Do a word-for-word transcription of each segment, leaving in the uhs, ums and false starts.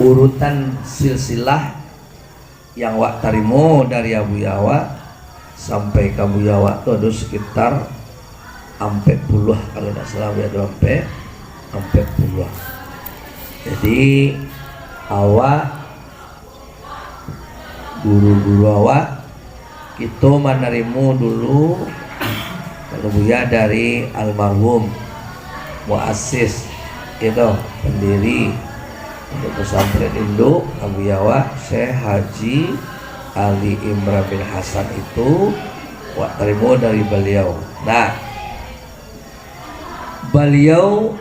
Urutan silsilah yang wak tarimo dari Abuya wak sampai ka Buya wak tu ado sekitar ampek puluah, kalau ndak salah, Buya tu ampek, ampek puluah. Jadi, awak, guru-guru awak, kito manarimo dulu, kalau Buya, dari almarhum muasis, kito, pendiri untuk pesantren induk Abuya wak, Syekh Haji Ali Imran bin Hasan itu, wak tarimo dari baliau. Nah, baliau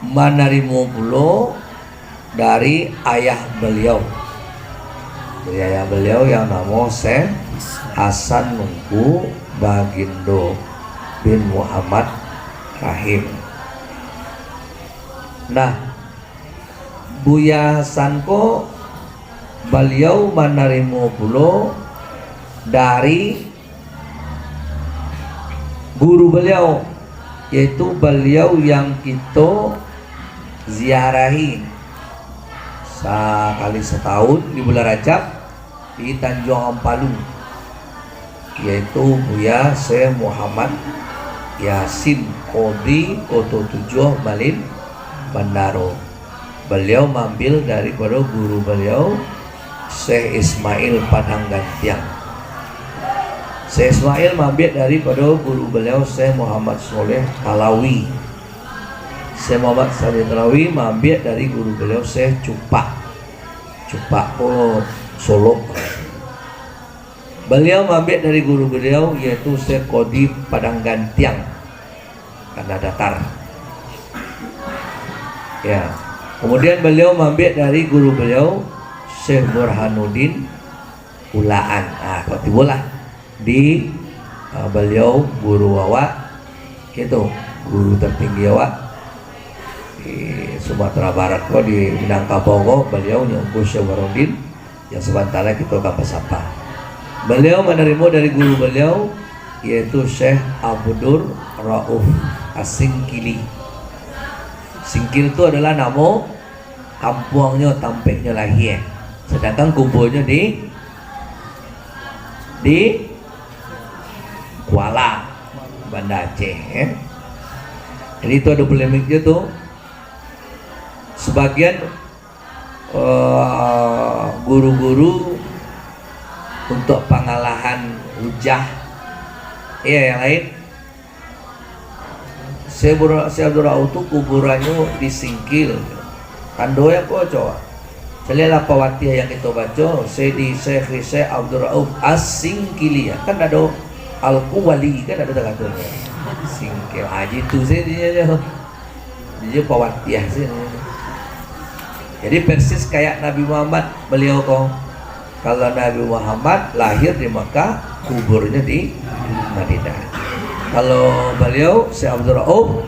manarimo pulo dari ayah baliau. Dari ayah baliau yang namo Syekh Hasan Nungku Bagindo bin Muhammad Rahim. Nah, Buya Hasan ko baliau manarimo pulo dari guru baliau, yaitu baliau yang kito ziarahi sakali satahun di bulan Rajab di Tanjuang Ampalu, yaitu Buya Syekh Muhammad Yasin, Qadhi Koto Tujuah Malin Bandaro. Baliau maambil daripado guru baliau, Syekh Ismail Padang Gantiang. Syekh Ismail maambil daripado guru baliau, Syekh Muhammad Soleh Talawi. Syekh Muhammad Soleh Talawi maambil dari guru baliau, Syekh Cupak. Cupak ko Solok. Baliau maambil dari guru baliau, yaitu Syekh Qadhi Padang Gantiang, Tanah Datar. Ya. Kemudian baliau maambil dari guru baliau, Syekh Burhanuddin Ulaan. Ah, kok tibolah di, ah, baliau guru awak, gitu, guru tertinggi awak di Sumatera Barat ko, di Minangkabau ko, baliau nyo Ungku Syekh Burhanuddin yang sabanta lai kito akan basapa. Baliau manarimo dari guru baliau, yaitu Syekh Abdur Rauf As-Singkili. Singkil tu adalah namo kampuangnyo, tampeknyo lahia. Sadangkan kubuanyo di, di Kuala, Banda Aceh, ya. Jadi itu ado polemik je tu. Sebagian eh, guru-guru untuk pangalahan hujah. Iya, yang lain. Syekh Abdul, Syekh Abdul Rauf tu kuburannyo di Singkil. Tando yang ko, coba? Caliaklah pawatiah yang kito baco, Sayyidi Syekh, Syekh Abdul Rauf As-Singkili. Kan ado Al-Kuwali, kan ado takatunyo. Singkil. Ah, jitu sajo. Iyo, pawatiah se. Jadi, persis kayak Nabi Muhammad, baliau ko. Kalau Nabi Muhammad lahir di Makkah, kuburnyo di Madinah. Kalau baliau, Syekh Abdul Rauf,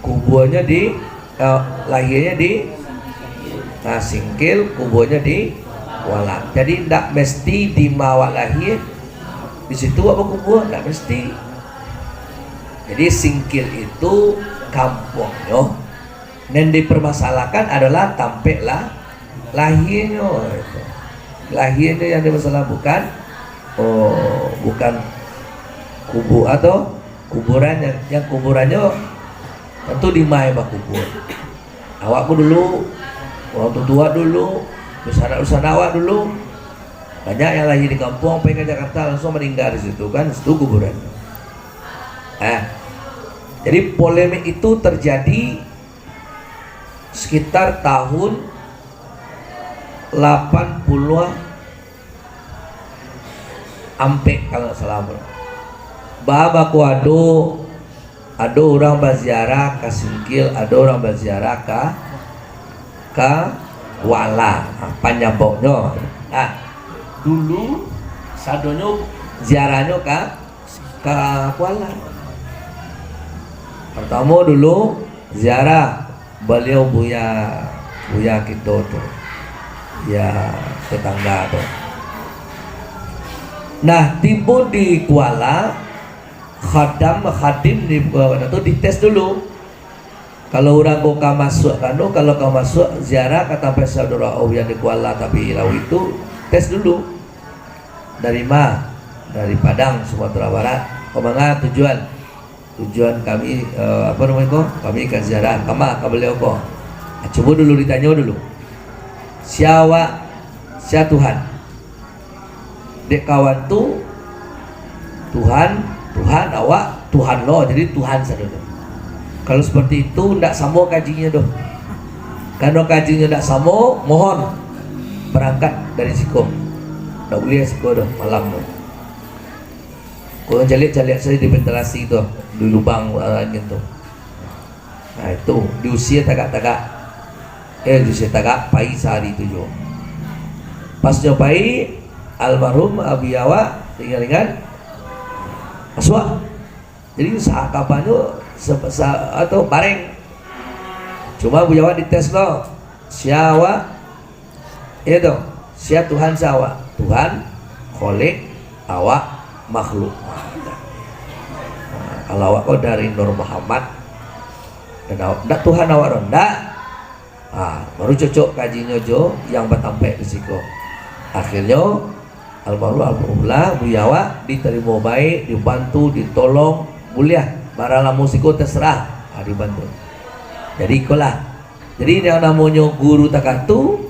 kuburnyo di, eh, lahirnyo di, nah, Singkil, kuburnyo di Kuala. Jadi, ndak mesti di ma awak lahir, di situ awak bakubur, ndak mesti. Jadi, Singkil itu kampuangnyo. Nan dipermasalahkan adalah tampek lah, lahianyo. Lahianyo yang dimasalah, bukan, oh, bukan kubu-, atau kuburan yang, yang kuburannyo tantu di ma bakubur. Awak ko dulu, urang tutua dulu, dunsanak-dunsanak awak dulu, banyak yang lahia di kampuang, pai ka Jakarta, langsuang maningga di situ, kan, situ kuburan. Eh, jadi polemik itu terjadi sekitar tahun lapan puluh ampek, kalau ndak salah. Ba-, bako ado, ado urang baziarah ka Singkil, ado urang baziarah ka, ka Kuala. Ha, panyabauknyo. Nah, dulu sadonyo ziarahnyo ka, ka Kuala. Partamo dulu ziarah baliau buya, buya kito tu, ya, tetangga tu. Nah, tibo di Kuala, khadam, khadim di Kuala tu dites dulu. Kalau urang ko ka masuak ka anu, kalau ka masuak ziarah ka tampek Syekh Abdul Rauf yang di Kuala tapi Lawi tu, tes dulu. Dari ma? Dari Padang, Sumatera Barat. Ka manga tujuan? Tujuan kami, eh, apa namanya ko? Kami ka ziarah. Ka ma? Ka baliau ko. Ah, cubo dulu ditanyo dulu. Sia awak, sia Tuhan. Dek kawan tu, Tuhan, Tuhan, awak, Tuhan lo, jadi Tuhan sadonya. Kalau seperti itu, ndak samo kajinyo doh. Karena kajinyo ndak samo, mohon berangkat dari siko. Ndak buliah siko doh, malam tu. Kau caliak-caliak saja di ventilasi tu, di lubang, eh, angin tu. Nah, itu, diusia tagak-tagak. Eh, diusia tagak, pai sahari tu juo. Pas nyo pai, almarhum Abi awak, ringan-ringan, masuak. Jadi, sa-, kapanyo, se-, sa-, atau bareng. Cuma Abi awak dites lo, sia awak, Iyo tu, sia Tuhan sia awak? Tuhan, Khalik, awak, makhluk. Nah, kalau awak ko dari Nur Muhammad, dan awak, ndak Tuhan awak tu, ndak. Ah, baru cocok kajinyo jo yang batampek di siko. Akhirnyo, almarhum, almarhumlah, buya awak ditarimo baik, dibantu, ditolong, buliah, bara lamo siko terserah, ah, dibantu. Jadi, ikolah. Jadi, yang namonyo guru takah tu,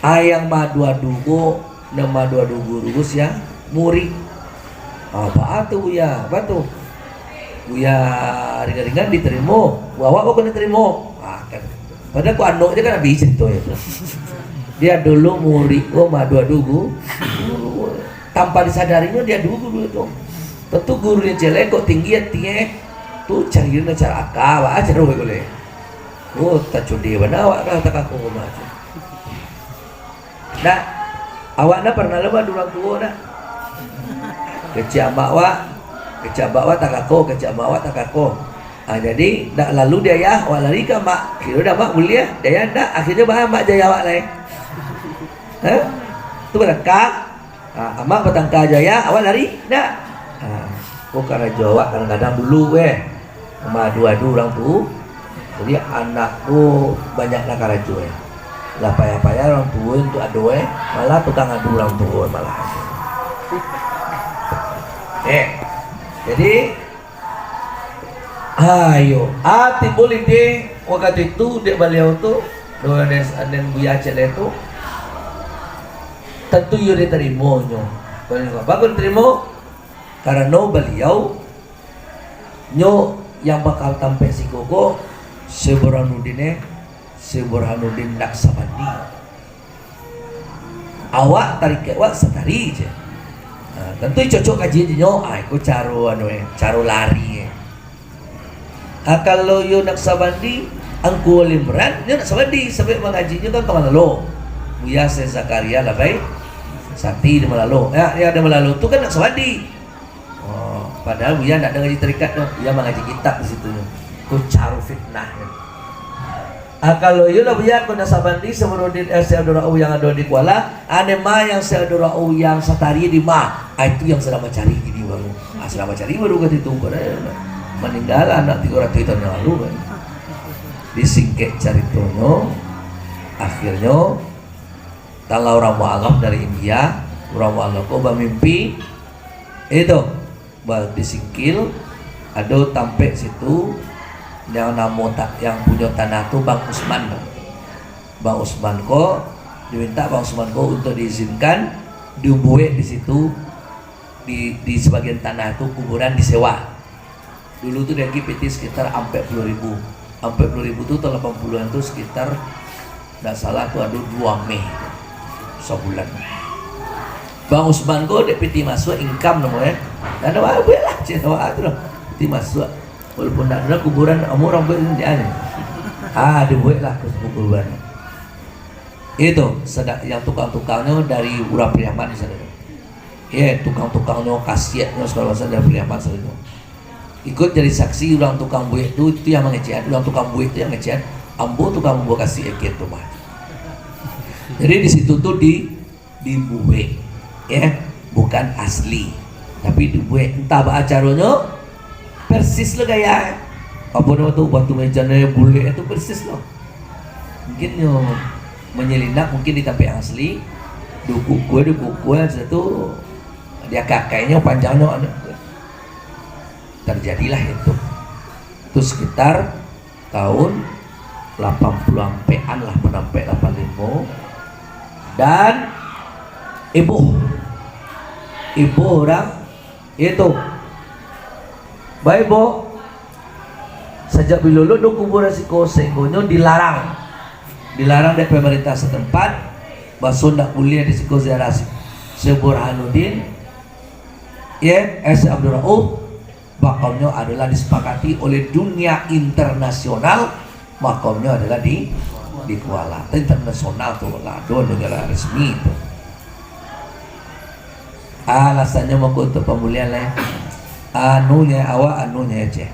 Ayang madu-adu ko, nan madu-adu guru ko sia? Murik. Ah, baa tu, Buya? Baa tu? Buya ringan-ringan ditarimo, awak ko kena tarimo. Ah, kan. Padahal ko anak je kan habis cerita itu. Dia dulu murik ko madu-adu gu-, guru. Tanpa disadarinyo dia dulu guru itu. Tentu guru yang jelek kok tinggi hati, eh. Tu cari cara akal, baa cara boleh. Oh, tacudi bana awak ka takako rumah tu. Nak, awak nak pernah lah madu urang tuo nak? Kecek amak awak, kecek amak awak takako, kecek amak awak takako. Ah, jadi, nak lalu di ayah, awak lari ka amak. Kiro di amak buliah, di ayah ndak, akhirnyo baa amak jo ayah awak lai. Hah? Tu balakang. Ha, amak batangka jo ayah, awak lari? Ndak. Ha, ko karajo awak kadang-kadang dulu, eh, maadu-adu urang tu. Jadi, anak tu banyak lah karajo, eh. Lah payah-payah urang tuo tu ado, eh, malah tukang adu urang tuo malah. Eh, jadi, Ayo, ah, timbul ide wakatu itu dek baliau tu, doh, den, den Buya Aceh lai tu, tantu iyo ditarimonyo. Bako ditarimo, karano baliau nyo yang bakal tampek siko ko, Syekh Burhanuddin, eh, Syekh Burhanuddin Naqsabandi. Awak tarikek wak satari je. Ha, tantu cocok kaji je nyo, ah, iko caro anu, eh, caro lari, eh. Ah, kalau yo Naqsabandi, Angku Imran, yo Naqsabandi, sabab mangajinyo kan ka Malalo. Buya Syekh Zakaria Labai Sati di Malalo. Ya, ya, di Malalo tu kan Naqsabandi. Oh, padahal Buya ndak ado ngaji tarikat tu. Buya mangaji kitab di situ. Tu caro fitnah. Ah, kalau iyo lah Buya ko Naqsabandi, Syekh Burhanuddin, eh, Syekh Abdul Rauf yang ado di Kuala, ane ma yang Syekh Abdul Rauf yang satari di ma? Ah, itu yang sadang mancari kini baru. Ah, sadang mancari baru ka situ, padahal maninggal anak tigo ratuih tahun yang lalu, kan. Disingkek caritonyo, akhirnyo, Datanglah urang mualaf dari India, urang mualaf ko bamimpi, itu, ba-, di Singkil, ado tampek situ, yang namo ta-, yang punyo tanah tu Bang Usman. Bang Usman ko, diminta Bang Usman ko untuk diizinkan dibuek di situ, di, di sebagian tanah tu kuburan disewa. Dulu tu gaji piti sekitar ampek puluah ribu. Ampek puluah ribu tu tahun lapan puluhan tu sekitar, ndak salah tu ado duo meh sabulan. Bang Usman ko dek piti masuak income namo, eh. Ndak ado, ah, buek lah, cek awak tu lah. Piti masuak. Walaupun ndak ado kuburan, amuah urang buek tu, ah, dibuek lah kuburan. Itu, sada-, yang tukang-tukangnyo dari urang Pariaman di sana. Ye, tukang-tukangnyo, kasiaknyo, sagalo macam dari Pariaman sajo. Ikut jadi saksi urang tukang buek tu, itu yang mangecek, urang tukang buek tu yang ngecek, ambo tukang buek kasiak ekian tu mah. Jadi di situ tu di, dibuek, ye, bukan asli, tapi dibuek. Entah baa caronyo, persis lo gaya. Apo namo tu, batu mejan nan bulek tu persis lah. Mungkin nyo menyelinap, mungkin di tampek yang asli, dikukua, dikukua, sudah tu diakai-akainnyo, panjangnyo anu. Terjadilah itu. Itu sekitar tahun lapan puluh ampek-an lah, panampek lapan limo. Dan ibuh. Ibuh urang itu. Baik, Bu. Sajak bilolo do kuburan siko, sehinggonyo dilarang. Dilarang dek pemerintah setempat, baso ndak buliah di siko ziarah Syekh Burhanuddin, ya, eh, Syekh Abdul Rauf, makamnyo adalah disepakati oleh dunia internasional, makamnyo adalah di, di Kuala. Internasional tu lah, do negara resmi tu. Alasannyo mako tu pamuliaan lai. Anunyo awak, anunyo ceh.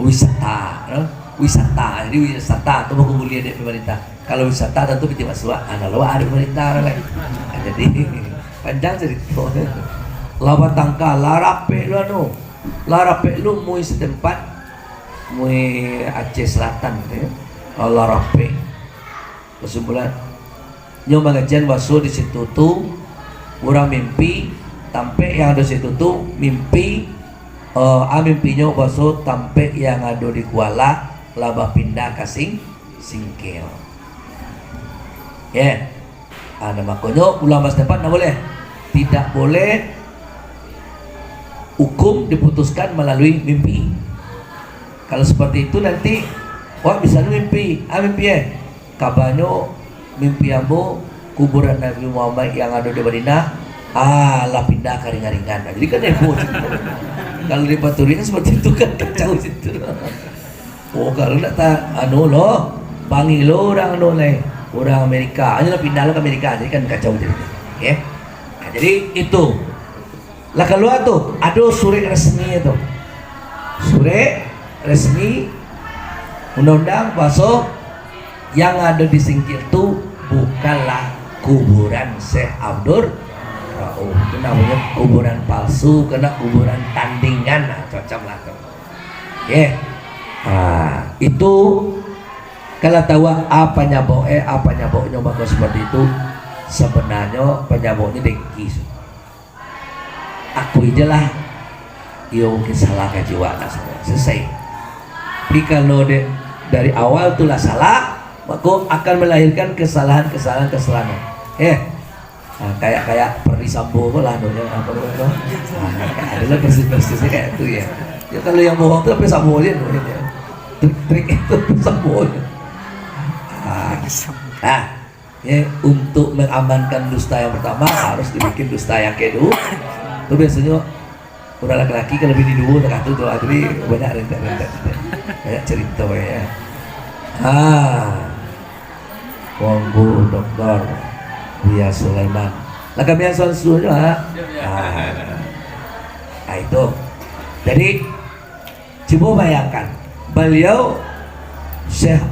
Wisata, no? Wisata. Jadi wisata tu mako buliah dek pemerintah. Kalau wisata tantu piti masuak, ah, lalu ado pemerintah lai. Ah, jadi, panjang carito. Lah batangka, lah rapek lu anu. Lah rapek lu mui setempat, mui Aceh Selatan tu, ya. Lah rapek. Kesimpulan, nyo mangajian baso di situ tu, urang mimpi, tampek yang ado situ tu, mimpi, eh, ah, mimpinyo baso tampek yang ado di Kuala lah bapindah ka Sing-, Singkil. Ya. Ah, nah, makonyo ulama setempat ndak boleh. Tidak boleh hukum diputuskan melalui mimpi. Kalau seperti itu nanti, wah, bisa lu mimpi, ah, mimpi, eh. Kabanyo mimpi ambo kuburan Nabi Muhammad yang ado di Madinah, ah, lah pindah ka ringan-ringan. Jadi kan heboh situ. Kalau di Paturuan seperti itu kan kacau situ. Oh, kalau ndak ta-, anu lo, panggil lo urang anu lai, urang Amerika. Hanyo lah pindah lo ka Amerika, jadi kan kacau jadi. Oke. Nah, jadi itu. Lah kalua tu, ado surek resmi tu. Surek resmi undang-undang baso yang ado di Singkil tu bukanlah kuburan Syekh Abdul Rauf. Itu namonyo kuburan palsu, kena kuburan tandingan, nah, cocok lah tu. Oke. Nah, itu kalau tahu apa nyabok, eh, apa nyaboknyo mako seperti itu, sebenarnyo penyaboknyo dengki. Akui je lah, iyo mungkin salah kaji awak lah, selesai. Tapi kalau de-, dari awal tu lah salah, mako akan melahirkan kesalahan-kesalahan, kesalahan. Eh, ah, kayak-kayak Perdi Sambo ko lah, namanya apa namanya tu? Ah, adalah persis-persisnya kayak tu ya. Ya kalau yang bohong tu sampai Sambo je namanya. Trik-trik itu Sambo je. Ah, nah, ya, untuk mengamankan dusta yang pertama, harus dibikin dusta yang kedua. Tu biasanya orang laki-laki kalau bini dua tak tu tu, ah, jadi banyak rentet-rentet. Banyak cerita ya. Ha. Tuanku Doktor Buya Sulaiman. Lah kami yang suan suruh juga, ha? Ah. Ah, itu. Jadi, cubo bayangkan, beliau Syekh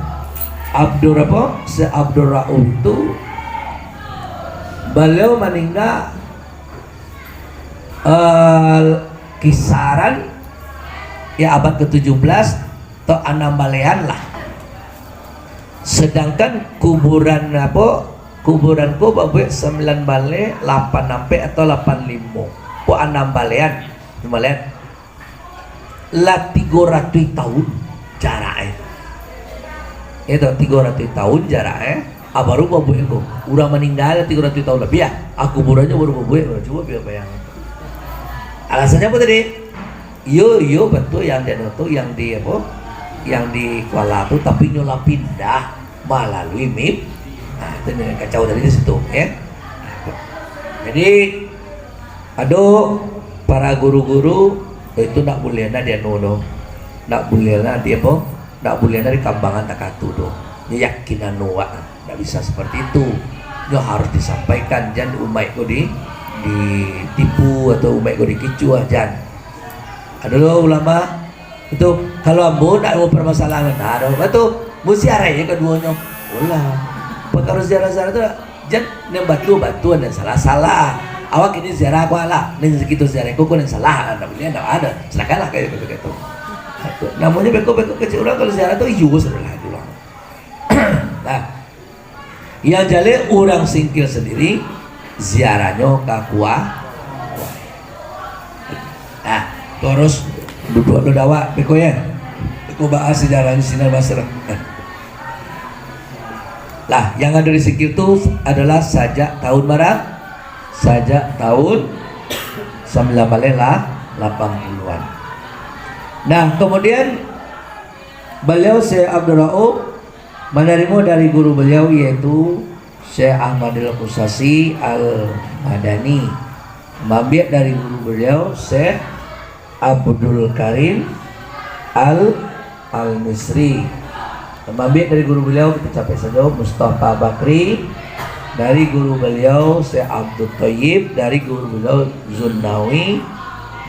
Abdul apa? Syekh Abdul Rauf itu, beliau meninggal, eh, kisaran ya abad ketujuh belas atau anam balehan lah. Sedangkan kuburan apa? Kuburan ko babuek sembilan baleh, lapan ampek atau lapan limo. Ko anam balehan, anam balehan. Lah tigo ratuih tahun jarak, eh. Itu tigo ratuih tahun jarak, eh. Ah, baru babuek ko. Urang maningga lah tigo ratuih tahun labiah, ah. Ah, kuburannyo baru babuek, cubo pi bayangkan. Alasannyo apo tadi? Iyo, iyo, batua yang di anu tu, yang di apo? Yang di Kuala tu, tapi nyo lah pindah malalui mim-, nah, itu nyo kacau tadi di situ, ya. Jadi, ado para guru-guru, itu ndak buliah nah di anu tu. Ndak buliah nah di apo? Ndak buliah nah dikambangkan takatu tu. Nyo yakin anu wak. Ndak bisa seperti itu. Nyo harus disampaikan, jan umaik ko di, ditipu atau umaik ko dikicuah, jan. Ado lo ulama itu, kalau ambo ndak mau permasalahan, nah, ado. Batu, musti arai kaduonyo. Ulah. Perkara ziarah-ziarah tu, jan, nan batua-batua, nan salah-salah. Awak kini ziarah ko lah, nan sakitu ziarah ko, ko nan salah, ndak buliah, ndak ado. Silakanlah kayak gitu-gitu. Namonyo beko-beko kecek urang, kalau ziarah tu iyo sadolah tu lah. Nah, yang jaleh urang Singkil sandiri ziarahnyo ka Kuah. Nah, terus duduak lo dawak beko ya. Beko bahas sejarah di sini bahas lah. Lah, yang ado di Singkil tu adalah sajak tahun bara? Sajak tahun sambilan baleh lah lapan puluhan. Nah, kemudian beliau Syekh Abdul Rauf manarimo dari guru beliau, yaitu Syekh Ahmadul Qusasi Al-Madani, mambiak dari guru beliau Syekh Abdul Karim Al, Al-Misri, mambiak dari guru beliau, kita capek saja, Mustafa Bakri, dari guru beliau Syekh Abdul Thayyib, dari guru beliau Zunnawi,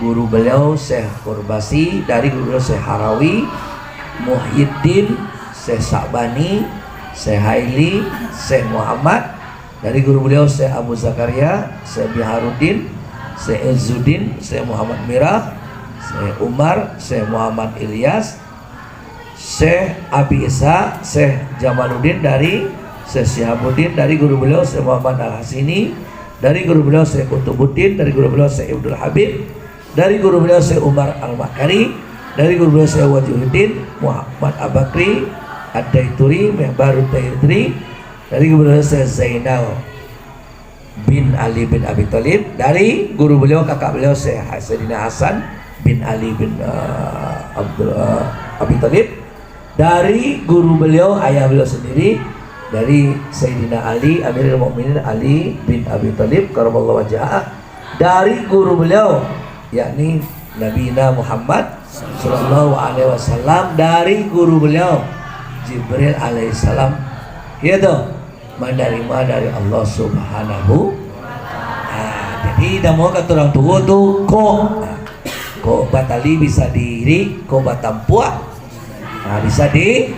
guru beliau Syekh Qurbasi, dari guru beliau Syekh Harawi, Muhyiddin, Syekh Sa'bani, Syekh Haili, Syekh Muhammad, dari guru beliau Syekh Abu Zakaria, Syekh Biharuddin, Syekh Izzuddin, Syekh Muhammad Mirah, Syekh Umar, Syekh Muhammad Ilyas, Syekh Abi Isa, Syekh Jamaluddin, dari Syekh Syihabuddin, dari guru beliau Syekh Muhammad Al-Hasini, dari guru beliau Syekh Kutubuddin, dari guru beliau Syekh Ibnul Habib, dari guru beliau Syekh Umar Al-Makari, dari guru beliau Syekh Wajihuddin Muhammad Abakri Ad-Daituri, Mihbarut Daituri, dari guru beliau Syekh Zainal bin Ali bin Abi Thalib, dari guru beliau, kakak beliau Syekh Sayyidina Hasan bin Ali bin, eh, Abdul, eh, Abi Thalib, dari guru beliau, ayah beliau sendiri, dari Sayyidina Ali, Amirul Mukminin Ali bin Abi Thalib, karamallahu wajhah, dari guru beliau, yakni Nabi Muhammad sallallahu alaihi wasallam, dari guru beliau Jibril alaihissalam, gitu, menerima dari Allah Subhanahu. Nah, jadi namo kata orang tua tu kok. Nah, kok batali bisa diirik, kok batampuak, nah, bisa di,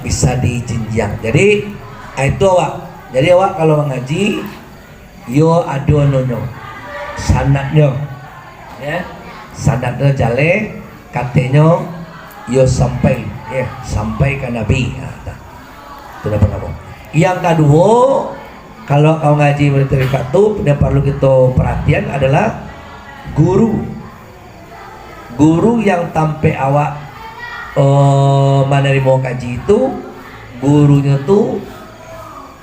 bisa dijinjiang. Jadi, ah, itu awak. Jadi awak kalau mangaji, yo ado anunyo, sanadnyo, ya, sanadnyo jaleh, katonyo yo sampai, ya, sampai ka Nabi. Ha, dah. Itu dah pertama. Yang kaduo, kalau kau ngaji dari tarekat tu, yang perlu kita perhatian adalah guru. Guru yang tampek awak, eh, manarimo kaji tu, gurunyo tu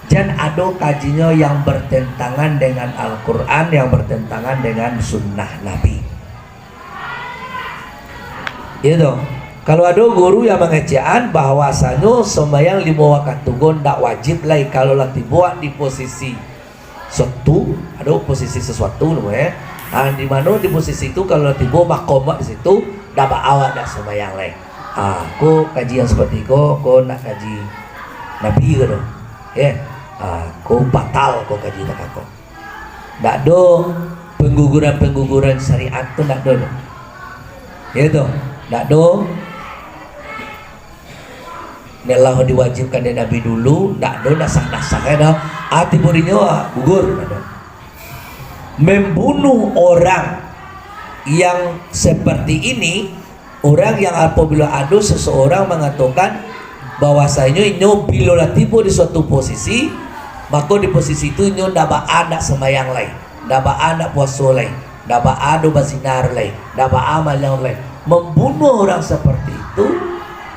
jan ado kajinyo yang bertentangan dengan Al-Quran, yang bertentangan dengan sunnah Nabi. Iyo tu. Kalau ado guru yang mangecekan bahwasanyo sumbayang limo wakatu ko ndak wajib lai kalau lah tibo di posisi suatu, ado posisi sesuatu namonyo, eh. Ah, di mano di posisi tu kalau lah tibo makom di situ, ndak baa awak ndak sumbayang lai. Ah, ko kaji yang seperti ko, ko ndak kaji Nabi ko tu. Eh, ah, ko batal ko kaji takako. Ndak ado pengguguran-pengguguran syariat tu, ndak ado tu. Iyo tu, ndak ado. Nyo lah diwajibkan dek Nabi dulu, ndak ado, ndak sah, ndak sah, kan, dah. Ati burinyo, ah, gugur, ndak ado. Membunuh orang yang seperti ini, orang yang apabila ado seseorang mangatokan bahwasanyo inyo bilo lah tibo di suatu posisi, mako di posisi tu inyo ndak baa ndak sumbayang lai, ndak baa ndak puaso lai, ndak baa do bazina lai, ndak baa maliang lai. Membunuh orang seperti itu,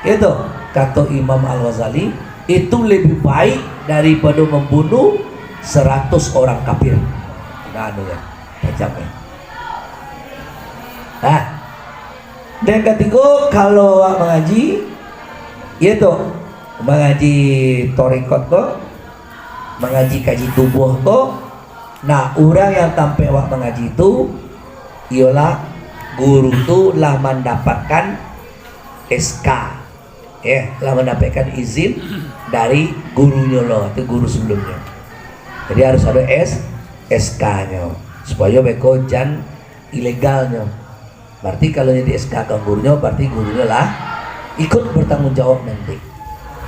itu, kato Imam Al-Ghazali, itu lebih baik daripado membunuh seratus orang kafir. Nah, anu ya, macam ni. Nah, dan katigo, kalau awak mangaji, iyo tu, mangaji torikot ko, mangaji kaji tubuah ko, nah, urang yang tampek awak mangaji tu, iyolah guru tu lah mandapatkan S K, eh, lah mandapatkan izin dari gurunyo lo, atau guru sebelumnyo. Jadi harus ado S, S K-nyo, supayo beko jan ilegalnyo. Berarti kalau yang di S K-kan gurunyo, berarti gurunyo lah ikut bertanggung jawab nanti,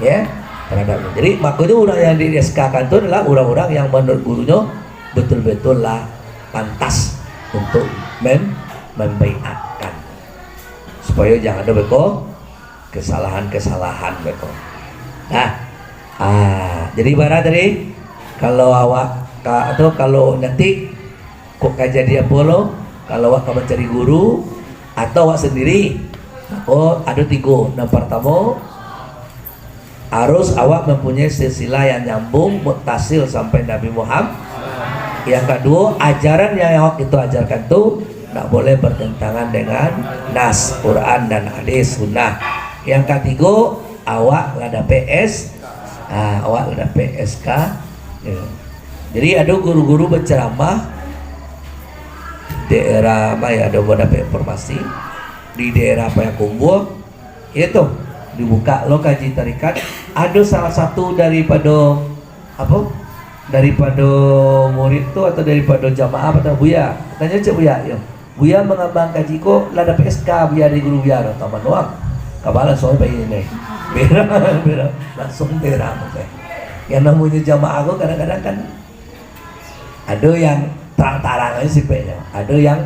ya, terhadapnya. Jadi, makonyo urang yang di S K-kan tu adalah urang-urang yang menurut gurunyo betul-betul lah pantas untuk mem-, membaiatkan. Supayo jan ado beko kesalahan-kesalahan beko. Nah, ah, jadi ibarat tadi, kalau awak ka, atau kalau nanti kok ka jadi apo lo, kalau awak ka mancari guru atau awak sendiri, mako ado tigo. Nan partamo, harus awak mempunyai silsilah yang nyambung, muttasil sampai Nabi Muhammad. Yang kaduo, ajaran yang awak itu ajarkan tu ndak boleh bertentangan dengan nas, Quran dan hadis, sunnah. Yang katigo, awak lah dapek S, ah, awak lah dapek S K. Ya. Jadi ado guru-guru berceramah daerah, ma yo, ado dapek informasi di daerah Payakumbuah, Iyo tu, dibuka lo kaji tarikat. Ado salah satu daripado, apo, daripado murid tu atau daripado jamaah, apo tu, Buya. Tanyo cek Buya, yo. Buya mangambang kaji ko, lah dapek S K Buya dari guru Buya tu, taman doang. Kabala soal bayi ni. Berang, berang. Langsung berang. Yang namonyo jamaah ko kadang-kadang kan ado yang tarang-tarang aja sipeknyo, ado yang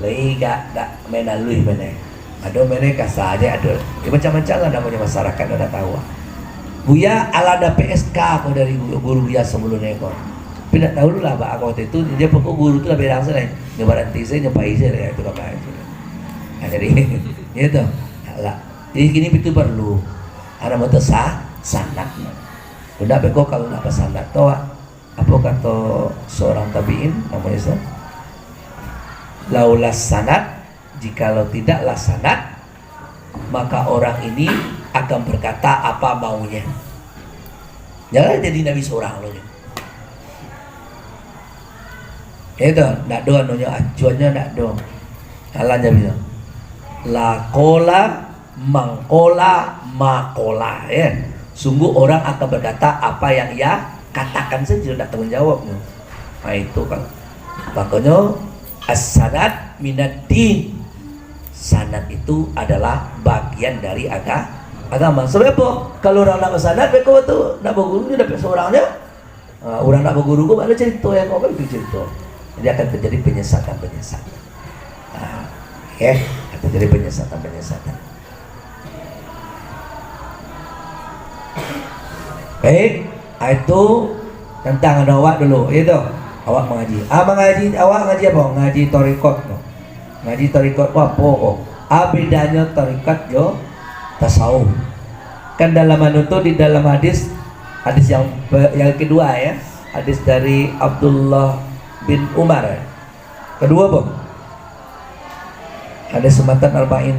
lai gak, gak main aluih main. Ado main kasa aja ado. Ya, macam-macam lah namonyo masyarakat, dak tahu. Buya alah dapek S K ko dari guru, guru Buya sebelumnyo ko. Tapi dak tahu lah, bak waktu itu, dia pokok guru tu lah berang sajo, nyo baranti sajo, nyo pai sajo, itu kabar itu. Nah, jadi, itu. Alah. Jadi, kini itu perlu. Ada motor sah, sanad. Udah beko kalau nak bersanad tu, Wak. Apo kato seorang tabi'in, namonyo sa-, "Laulas sanad, jikalau tidaklah sanad, maka orang ini akan berkata apa maunya." Jangan jadi nabi seorang lo nyo. Itu, ndak do anunyo, acuannyo ndak do. Alah jadi. La kola mangkola makola, ya. Sungguh orang akan berkata apa yang ia katakan saja, tidak tanggung jawabnya. Nah, itu kan. Makanya, as-sanad minad din. Sanad itu adalah bagian dari aga-, agama. Sebab apa? Kalau orang nak bersanad, mereka tu nak berguru, dia dapat seorang je. Ah, urang nak baguru ko, baa carito yang kau kan itu carito. Jadi akan terjadi penyesatan-penyesatan. Ah, oke, akan terjadi penyesatan-penyesatan. Baik, ah, itu tentang ado awak dulu, ya toh? Awak mangaji. Ah, mangaji, awak ngaji apo? Ngaji tarekat tu. Ngaji tarekat ko apo ko? A, bedanyo tarekat jo tasawuf. Kan dalam anu tu, di dalam hadis, hadis yang pe-, yang kedua ya, hadis dari Abdullah bin Umar. Kedua apo? Hadis matan Arba'in.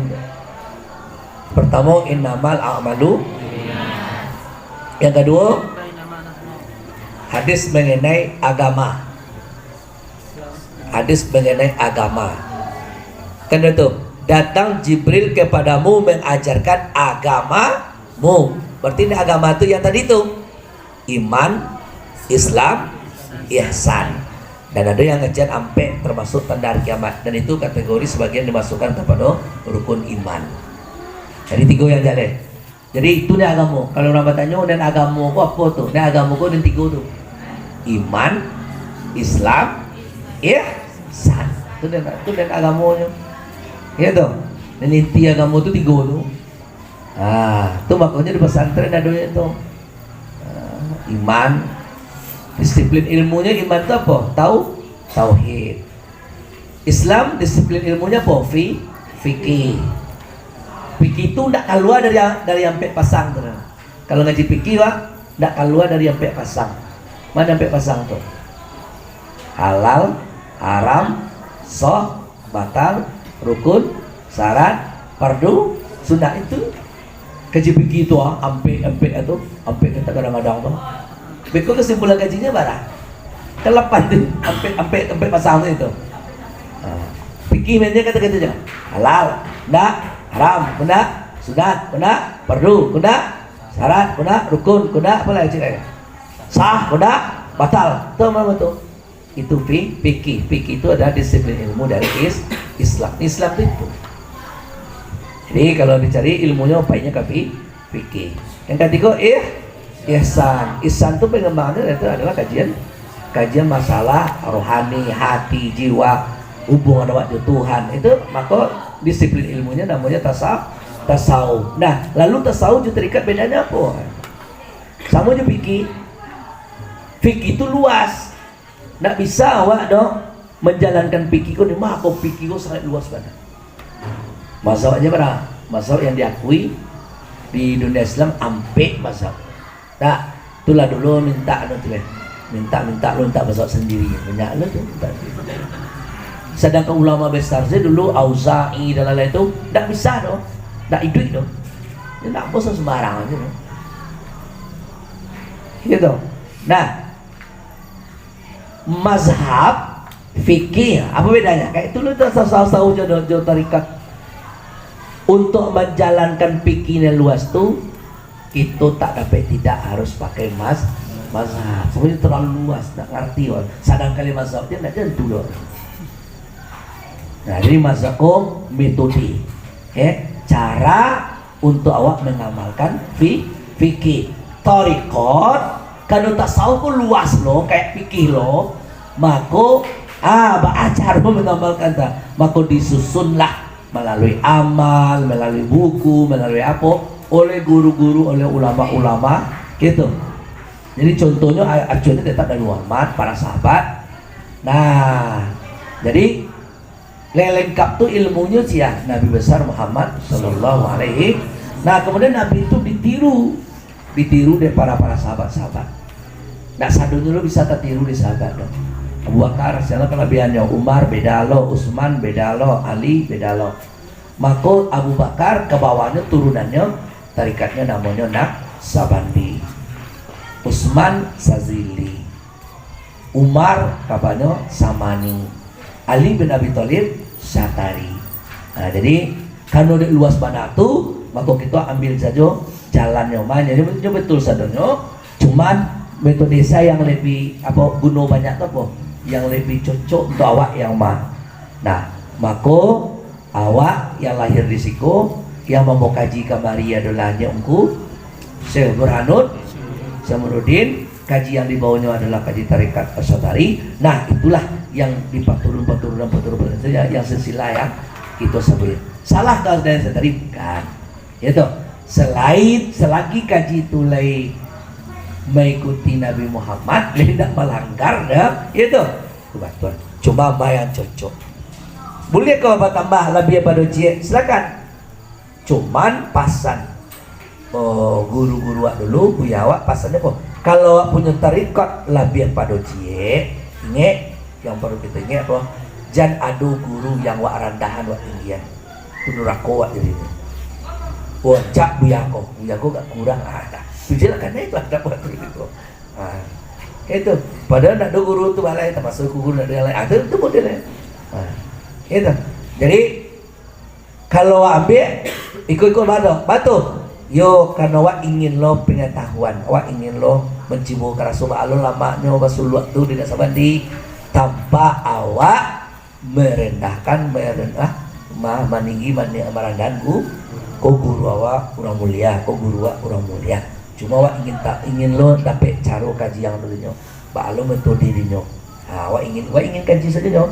Pertamo, innamal a'malu. Yang kedua, hadis mengenai agama. Hadis mengenai agama. Kan itu, datang Jibril kepadamu mengajarkan agamamu. Berarti ini agama tu yang tadi tu. Iman, Islam, ihsan. Dan ada yang ngecen ampek termasuk tanda hari kiamat. Dan itu kategori sebagian dimasukkan kepada rukun iman. Jadi tiga yang jaleh. Jadi, itu nian agamo. Kalau urang batanyo, "Nian agamo ko apo tu?" Nian agamo ko nian tigo tu. Iman, Islam, ihsan. Tu nian, tu nian agamonyo. Iyo tu. Nian inti agamo tu tigo tu. Ah, tu makonyo di pesantren adonyo tu. Ah, iman, disiplin ilmunyo iman tu apo? Tau-, tauhid. Islam, disiplin ilmunyo apo? Fi-, fikih. Fikih tu ndak kalua dari, dari ampek pasang tu. Kalau ngaji fikih, Pak, ndak kalua dari ampek pasang. Mano ampek pasang tu? Halal, haram, sah, batal, rukun, syarat, fardu, sunat itu. Kaji fikih tu, ah, ampek-ampek tu, ampek tu kadang-kadang tu. Beko kesimpulan kajinyo bara? Kalapan tu, ampek, ampek, ampek pasang tu itu. Ha. Fikih mainnya kata-kata je. Halal, ndak, haram, ndak, sunat, ndak, fardu, ndak, syarat, ndak, rukun, ndak, apo lai cik ai? Sah, ndak, batal. Tu apo tu? Itu fi-, fikih. Fikih itu adalah disiplin ilmu dari is-, Islam. Islam itu itu. Jadi, kalau dicari ilmunyo, painyo ka fi-, fikih. Yang katigo, ih-, ihsan. Ihsan tu pengembangannya itu adalah kajian, kajian masalah rohani, hati, jiwa, hubungan awak jo Tuhan. Itu, mako, Disiplin ilmunyo namonyo tasa-, tasawuf. Nah, lalu tasawuf jo tarikat bedanyo apo? Samo jo fikih. Fikih tu luas. Ndak bisa awak doh manjalankan fikih ko, mako fikih ko sangat luas bana. Mazhab aja bara? Mazhab yang diakui di dunia Islam ampek mazhab. Tak, itulah dulu minta anu tu, eh. Minta-minta lu minta mazhab sendiri. Banyak lu tu minta. Sadangkan ulama besar saja dulu, Auza'i dan lain-lain tu, ndak bisa doh. Ndak iduik doh. Dia ndak bisa sembarang aja doh. Gitu. Nah, mazhab fikih, apa bedanya? Kayak itu lu tu sasau-sau jo, jo tarikat. Untuk menjalankan fikih yang luas tu, kito tak dapek tidak harus pakai mas-, mazhab. Sebenarnya terlalu luas, nak ngerti orang. Sadangkan mazhab dia nak tentu doh. Nah, jadi mazhab ko metode, eh, cara untuk awak mengamalkan fi-, fikih. Tarikat, kalau tasawuf ko luas lo, kayak fikih lo, mako, ah, baaja lo mengamalkan ta, mako disusunlah melalui amal, melalui buku, melalui apo, oleh guru-guru, oleh ulama-ulama, gitu. Jadi contohnyo, a-, acuannyo tetap Nabi Muhammad, para sahabat. Nah, jadi le-, lengkap tu ilmunyo sia? Nabi besar Muhammad sallallahu alaihi. Nah, kemudian Nabi tu ditiru, ditiru dek para, para sahabat-sahabat. Ndak sadonyo lo bisa tatiru di sahabat tu. Abu Bakar, siapa kelebihannyo? Umar beda lo, Utsman beda lo, Ali beda lo. Mako Abu Bakar ka bawahnyo turunannyo, tarikatnyo namonyo Naqsabandi. Utsman Sazili. Umar kabanyo Samani. Ali bin Abi Thalib Syatari. Nah, jadi, karano dek luas bana tu, mako kito ambil sajo jalannyo. Mah, jadi, nyo betul sadonyo. Cuman, metode sia yang lebih, apo, guno banyak tu apo? Yang lebih cocok untuk awak yang ma. Nah, mako, awak yang lahir di siko, yang mambawa kaji kamari adolah Nyiak Ungku Syekh Burhanuddin Syamaruddin, kaji yang dibawanyo adolah kaji tarikat Asy'ari. Nah, itulah yang dipaturun-paturun, paturun-paturun saja, yang silsilah yang kito sabuik. Salah ka dari Asy'ari? Bukan. Ya toh? Selain, selagi kaji tu lai mengikuti Nabi Muhammad, lai indak malanggar, dah. Ya toh? Kebatuan. Cuma ma yang cocok. Buliah kau batambah labiah pado ciek? Silakan. Cuman pasan, oh, guru-guru awak dulu, buya awak, pasannyo apo? Kalau awak punyo tarikat labiah pado ciek, ingek, yang paralu kito ingek apo? Jan ado guru yang wak randahan, wak tinggian. Tu durako wak jadi ni. Oh, cak buya ko, buya ko agak kurang, ah, dah. Tu je lah, karano itu adab wak tu. Ah. Itu. Padahal ndak ado guru tu balai, termasuk guru ndak ado yang lain. Ah, tu, tu model lain. Ah. Itu. Jadi, kalau awak ambiak, iko-iko bado, batu. Yo, karano awak ingin lo pengetahuan, awak ingin lo mancibo ka raso baa lo lamaknyo basuluak tu di Naqsabandi, tanpa awak merendahkan, merendah, ma-, maninggi, mani-, marandahan gu-, ko guru awak urang mulia, ko guru awak urang mulia. Cuma awak ingin ta-, ingin lo dapek caro kaji yang dulunyo. Baa lo metode dinyo. Ha, awak ingin, awak ingin kaji sajo nyo.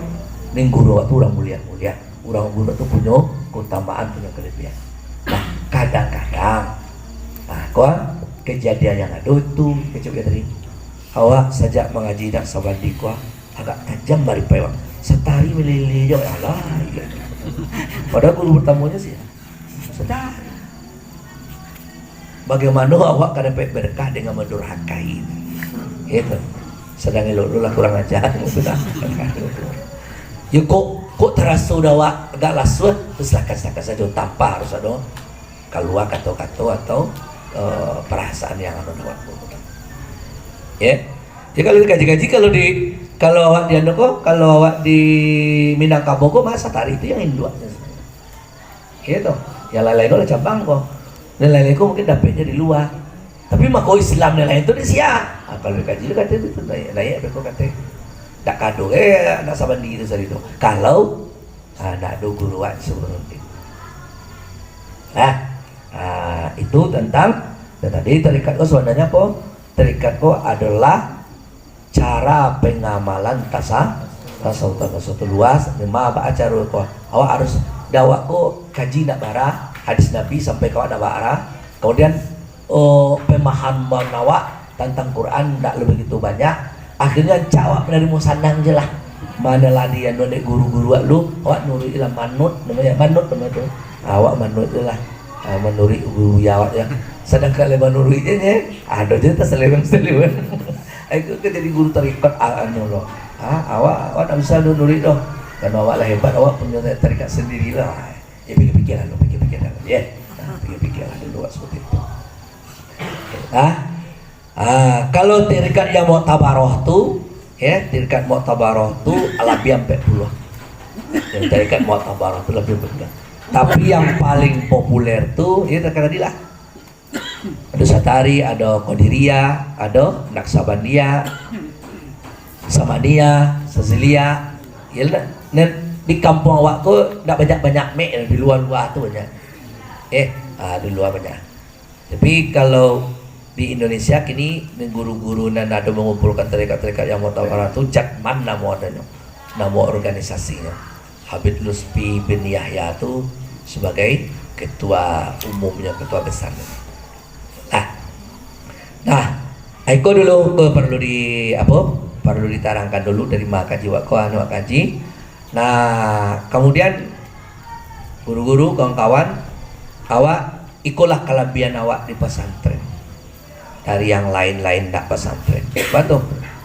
Ning guru awak tu urang mulia-mulia. Urang guru tu punyo keutamaan, punyo kelebihan. Nah, kadang-kadang, nah, ko kejadian yang ado tu, kecek tadi. Awak sajak mangaji Naqsabandi ko, agak tajam baripai awak. Satari malele jo, alah, iyo. Padahal guru pertamonyo sia? Satari. Bagaimana awak ka dapek berkah dengan mendurhakai? Itu. Sadang elok lu lah kurang ajar. Yo, kok, kok taraso dah awak agak lasuah, tu silakan-silakan sajo, tanpa harus ado kalua kato-kato atau, eh, perasaan yang anu dah awak. Ya. Jadi kalau dikaji-kaji, kalau di, kalau awak di anu ko, kalau awak di Minangkabau ko, mah satari tu yang induak. Gitu. Yang lain-lain ko lah cabang ko. Dan lain-lain ko mungkin dapeknyo di lua. Tapi mako Islam nan lain tu di sia? Ah, kalau dikaji tu kato itu, naik, naik beko kato. Ndak ka ado, eh, Naqsabandi tu sari tu. Kalau, ah, ndak ado guru awak sebelum tu. Nah, ah, itu tentang, dan tadi tarikat ko sebenarnya apo? Tarikat ko adolah cara pengamalan tasa-, tasawuf, tasawuf tu luas, memang baa caro ko. Awak harus Dek awak ko kaji ndak bara, hadis Nabi sampai ka awak ndak bara. Kemudian, oh, pemahaman awak tantang Quran ndak labiah bagitu banyak. Akhirnya, rancak awak manarimo sanang je lah. Mano lah di anu dek guru-guru awak lu, awak nuruik lah, manut namonyo, manut namonyo tu. Awak manut je lah. Ah, manuruik guru awak ya. Sadangkan lai manuruik je, ado je tasaleweng-saleweng. Ai, ko, ko jadi guru tarekat, ah, anu lo. Ah, awak, awak ndak bisa nuruik doh. Karano awak lah hebat, awak punyo tarekat sandiri lah. Ya, pikir-pikir lah dulu, pikir-pikir lah dulu, ya. Nah, pikir-pikir lah dulu, awak saperti itu. Ah, ah, kalau tarekat yang muktabaroh tu, ya, tarekat muktabaroh tu labiah ampek puluah. Yang tarekat muktabaroh tu labiah ampek puluah. Tapi yang paling populer tu, ya, tarekat tadi lah. Ado Satari, ado Qadiriyah, ado Naksabandiah, Samaniyah, Saziliyah. Ya lah, nan di kampuang awak ko ndak banyak-banyak mek, di lua-lua tu banyak. Eh, ah, di lua banyak. Tapi kalau di Indonesia kini, guru-guru nan ado mangumpulkan tarekat-tarekat yang muktabaroh tu, Jakman namo adonyo, namo organisasinyo. Habib Lutfi bin Yahya tu sabagai ketua umumnyo, ketua besarnyo. Nah, nah, iko dulu, eh, paralu di, apo, paralu ditarangkan dulu dari ma kaji wak ko, anu wak kaji. Nah, kamudian, guru-guru, kawan-kawan, awak, ikolah kalabiahan awak di pasantren dari yang lain-lain ndak pasantren. Apo tu?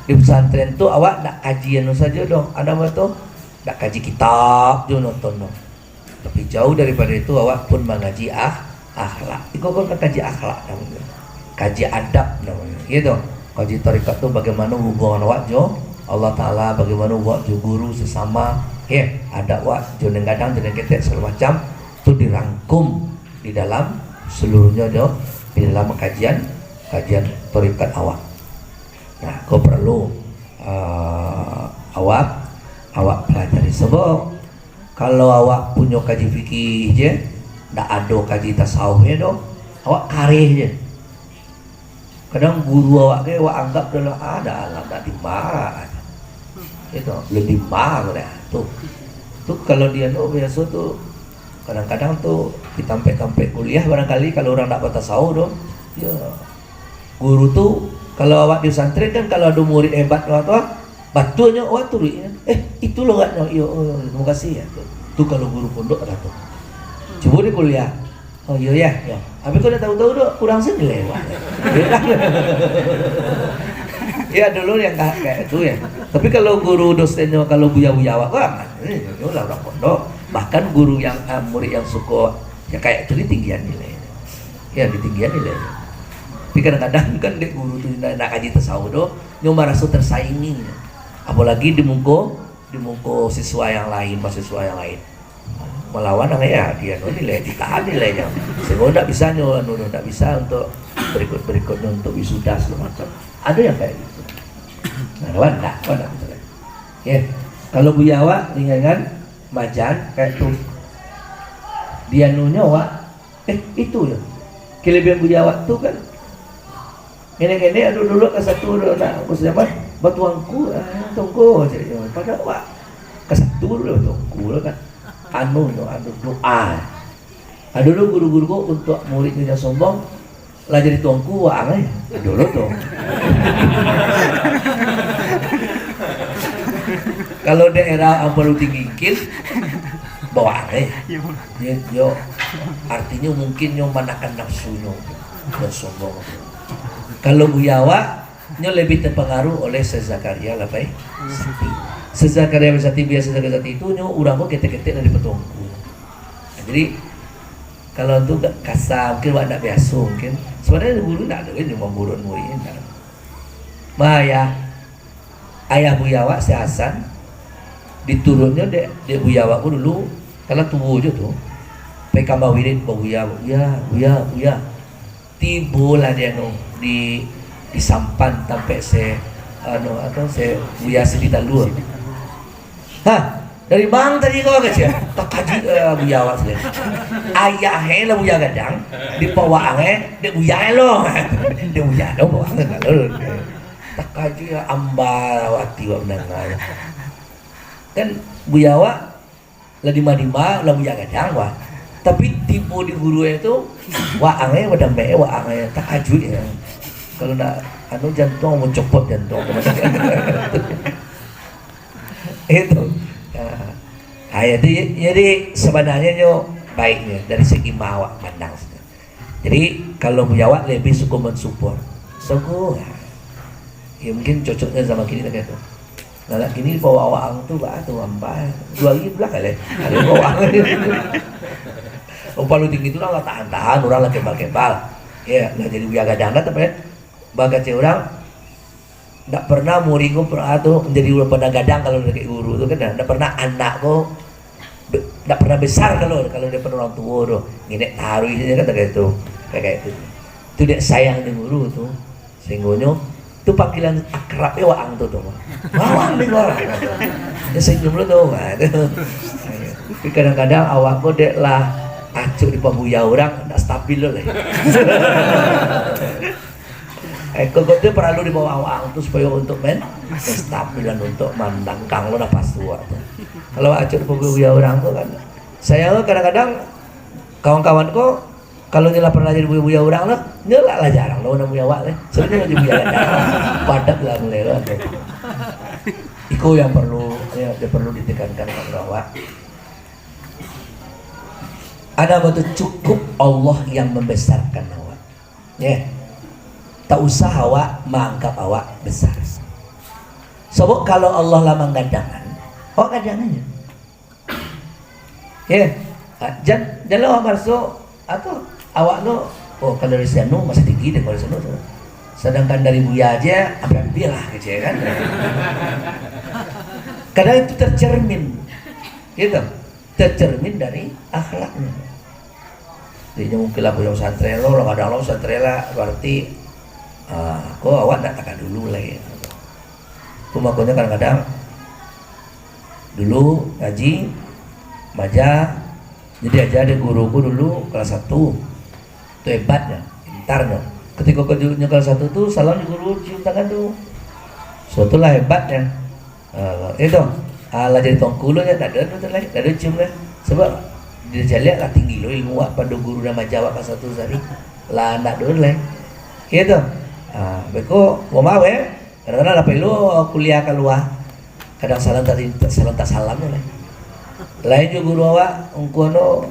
Di pasantren tu awak ndak kaji anu sajo doh. Ado apo tu? Ndak kaji kitab jo nonton doh. Tapi jauah daripado itu, awak pun mangaji ah-, akhlak. Iko kan kaji akhlak namonyo. Kaji adab namonyo. Gitu. Kaji tarekat tu bagaimana hubungan awak jo Allah Ta'ala, bagaimana awak jo guru sasamo. Ya, adab awak jo nan gadang, jo nan ketek, sagalo macam. Tu dirangkum di dalam saluruhnyo do, di dalam kajian, kajian tarekat awak. Nah, ko paralu, eh, awak, awak palajari. Sabab kalau awak punyo kaji fikih je, ndak ado kaji tasawufnyo doh, awak kareh je. Kadang guru awak ke, awak anggap dalam, ah, dah lah, dah di ma. Itu, lah di ma ko dah. Tu. Tu kalau di anu biaso tu, kadang-kadang tu di tampek-tampek kuliah barangkali kalau urang ndak batasawuf tu, ya, guru tu kalau awak di pesantren kan kalau ado murid hebat awak tu, ah, batua nyo awak turuik. Eh, itu lo agaknyo. Iyo, oh, terima kasih ya. Tu, tu kalau guru pondok ado tu. Cubo di kuliah. Oh, iyo, ya, ya. Tapi kok ndak tahu-tahu tu, kurang se nilai awak. Ya, dulu yang ka-, kayak itu ya. Tapi kalau guru dosennyo, kalau buya-buya awak, wah, eh, itu lah urang pondok. Bahkan guru yang, ah, murid yang suko, yang kayak itu ditinggian nilai. Ya, ditinggian nilai. Tapi kadang-kadang kan dek guru tu ndak, ndak kaji tasawuf doh, nyo maraso tersaingi. Apolagi di muko, di muko siswa yang lain, mahasiswa yang lain. Malawan ang, ya, dia tu nilai, ditahan nilainyo. Sehingga ndak bisa nyo, anu, ndak bisa untuk berikut-berikutnya untuk wisuda segala macam. Ada yang kayak gitu. Nah, kawan, ndak, kawan, ndak bisa lagi. Ya, kalau buya awak, ringan-ringan, majan, kayak tu. Di anunyo awak, eh, itu ya. Kelebihan buya awak tu kan, Nenek-nenek ado dulu ka satu, ado nak, apa siapa? Batuangku, ah, tuangku, caknyo. Padahal awak ka satu dulu batuangku lah kan. Anu nyo, anu doa. Ado dulu guru-guru ko untuak muridnyo jan sombong, lah jadi tuangku, waang ai. Ado dulu tu. Kalau daerah ampun tinggi kin, bawaang ai. Yo, yo, artinyo mungkin nyo manakan nafsunyo, jan sombong. Kalau buya awak, nyo lebih terpengaruh oleh Syekh Zakaria Labai Sati. Syekh Zakaria Labai Sati, biaso Zakaria Sati tu, nyo urang ko ketek-ketek dari Patuangku. Jadi, kalau tu agak kasa, mungkin awak ndak biaso, mungkin. Sebenarnya guru ndak ado kan, cuma murid-murid, ndak ado. Mah, ya, ayah buya awak, Syekh Hasan, diturunnyo dek, dek buya awak ko dulu, kalau tuo jo tu, pai kamba wirid, ba buya, buya, buya, buya. Tibolah di anu, di, di sampan tampek se, anu, apo, se buya Sidi Talua. "Hah, dari ma tadi ko?" kecek. Takajuik, eh, buya awak sekali. Ayah, eh, lah buya gadang, dipawaang, eh, dek buya, eh, lo. Dek buya, lo, pawaang, lo. Takajuik, amba awak ati awak mandanga. Kan buya awak Lah dima-dima, lah buya gadang, wah. Tapi tibo di guru e tu, waang e, badamek e, waang e, takajuik e. Kalau ndak, anu, jantuang, mau copot jantuang. Itu. Nah. Ha, jadi, jadi sabananyo nyo baiknyo dari segi ma awak pandang. Jadi, kalau buya awak lebih suko mensupport. Sungguh. Ya, mungkin cocoknya sama kini lah tu. Nah, lah kini bawa awak ang tu, bah, tu ampai. Dua hari pulang kali. Ada bawa ang. Umpal tinggi tu lah, lah tahan-tahan, orang lah kebal-kebal. Ya, lah jadi buya gadang dah, tapi bagace orang, ndak pernah murid ko pernah tu menjadi urang pandang gadang kalau dek guru tu kan, ndak pernah anak ko be-, ndak pernah besar kalau, kalau dek urang tuo tu, nginek taruih saja kan, kayak itu, kayak itu. Tu dek sayang dek guru tu, sehinggonyo tu panggilan akrab e waang tu tu. Waang dek waang tu. Dia senyum dulu tu, wah, tu. Tapi kadang-kadang awak ko dek lah acuk dipabuya urang, ndak stabil lo lah. Eh, kok tu paralu dibawa awak tu supayo untuk men-, stabilan untuk mandangkang lo napas tu awak tu. Kalau acuk dipabuya urang tu kan, saya kadang-kadang kawan-kawan ko, kalau nyo lah pernah jadi buya-buya urang lah, nyo lah, lah jarang lo nak buya awak leh. Sebenarnya jadi buya gadang. Padat lah mulai lo. Iko yang perlu, ya, yang perlu ditekankan kepada awak. Ada betul cukup Allah yang membesarkan awak. Ya. Tak usah awak maanggap awak besar. Sabab kalau Allah lah manggadangan, awak gadang aja. Ya. Ha, jan, jan lah awak maraso, atau awak tu, "Oh, kalau dari si anu masih tinggi daripada si anu tu." Sedangkan dari buya aja, ambil-ambil lah, gitu ya kan. Kadang itu tercermin. Gitu. Tercermin dari akhlaknya. Jadi, mungkin lah punya pesantren lo, lah kadang lo pesantren lah, berarti, ah, ko awak ndak takah dulu lai. Tu makonyo kadang-kadang dulu ngaji, maja, jadi aja dek guru ku dulu kelas satu. Tu hebatnya, pintarnya. Ketika ko nyo kelas satu tu, salam jo guru cium tangan tu. Suatu lah hebatnya. Ah, itu. Ah, lah jadi tuangku lo nyo, ndak ado tu lai, ndak ado cium lai. Sebab dicaliak lah tinggi lo ilmu awak pado guru nan maja awak kelas satu tadi. Lah ndak ado lai. Gitu. Ah, beko, mohon maaf, eh. Kadang-kadang lah perlu kuliah kalua. Kadang salam tak, salam tak salam tu lai. Lain jo guru awak, ungkuan tu,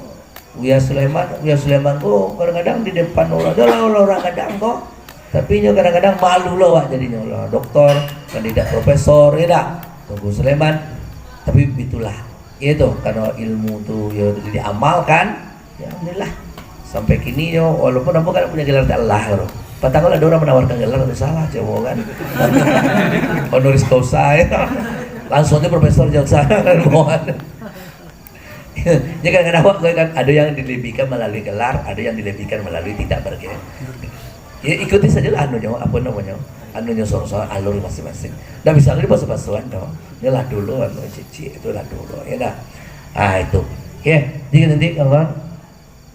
Buya Sulaiman, Buya Sulaiman ko kadang-kadang di depan orang, ado lah orang-orang gadang ko. Tapi nyo kadang-kadang malu lo awak jadinyo lah. Doktor, kandidat profesor, ya dak? Tungku Sulaiman. Tapi bitulah. Iyo tu, karano ilmu tu yo diamalkan, ya alhamdulillah. Sampai kini yo, walaupun ambo kan punyo gelar tak lah tu. Patang lah ado urang manawarkan gelar, tu salah cewek kan. Honoris causa, ya. Langsung aja profesor, jangan salah. Ya, kadang-kadang awak kan, ada yang dilebihkan melalui gelar, ada yang dilebihkan melalui tidak bergelar. Ya, ikuti sajalah anunyo, apa namanya, anunyo sorang-sorang, alur masing-masing. Ndak bisa lagi pasu-pasuan tu. Nyo lah dulu, anu, cicik, itu lah dulu, ya dah. Ah, itu. Oke, jadi nanti kawan,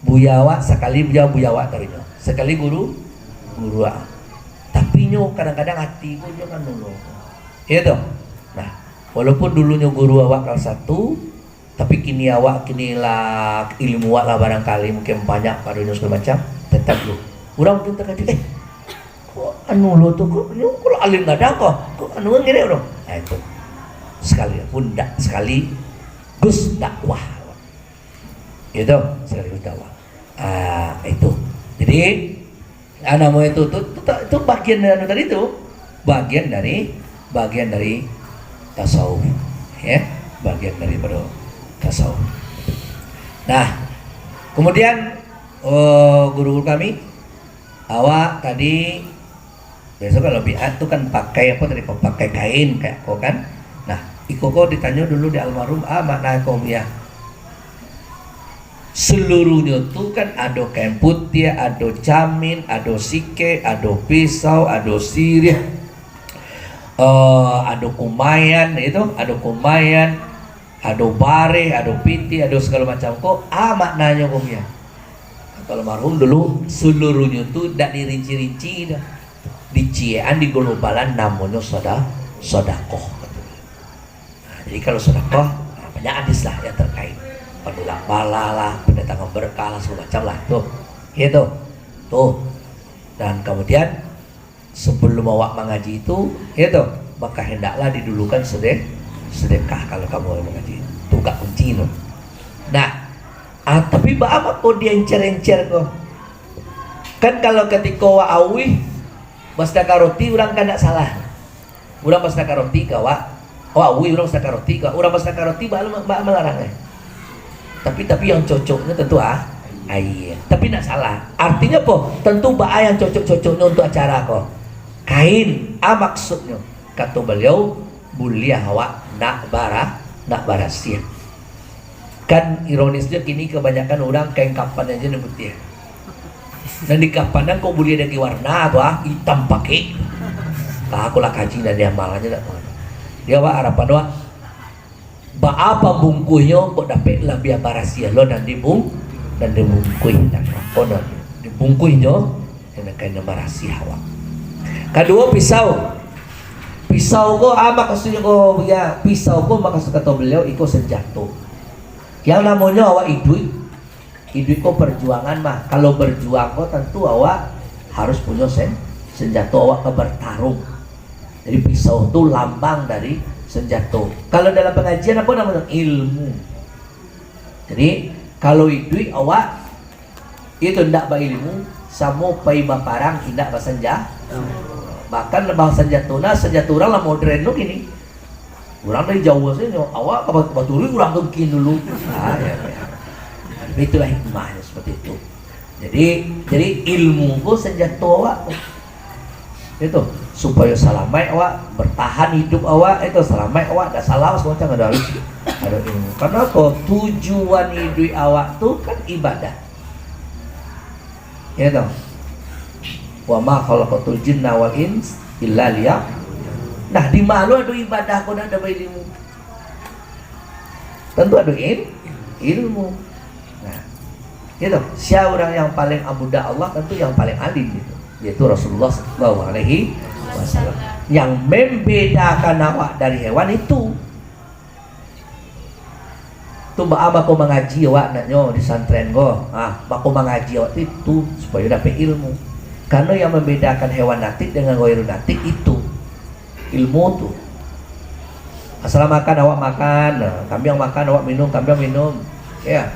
buya awak, sakali buya, buya awak taruih nyo. Sakali guru, guru awak. Tapi nyo kadang-kadang hati pun nyo kan dulu. Iya tu. Nah, walaupun dulunyo guru awak kelas satu, tapi kini awak, kini lah ilmu awak lah barangkali mungkin banyak padonyo segala macam, tetap dulu. Urang mungkin takajut, "Eh, kok anu lo tu, kok, kok lah alim gadang ko, kok anu kan gini lo?" Nah, itu. Sakali pun ndak, sakali gus dakwah. Gitu, sakali gus dakwah. Ah, itu. Jadi, ah, namo itu, tu, tu, tu, tu bagian dari anu tadi tu. Bagian dari, bagian dari tasawuf. Ya, bagian daripada tasawuf. Nah, kemudian, oh, guru-guru kami, awak tadi, biaso kalau biat tu kan pakai apa tadi, pakai kain kayak ko kan. Nah, iko ko ditanyo dulu di almarhum, ah, makna ko, ya. Seluruhnyo tu kan ado kain putiah, ado camin, ado sikek, ado pisau, ado siriah, eh, ado kumaian, itu, ado kumaian, ado bareh, ado pitih, ado segalo macam. Ko, ah, maknanyo ko, ya. Kato almarhum dulu, seluruhnyo tu dak dirinci-rinci dah. Diciek-an, digolobalan, namonyo soda-, sodakoh. Nah, jadi kalau sodakoh, nah, banyak hadis lah yang terkait. Penolak bala lah, pendatangan berkah lah, segala macam lah. Tuh. Gitu. Tuh. Dan kemudian, sebelum awak mangaji itu, gitu, maka hendaklah didulukan sedek-, sedekah kalau kamu mangaji. Itu gak kunci tu. Nah, ah, tapi baa mako diencer-encer ko? Kan kalau katiko awak auih, basadakah roti urang kan ndak salah. Urang basadakah roti ka awak, awak auih urang basadakah roti ka awak, urang basadakah roti baa, baa malarang, eh? Tapi, tapi yang cocoknyo tentu, ah, aia. Tapi ndak salah. Artinyo apo? Tentu baa yang cocok-cocoknyo untuk acara ko. Kain, ah, maksudnyo. Kato baliau, buliah awak nak bara-, nak barasiah. Kan ironisnyo kini kabanyakan urang kain kapan aja nan putiah. Nan dikapanan kok buliah dagai warna tu, ah, itam pakai. Ka aku lah kaji nan diamalannyo dak tahu. Dia awak harapan awak, baa pambungkuihnyo kok dapek labiah barasiah lo nan dibung-, nan dibungkuih, nan apo nan dibungkuihnyo, nan kain nan barasiah awak. Kaduo, pisau. Pisau ko, ah, makasuiknyo ko, ya, pisau ko makasuik kato baliau iko senjato. Yang namonyo awak iduik, iduik ko perjuangan mah. Kalau berjuang ko tantu awak harus punyo sen-, senjato, awak ka bertarung. Jadi pisau tu lambang dari senjato. Kalau dalam pengajian apo namonyo? Ilmu. Jadi kalau iduik awak itu ndak bailmu, samo pai baparang indak basenja-, bahkan basenjato, nah, senjato urang lah modern tu kini. Urang dari jauah sajo, awak ka ba-, baturuik urang tu mungkin dulu. Ah, ya, ya. Itulah hikmahnyo seperti itu. Jadi, jadi ilmu ko senjato awak ko. Itu, supayo salamaik awak, bertahan hidup awak, itu salamaik awak, dak salah semacam ado, ado ilmu. Karena apo? Tujuan hidup awak tu kan ibadah. Ya toh? "Wa ma khalaqtul jinna wal ins illa liya-," nah, di ma lo ado ibadah ko nak ado ilmu? Tentu ado il-, ilmu. Nah, ya toh? Sia urang yang paling amudah Allah, tentu yang paling alim gitu, yaitu Rasulullah sallallahu alaihi wasallam. Yang membedakan awak dari hewan itu, tu baa mako mangaji awak naknyo di santren ko. Ah, mako mangaji awak tu, itu supayo dapek ilmu. Karano yang membedakan hewan natik dengan ghairu natik itu ilmu tu. Asal makan, awak makan, nah, kambiang makan, awak minum, kambiang minum. Ya.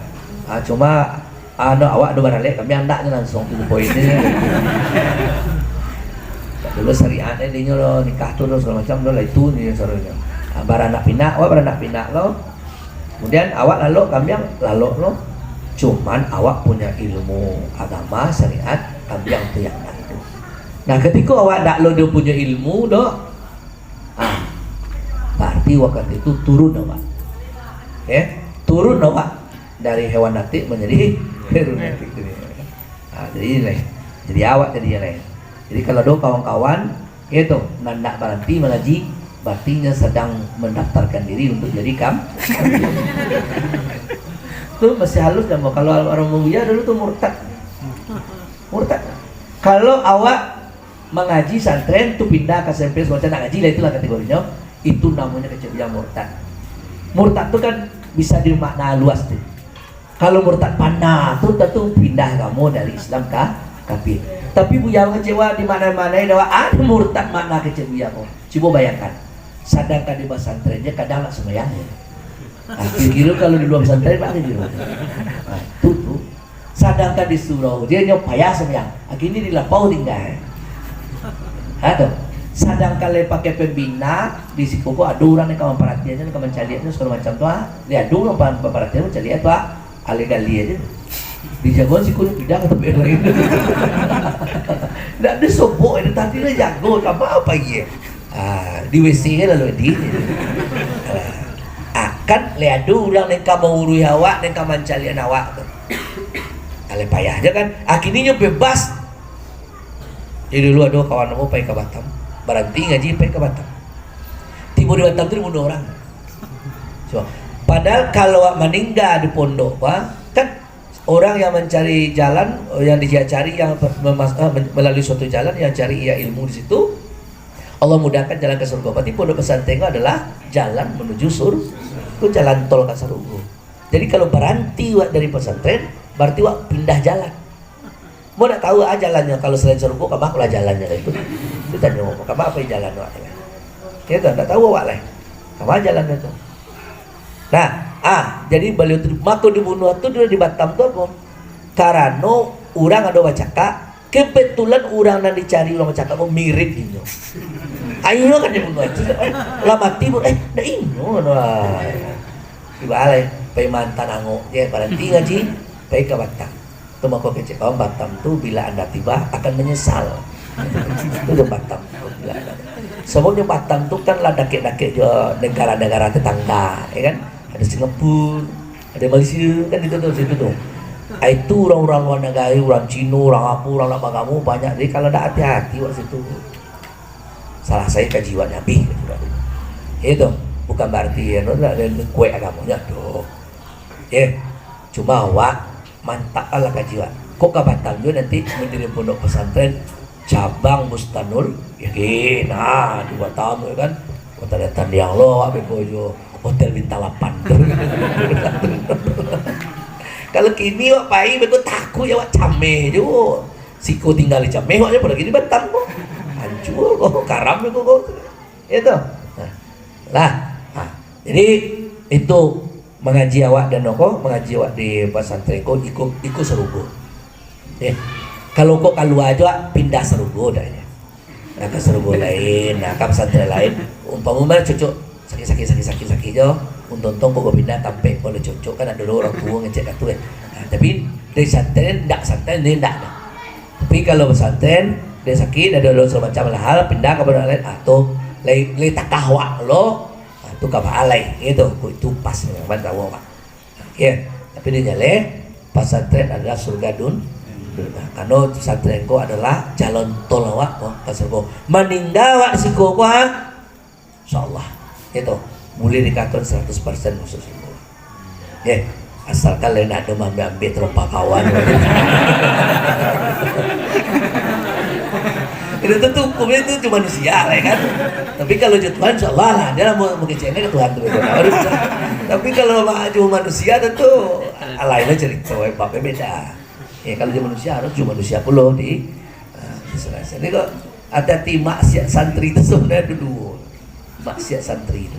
Ah, cuma Anu, awak ado baralek, kami andaknyo langsung tu poin ni. Dulu syariat ni, dinyo lo, nikah tu lo, segala macam lo, lah itu ni saronyo. Ah, baranak pinak, awak baranak pinak lo. Kemudian awak lalok, kami lalok lo. Cuman awak punyo ilmu agama, syariat, kami tu yang nak itu. Nah, ketiko awak ndak lo do punyo ilmu do, ah, berarti waktu itu turun awak. Ya, turun awak dari hewan natik manjadi hewan natik tu. Ah, jadi inilah. Jadi awak jadi yang lain. Jadi kalau ado kawan-kawan, ya tu, nan nak baranti mangaji, berarti nyo sadang mendaftarkan diri untuk jadi kam-, tu masih halus dan kalau almarhum Buya dulu tu murtad. Murtad. Kalau awak mangaji santren tu pindah ka S M P semacam nak ngaji lah, itulah kategorinyo. Itu namonyo kecek buyang murtad. Murtad tu kan bisa dimakna luas tu. Kalau murtad panah tu, tentu pindah agamo dari Islam ka kafir. Tapi buyang kecewa di mana-mana dah, ah, murtad makna kecek buyang ko. Cubo bayangkan. Sadangkan di pesantren je kadang nak sembahyang je. Ah, kira-kira kalau di luar pesantren, baa kira-kira. Ah, tu, tu. Sadangkan di surau, dia nyo payah sambayang. Kini di lapau tingga. Ha, tu. Sadangkan lai pakai pembina, di siko ko ado urang nan ka mamparatian, nan ka mancaliak, nan sagalo macam tu, ha. Lai ado urang pa-, mamparatian, mancaliak tu, ha. Alai gali aja. Dijago siko nyo pindah ka tampek lain. Ndak ado sobok, itu tadi lah jago, ka ma pai? Ah, di W C kan lalu di. Ah, akan lai ado urang nan ka mauruih awak, nan ka mancaliak awak tu. Alai payah je kan. Kini nyo bebas. Jadi dulu ado kawan ambo pai ka Batam. Baranti ngaji pai ka Batam. Tibo di Batam tu dibunuh urang. So, padahal kalau awak maningga di pondok, bah, kan orang yang mancari jalan, yang dicari, yang memas-, eh, men-, melalui suatu jalan, yang cari ia ilmu di situ, Allah mudahkan jalan ka surga. Berarti pondok pesantren itu adalah jalan menuju sur-, itu jalan tol ka surga. Jadi kalau baranti wak dari pasantren, bararti wak pindah jalan. Mau nak tahu ah jalannyo, kalau salain sarugo, ka ma lah jalannyo itu? Itu tanyo, ka ma pai jalan wak tu? Yo tu, ndak tahu awak lai. Ka ma jalannyo tu? Nah, ah, jadi baliau tu, mako dibunuah tu dulu di Batam tu apo? Karano urang ado bacakak, kebetulan urang nan dicari urang bacakak ko mirip inyo. Ah, inyo kan dibunuah tu. Lah mati pun, eh, ndak inyo tu, ah. Tibo lai, pai maanta angok je, baranti ngaji, pai ka Batam. Tu mako kecek kawan, Batam tu bila anda tiba akan menyesal. Itu tu Batam tu bila anda. Sabananyo Batam tu kan lah dakek-dakek jo nagara-nagara tetangga, yo kan? Ado Singapura, ado Malaysia, kan itu tu, situ tu. Ah, itu urang-urang luar nagari, urang Cino, urang apo, urang ndak baagamo banyak. Jadi kalau ndak hati-hati wak situ, salah sajo kaji wak nyo abih. Itu bukan bararti anu, ndak ado kuek agamonyo, doh. Ye, cuma awak mantap lah kaji wak. Kok ka Batam juo nanti mandirian pondok pesantren cabang Bustanul Yakin. Nah, di Batam tu kan, kota dan tandiang lo awak beko jo hotel bintang lapan tu. Kalau kini awak pai beko takuik awak cameh juo. Siko tingga di cameh awak je, apolai di Batam ko. Hancua ko, karam beko ko. Yo tu. Nah. Lah. Nah. Jadi itu mangaji awak dan ko, mangaji awak di pasantren ko iko, iko sarugo. Eh, kalau kok kalua juo pindah sarugo dah nyo. Nah, ka sarugo lain, nah, ka pasantren lain. Umpamo mah cocok sakik-sakik, sakik-sakik, sakik jo. Untung-untung kok pindah tampek ko lah cocok, kan ado urang tuo ngecek ka tu, eh. Nah, tapi dari santren ndak, santren ni ndak ado. Tapi kalau pasantren, dari sakik, ado, ado sagalo macam lah hal, pindah ka pondok lain, ah, tu lai, lai takah awak lo, ah, tu ka baalai, gitu. Itu pas, memang tahu awak. Yo, tapi di jaleh, pasantren adalah surga dun-, dunia. Karano pasantren ko adalah jalan tol awak ko ka surga. Maningga awak siko ko, ha? Insyaallah. Itu buliah dikatokan saratus persen masuak surga. Yo, asalkan lain ado maambiak-ambiak tarompa kawan. Itu tu, tu hukumnyo tu, tu manusia lah, kan. Tapi kalau jo Tuhan, insyaallah lah, dia lah mau, mau keceknyo ka Tuhan tu. Tapi kalau ma-, jo manusia tu, tu, lain lah carito, eh, babnyo beda. Eh, kalau jo manusia, harus jo manusia pulo di, ah, di sana. Jadi kok hati-hati, maksiat santri tu sabananyo ado duo. Maksiat santri tu.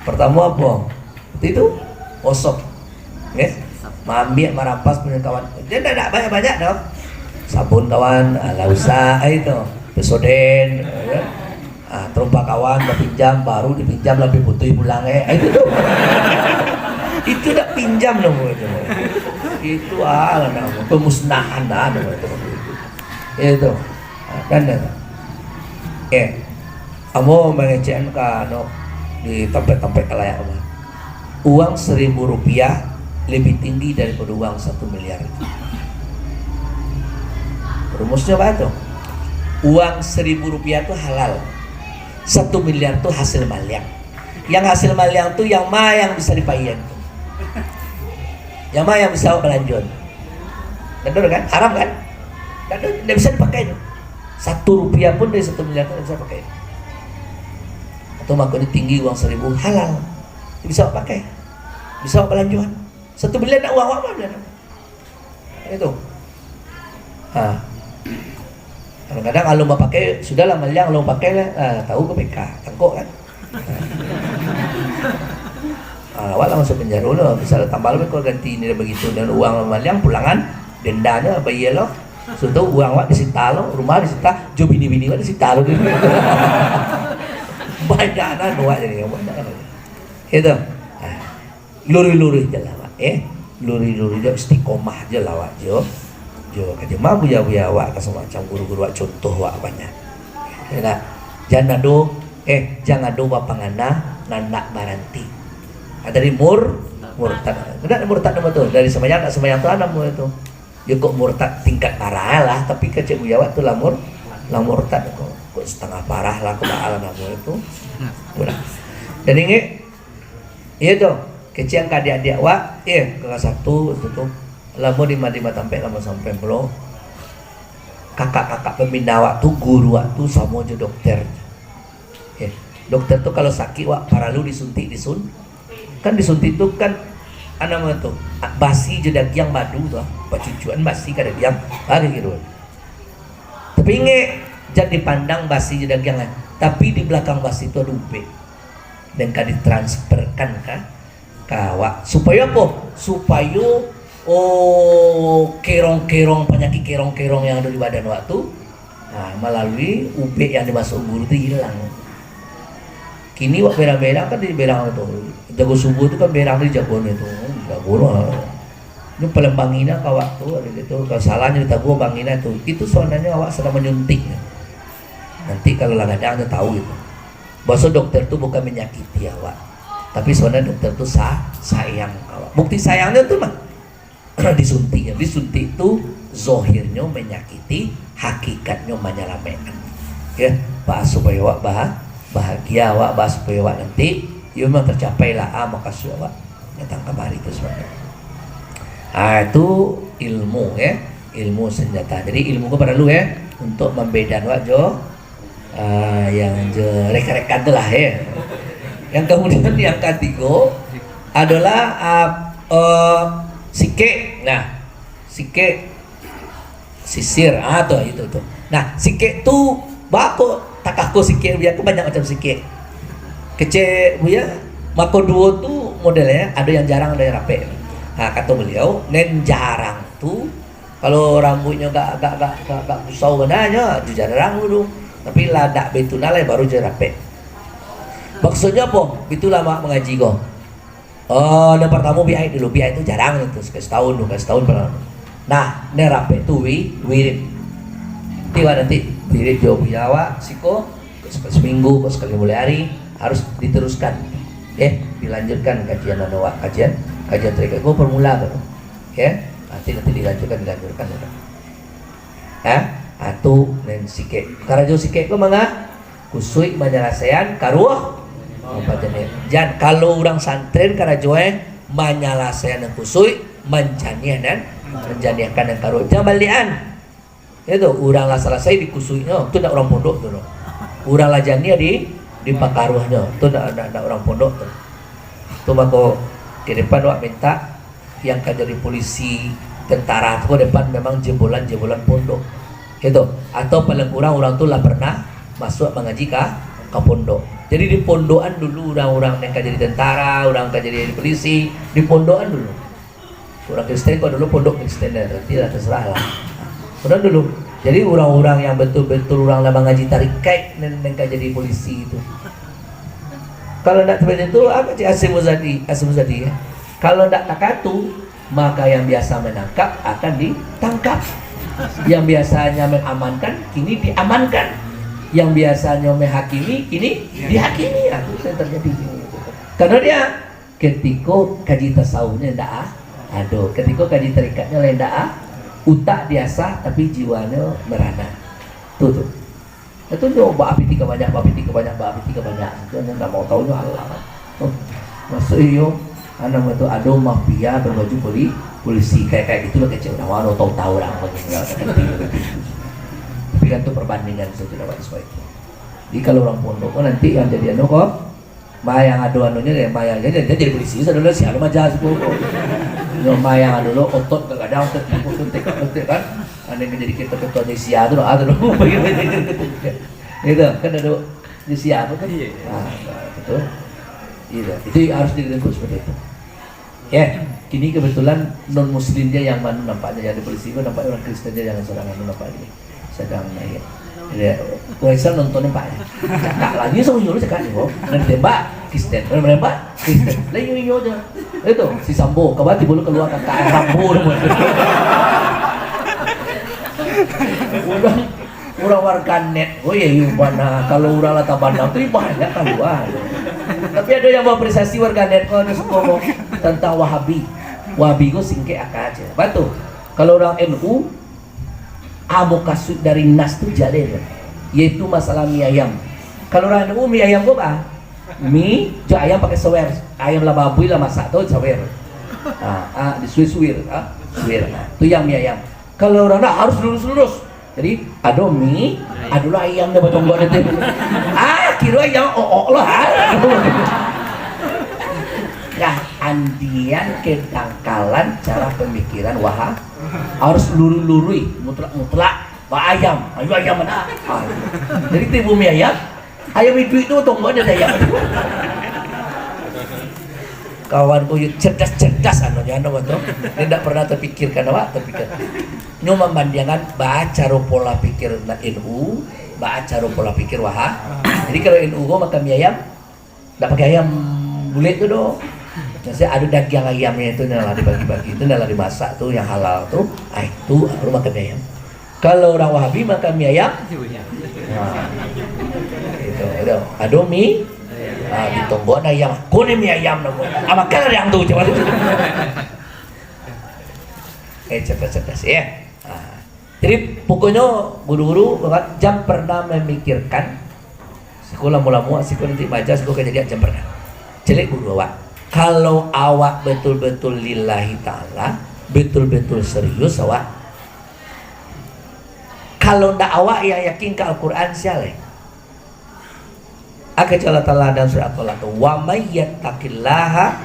Partamo apo? Itu, gosok. Nggih? Maambiak, marampas punyo kawan. Dia ndak, ndak banyak-banyak doh. Sabun kawan, ah, lah usah, ah, itu. Pepsodent, yo kan? Ah, tarompa kawan, bapinjam, baru dipinjam, lah pai putuih pulang, eh. Ah, itu tu. Itu ndak pinjam namo itu. Itu, ah, namo, pemusnahan, ah, namo itu. Itu. Ah, kan, eh. Ambo mangecekan ka, anu, di tampek-tampek kalayak mah. Uang saribu rupiah labiah tinggi daripado uang satu miliar. Rumusnyo baa tu? Uang saribu rupiah tu halal. Satu miliar tu hasil maliang. Yang hasil maliang tu yang ma yang bisa dipaian tu? Yang ma yang bisa awak balanjo tu? Ndak ado kan? Haram kan? Ndak ado, ndak bisa dipakai tu. Satu rupiah pun dari satu miliar tu ndak bisa pakai. Atau mako ni tinggi uang saribu, halal. Bisa awak pakai. Bisa awak balanjoan. Satu miliar ndak uang awak mah, miliar. Itu. Ha. Kadang-kadang alun bapakai, sudahlah maliang alun bapakai lah. Ha, tahu ka P K, tangkok kan? Ha. Ha, awak lah masuak panjaro lo. Misal tambah lo, kau ganti ni bagitu, dan uang maliang pulangan, dendanyo bayia lo. Sudah tu uang awak disita lo, rumah disita, jo bini-bini awak disita lo. Banyak lah awak jadi, banyak lah. Itu. Ha. Luruih-luruih je lah awak, eh. Luruih-luruih je, istiqomah je lah awak jo. Jo, kaji ma buya-buya awak, ka samacam guru-guru awak, contoh awak banyak. Yo ndak? Jan ado, eh, jan ado bapangana nan ndak baranti. Ah, tadi mur-, murtad. Ndak murtad namo tu. Dari sambayang ndak sambayang tu namo tu. Yo kok murtad tingkat parah lah, tapi kecek buya awak tu lah mur-, lah murtad kok. Kok satangah parah lah, kok baa lah namo tu. Itulah. Dan ingek, Iyo tu, kecek ka adiak-adiak wak, eh, kelas satu, itu tu. Lamo di ma-, di ma tampek lamo sampai pulo. Kakak-kakak pambina wak tu, guru wak tu samo jo dokter. Eh, dokter tu kalau sakik wak paralu disuntik, disun-, kan disuntik tu kan Namo tu, basi jo dagiang badu tu, ah. Bacucuan basi ka dagiang, ah, kiro. Tapi ingek, jan dipandang basi jo dagiang, ah. Tapi di balakang basi tu ado ubek. Dan ka ditransferkan ka, ka awak. Supayo apo? Supayo, oh, kerong-kerong, panyakik kerong-kerong yang ado di badan awak tu, ha, malalui ubek yang dimasuak guru tu ilang. Kini wak berang-berang kan di berang tu. Jago subuah tu kan berang tu dijago ni tu. Jago lah. Ni paling bangina ka awak tu, ado gitu. Kalau salah nyo ditaguah bangina tu. Itu sabananyo awak sadang manyuntik. Nanti kalau lah gadang tu tahu itu. Baso dokter tu bukan manyakiti awak. Tapi sabananyo dokter tu sa-, sayang ka awak. Bukti sayangnyo tu mah. Disuntiknyo, disuntik tu zohirnyo manyakiti, hakikatnyo manyalamaikkan. Ya, baa supayo awak bah-, bahagia, awak baa supayo awak nanti, yo, memang tercapai lah, ah, makasuik awak datang kamari tu sabananyo. Ah, itu ilmu, ya, ilmu senjata. Jadi ilmu ko paralu, ya, untuk mambedakan awak jo ah, yang jo rekan-rekan tu lah, ya. Yang kemudian yang katigo adolah, ah, eh, sikek. Nah, sikek, sisir, ah, tu, itu tu. Nah, sikek tu baa kok takah ko sikek, Buya, ko banyak macam sikek. Kecek Buya, mako duo tu modelnyo, ado yang jarang, ado yang rapek. Ha, kato baliau, nan jarang tu, kalau rambuiknyo agak, agak, agak, agak, agak gusau bana nyo, jo jarang dulu. Tapi lah dak baitu nah lai, baru jo rapek. Maksudnyo apo? Itulah mak mangaji ko. Oh, nan partamo biaik dulu. Biaik tu jarang tu, sakali satahun, duo kali satahun pernah. Nah, nan rapek tu wi-, wirid. Nanti awak nanti wirid jo Buya awak siko, sakali saminggu, kok sakali mulai ari, harus diteruskan. Eh, dilanjutkan kajian anu awak, kajian, kajian tarekat ko formula tu. Oke, nanti, nanti dilanjutkan, dilanjutkan. Ha? Ha, tu nan sikek. Karajo sikek ko manga? Kusuik manyalasaian karuah mampajaniah. Jan, kalau urang santren karajo, eh, manyalasaian nan kusuik, manjaniah nan, manjaniahkan nan karuah. Jan baliakan. Itu, urang lah salasai di kusuiknyo, tu ndak urang pondok tu, no. Urang lah janiah di, di pakaruahnyo, tu ndak, ndak, ndak urang pondok tu. Tu mako, ka depan awak minta yang ka jadi polisi, tentara tu ka depan memang jebolan-jebolan pondok. Itu, atau paling kurang urang tu lah pernah masuak mangaji ka, ka pondok. Jadi di pondokan dulu urang-urang yang ka jadi tentara, urang ka jadi polisi, di pondokan dulu. Urang Kristen ko dulu pondok Kristen, nanti lah terserah lah. Pondok dulu. Jadi urang-urang yang betul-betul urang lah mangaji tarekat nan, nan ka jadi polisi tu. Kalau ndak seperti itu, apa cik Hasyim Muzadi, Hasyim Muzadi, ya? Kalau ndak takatu, maka yang biasa menangkap akan ditangkap. Yang biasanya mengamankan, kini diamankan. Yang biasanya menghakimi, kini dihakimi. Ah, itu yang terjadi. Karena dia Ketiko kaji tasawufnyo indak a-, ado, ketiko kaji tarikatnyo lah indak a-, utak diasah tapi jiwanyo merana. Tu, tu. Itu nyo baa piti ka banyak, baa piti ka banyak, baa piti ka banyak. Itu nyo ndak mau tahu nyo alah. Masuak iyo, anu tu ado mafia babaju poli-, polisi, kayak, kayak gitu lah kecil. Ndak mau tahu-tahu lah. Tapi kan tu perbandingan sajo lah, Pak, supaya itu. Jadi kalau urang pondok tu nanti yang jadi anu ko, Mayang ado anunyo, mayang jadi, jadi polisi sadolah, sia lo maja siko. Yo, mayang ado lo otot gadang, otot bungkuk tu, tek, tek, kan. Ado yang jadi ketua-ketua di sia tu lo, ah, tu lo. Gitu, kan ado di sia tu kan. Iya, iya. Ah, betul. Iya, itu harus direnggut seperti itu. Ya, kini kebetulan non muslim je yang manu nampaknyo, jadi polisi ko nampak urang Kristen je yang sadang anu nampaknyo. Sadang naiak. Ya, urang Islam nonton nampaknyo. Cakak lah, nyo samo nyo cakak nyo. Nan tembak Kristen, nan menembak Kristen. Lah iyo iyo je. Itu si Sambo, kawan tibo lu kalua kakak Rambo tu. Urang Urang warganet, oh ya, iyo bana. Kalau urang lah tabandang tu, banyak kalua. Tapi ado yang mengapresiasi warganet ko, ado suko ko tentang Wahabi. Wahabi ko singkek aka aja. Batul. Kalau urang N U, a mukasuik dari nas tu jaleh, yaitu masalah mi ayam. Kalau urang N U, mi ayam ko ba? Mi jo ayam pakai sawer. Ayam lah babuih lah masak tu sawer. Ha, ha, disuir-suir, ha, suir. Ha, tu yang mi ayam. Kalau urang nak harus lurus-lurus. Jadi, ado mi, ado lah ayam dah batonggok nanti. Ah, kiro ayam ook lah. Nah, Pandian kedangkalan cara pamikiran Wahab. Harus lurui-lurui, mutlak-mutlak. Ba ayam, ayo ayam mana? Ah. Jadi tibo mi ayam, ayam iduik tu tunggu aja ayam. Kawan ku yo cerdas-cerdas anunya, anu tu. Dia ndak pernah terpikirkan awak, terpikir. Nyo mambandiangkan ba caro pola pikir N U, ba caro pola pikir Wahab. Jadi kalau N U ko makan mi ayam, ndak pakai ayam bulek tu doh. Maksudnya ado dagiang ayamnya tu, nah lah dibagi-bagi tu, nah lah dimasak tu, yang halal tu, ah, itu baru makan mi ayam. Kalau urang Wahabi makan mi ayam, nah, itu, itu. Ado mi, ah, ditonggok nah ayam, ko ni mi ayam namo. Ah, makan lah ayam tu, cuman. Eh, cerdas-cerdas, ya. Ah. Jadi, pokoknyo guru-guru, jan pernah mamikirkan, siko lamo-lamo, siko nanti maaja, siko ka jadi, jan pernah. Caliak guru awak. Kalau awak betul-betul lillahi ta'ala, betul-betul serius awak, kalau ndak awak yang yakin ka Al-Quran, sia lai? Aka cakap Allah Taala dalam surat At-Thalaq tu, "Wa may yattaqillaha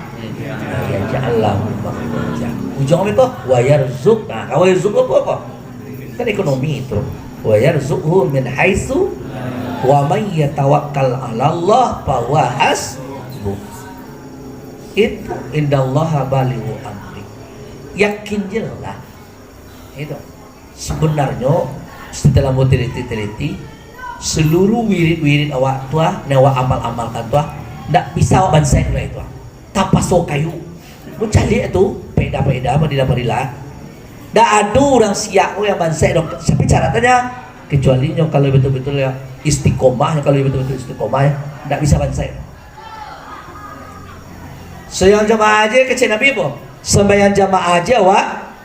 yaj'al lahu makhraja." Ujuang apa tu? "Wa yarzuq." Nah, "wa yarzuq" apa, apa? Kan ekonomi tu. "Wa yarzuqhu min haitsu, wa may yatawakkal 'alallah fa huwa hasbuh." Itu, "Innallaha balighu amri." Yakin je lah. Itu. Sebenarnyo, setelah ambo teliti-teliti, seluruh wirid-wirid awak tu ah, nan awak amal-amalkan tu ah, ndak bisa awak bansaik lai tu ah. Tapaso kayu. Mun caliak tu, faedah-faedah, fadilah-fadilah. Ndak ado urang siak ko yang bansaik doh. Tapi caratannya, kecuali nyo kalau betul-betul ya istiqomah, nyo kalau betul-betul istiqomah ya, ndak bisa bansaik. Sambayang jamaah aja kecek Nabi apa? Sambayang jamaah aja awak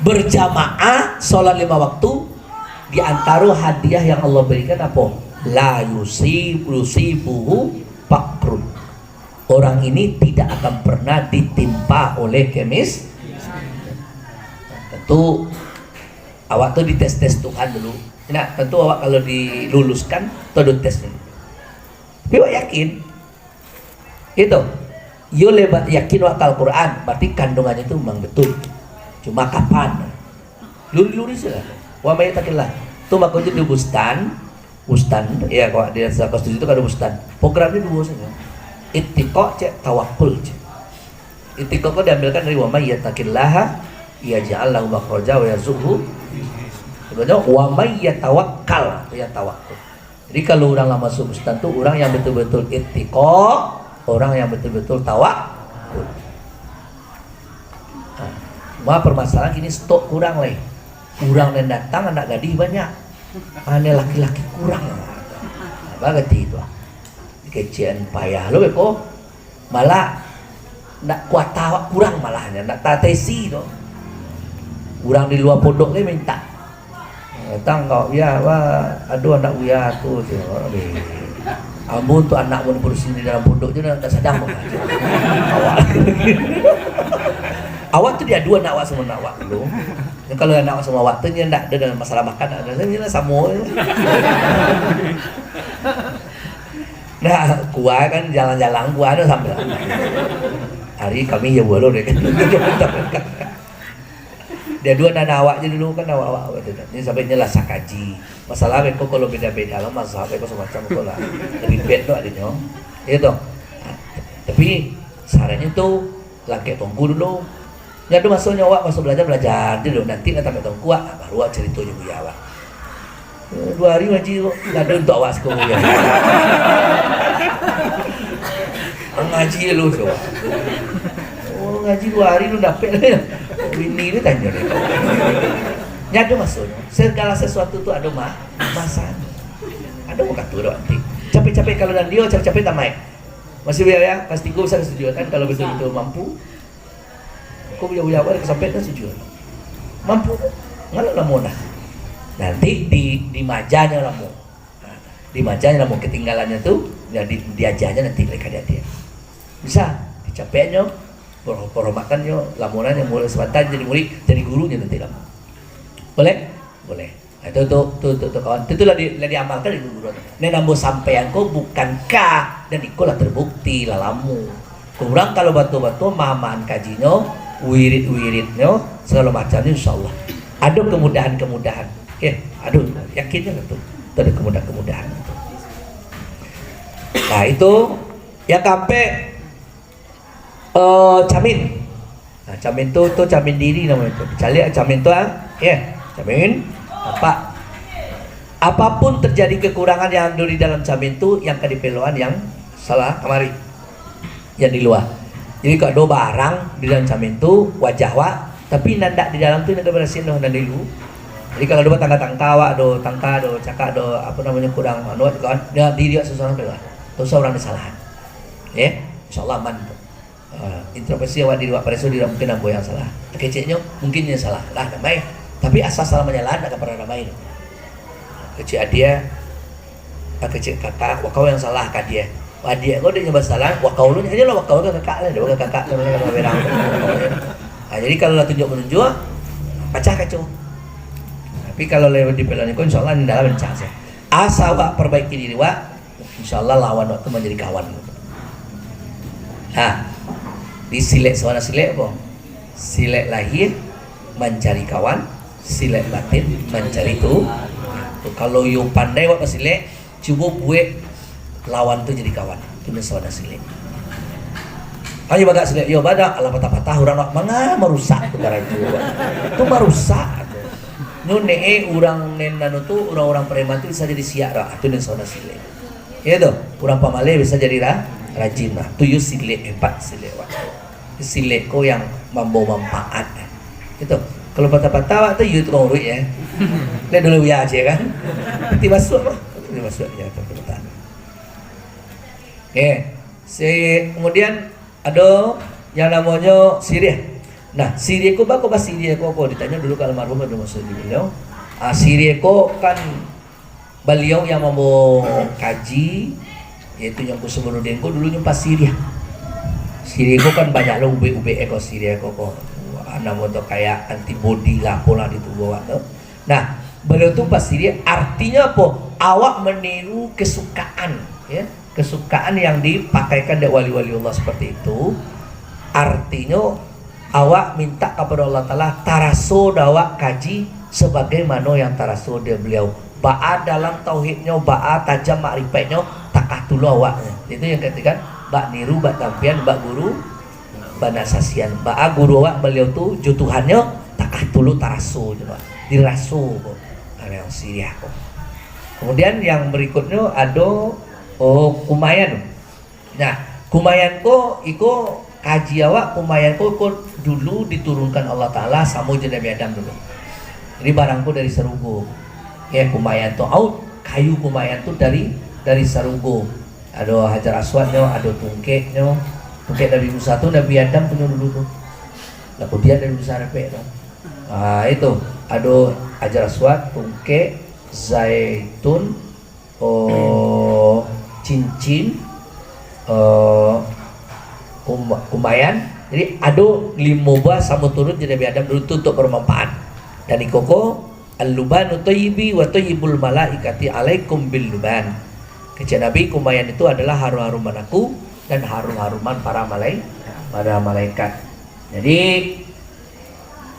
berjamaah, sholat lima waktu, di antara hadiah yang Allah berikan apa? "La yusi-, yusibuhu faqrun." Orang ini tidak akan pernah ditimpa oleh kemis-. Tentu, awak tu dites-tes Tuhan dulu. Nah, tentu awak kalau diluluskan, tu ada tesnya. Tapi awak yakin, Itu. Iyo lebat yakin wak ka Al-Quran, berarti kandungannya tu memang betul. Cuma kapan? Luri-luri saja. Wa may yattaqillah. Tu mako di Bustan, Bustan, ya, kalau di Sekolah Setuju tu kan ada Bustan. Programnya dua saja. Ittiqa cek, tawakul cek. Ittiqa ko diambilkan dari wa may yattaqillaha yaj'al lahu makhraja wa yarzuqhu. Sebenarnya wa may yatawakkal, itu yang tawakul. Jadi, kalau urang lah masuk Bustan tu, urang yang betul-betul ittiqa, urang yang betul-betul tawakul. Ha. Cuma permasalahan kini stok kurang lai. Urang nan datang anak gadih banyak. Ha, nan laki-laki kurang. Apa kata itu? Kecekan payah lo beko. Malah, nak kuota awak kurang malahnyo, nak tatesi tu. Urang di lua pondok ni mintak. Datang kau, "Ya, wah, aduh, anak Buya tu," cakap. Ambo tu anak mun barusin di dalam pondok je, dah sadang awak. Awak tu diadu anak awak samo anak awak dulu. Kalau anak awak samo awak tu, nyo ndak ado dalam masalah makan, ado, nyo samo je. Nah, kuah kan jalan-jalan, kuah tu sampai. Hari kami ya buah lo dek. Dia dua anak awak je dulu kan, awak-awak tu. Ni sampai nyo lah sakaji. Masalah beko kalau beda-beda lah, masalah beko semacam tu lah. Ribet tu adinyo. Iyo tu. Tapi, saranyo tu, langkek tunggu dulu. Nyo tu masuknyo awak masuk belajar, belajar dulu. Nanti lah tampek tunggu, ah, baru awak cerito jo buya awak. Eh, duo hari ngaji tu, gaduah untuak awak siko buya. Ngaji lu, siko. Oh, ngaji duo hari lu dapek lah. Bini ni tanyo dia. Nyo tu masuknyo. Segala sesuatu tu ado ma-, masanya. Ado wakatu ado nanti. Capek-capek kalau nan dio, capek-capek tamaik. Masih biaya, pasti gue bisa setuju kan kalau betul-betul mampu. Kau buya-buya awak ka sampaian kan setuju. Mampu kan? Ngalah lamo dah. Nanti di, di majanyo lamo. Nah, di majanyo lamo, ketinggalannyo tu, ya di, diajanyo nanti mereka diajar. Bisa, dicapeknyo, poro-, poromakannyo, lamonannyo, mulai sabanta jadi murid, jadi gurunyo nanti lamo. Boleh? Boleh. Nah, tu, tu, tu, tu, tu, kawan. Tu, tu lah di, lah diamalkan di guru-guru. Nan ambo sampaian ko bukan ka, dan iko lah terbukti, lah lamo. Urang kalau batua-batua maamaan kajinyo, wirid-wiridnyo, sagalo macamnyo, insyaallah ado kemudahan-kemudahan. Oke, ado, yakin se lah tu. Tu ado kemudahan-kemudahan. Nah, itu yang kaampek, eh, camin. Nah, camin tu, tu camin diri namonyo tu. Caliak camin tu, ah. Ya, camin. Nampak. Apapun terjadi kekurangan yang ado di dalam camin tu, yang ka dipeloan yang salah kamari. Yang di lua. Jadi, kalau ado barang di dalam camin tu, wajah awak, tapi nan dak di dalam tu nan ka barasiahan doh, nan di lua. Jadi, kalau ado batangka-tangka awak, ado tangka, ado, apo namonyo, kurang anu, kawan, diri awak surang-surang peloan. Dak usah urang disalahan. Ya, insyaallah aman tu. Ah, introspeksi awak diri awak, pareso diri awak, mungkin ambo yang salah. Keceknyo, mungkin yang salah. Lah, damai. Tapi asa salah manyalahan, dak akan parnah damai tu. Kecek adia, ah, kecek kakak, wakau yang salah ka adia. Adia ko dek nyo basalah, wakau lu nyo lah wakau ka kakak lah, dak ka kakak tu lah, kalau berang. Ah, jadi kalau lah tunjuak-manunjuak, pacah kaco. Tapi kalau lewat di pelan ko, insyaallah indak lah rancak se. Asa awak parbaiki diri awak, insyaallah lawan awak tu manjadi kawan. Nah, di silek sawana silek apo? Silek lahir mancari kawan, silek batin mancari tu. Tu, kalau iyo pandai awak basilek, cubo buek lawan tu jadi kawan. Tu nan sawana silek. Ayo bagak silek, yo badak, alah patah-patah urang nak manga marusak tu karai tu. Tu marusak tu. Nyo ne, eh, urang nen anu tu, urang-urang preman tu bisa jadi siak dak. Tu nan sawana silek. Iyo tu, urang pamaleh bisa jadi ra-, rajin lah. Tu yo silek, hebat silek awak. Silek ko yang mambawa manfaat. Itu. Kalau patah-patah awak tu, yo tukang uruik ya. Lihat dulu ya aja kan. Peti basuak mah. Peti basuak ya, patah-patah. Oke. Si, kemudian ado yang namonyo siriah. Nah, siriah ko bako basiriah ko, ko ditanyo dulu ka almarhum Abdul Mansur di baliau. Ah, siriah ko kan baliau yang mambawa kaji, yaitu Nyangku Sabarudin ko dulu nyumpah siriah. Siriah ko kan banyak lo ubek-ubek e ko siriah ko, ko. Namo tu kayak antibody lah apo lah di tubuh awak tu. Nah, baliau tu pasiriah, artinyo apo? Awak maniru kesukaan, ya. Kesukaan yang dipakaikan dek wali-wali Allah seperti itu, artinyo awak mintak kapado Allah Taala, taraso dek awak kaji sabagaimano yang taraso dek baliau. Baa dalam tauhidnyo, baa tajam makrifatnyo, takah tu lo awaknyo. Itu yang katigo, bak niru, bak tampian, bak guru, bana sasian. Baa guru awak baliau tu, jo Tuhannyo, takah tu lo taraso jo, diraso ko, yang siriah ko. Kemudian yang berikutnyo ado, oh, kumayan. Nah, kumayan ko, iko kaji awak, kumayan ko, ko dulu diturunkan Allah Taala samo jo Nabi Adam dulu. Jadi barang ko dari sarugo. Ya, kumayan tu, au, kayu kumayan tu dari, dari sarugo. Ado Hajar Aswadnyo, ado tungkeknyo. Tungkek Nabi Musa tu Nabi Adam punyo dulu tu. Lah kudian Nabi Musa dapek tu. Ah, itu. Ado Hajar Aswad, tungkek, zaitun, oh, cincin, eh, kuma-, kumayan. Jadi, ado limo buah samo turun jo Nabi Adam dulu tu untuak bermanfaat. Dan iko ko, "Al-lubanu thayyibi wa thayyibul malaikati alaikum bil luban." Kecek Nabi, kumayan itu adalah harum-haruman aku dan harum-haruman para malai-, para malaikat. Jadi,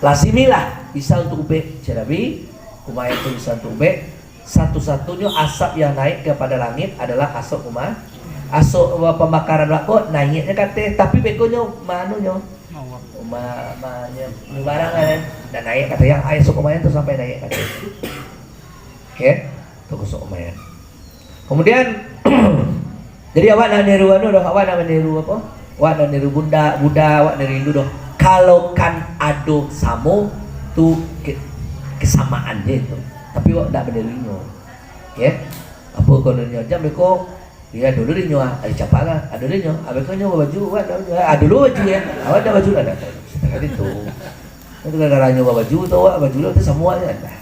lasimilah bisa untuak ubek, kecek Nabi, kumayan tu bisa untuak ubek. Satu-satunyo asap yang naik kepada langit adalah asap kuma-, asap pambakaran awak ko naiaknyo ka ateh, tapi bekonyo manunyo, ma-, ma-, nyo, nyo barang kan, dan naiak ka ateh, yang asap kumayan tu sampai naiak ka ateh. Oke, tu asap kumayan. Kemudian, jadi awak nak niru anu doh, awak nak maniru apo? Awak nak niru Bunda, Buddha, awak niru Hindu doh. Kalau kan ado samo, tu ke-, kesamaan je tu. Tapi awak ndak maniru inyo. Ya. Apo kalau inyo jam beko, ya, ado dulu inyo, ah, ado capak lah, ado dulu inyo, ah, beko inyo babaju, awak ndak babaju, ah, ado dulu baju ya, awak ndak baju lah, dah. Setengah itu. Itu gara-gara inyo babaju tu, awak baju lah, tu samo je lah.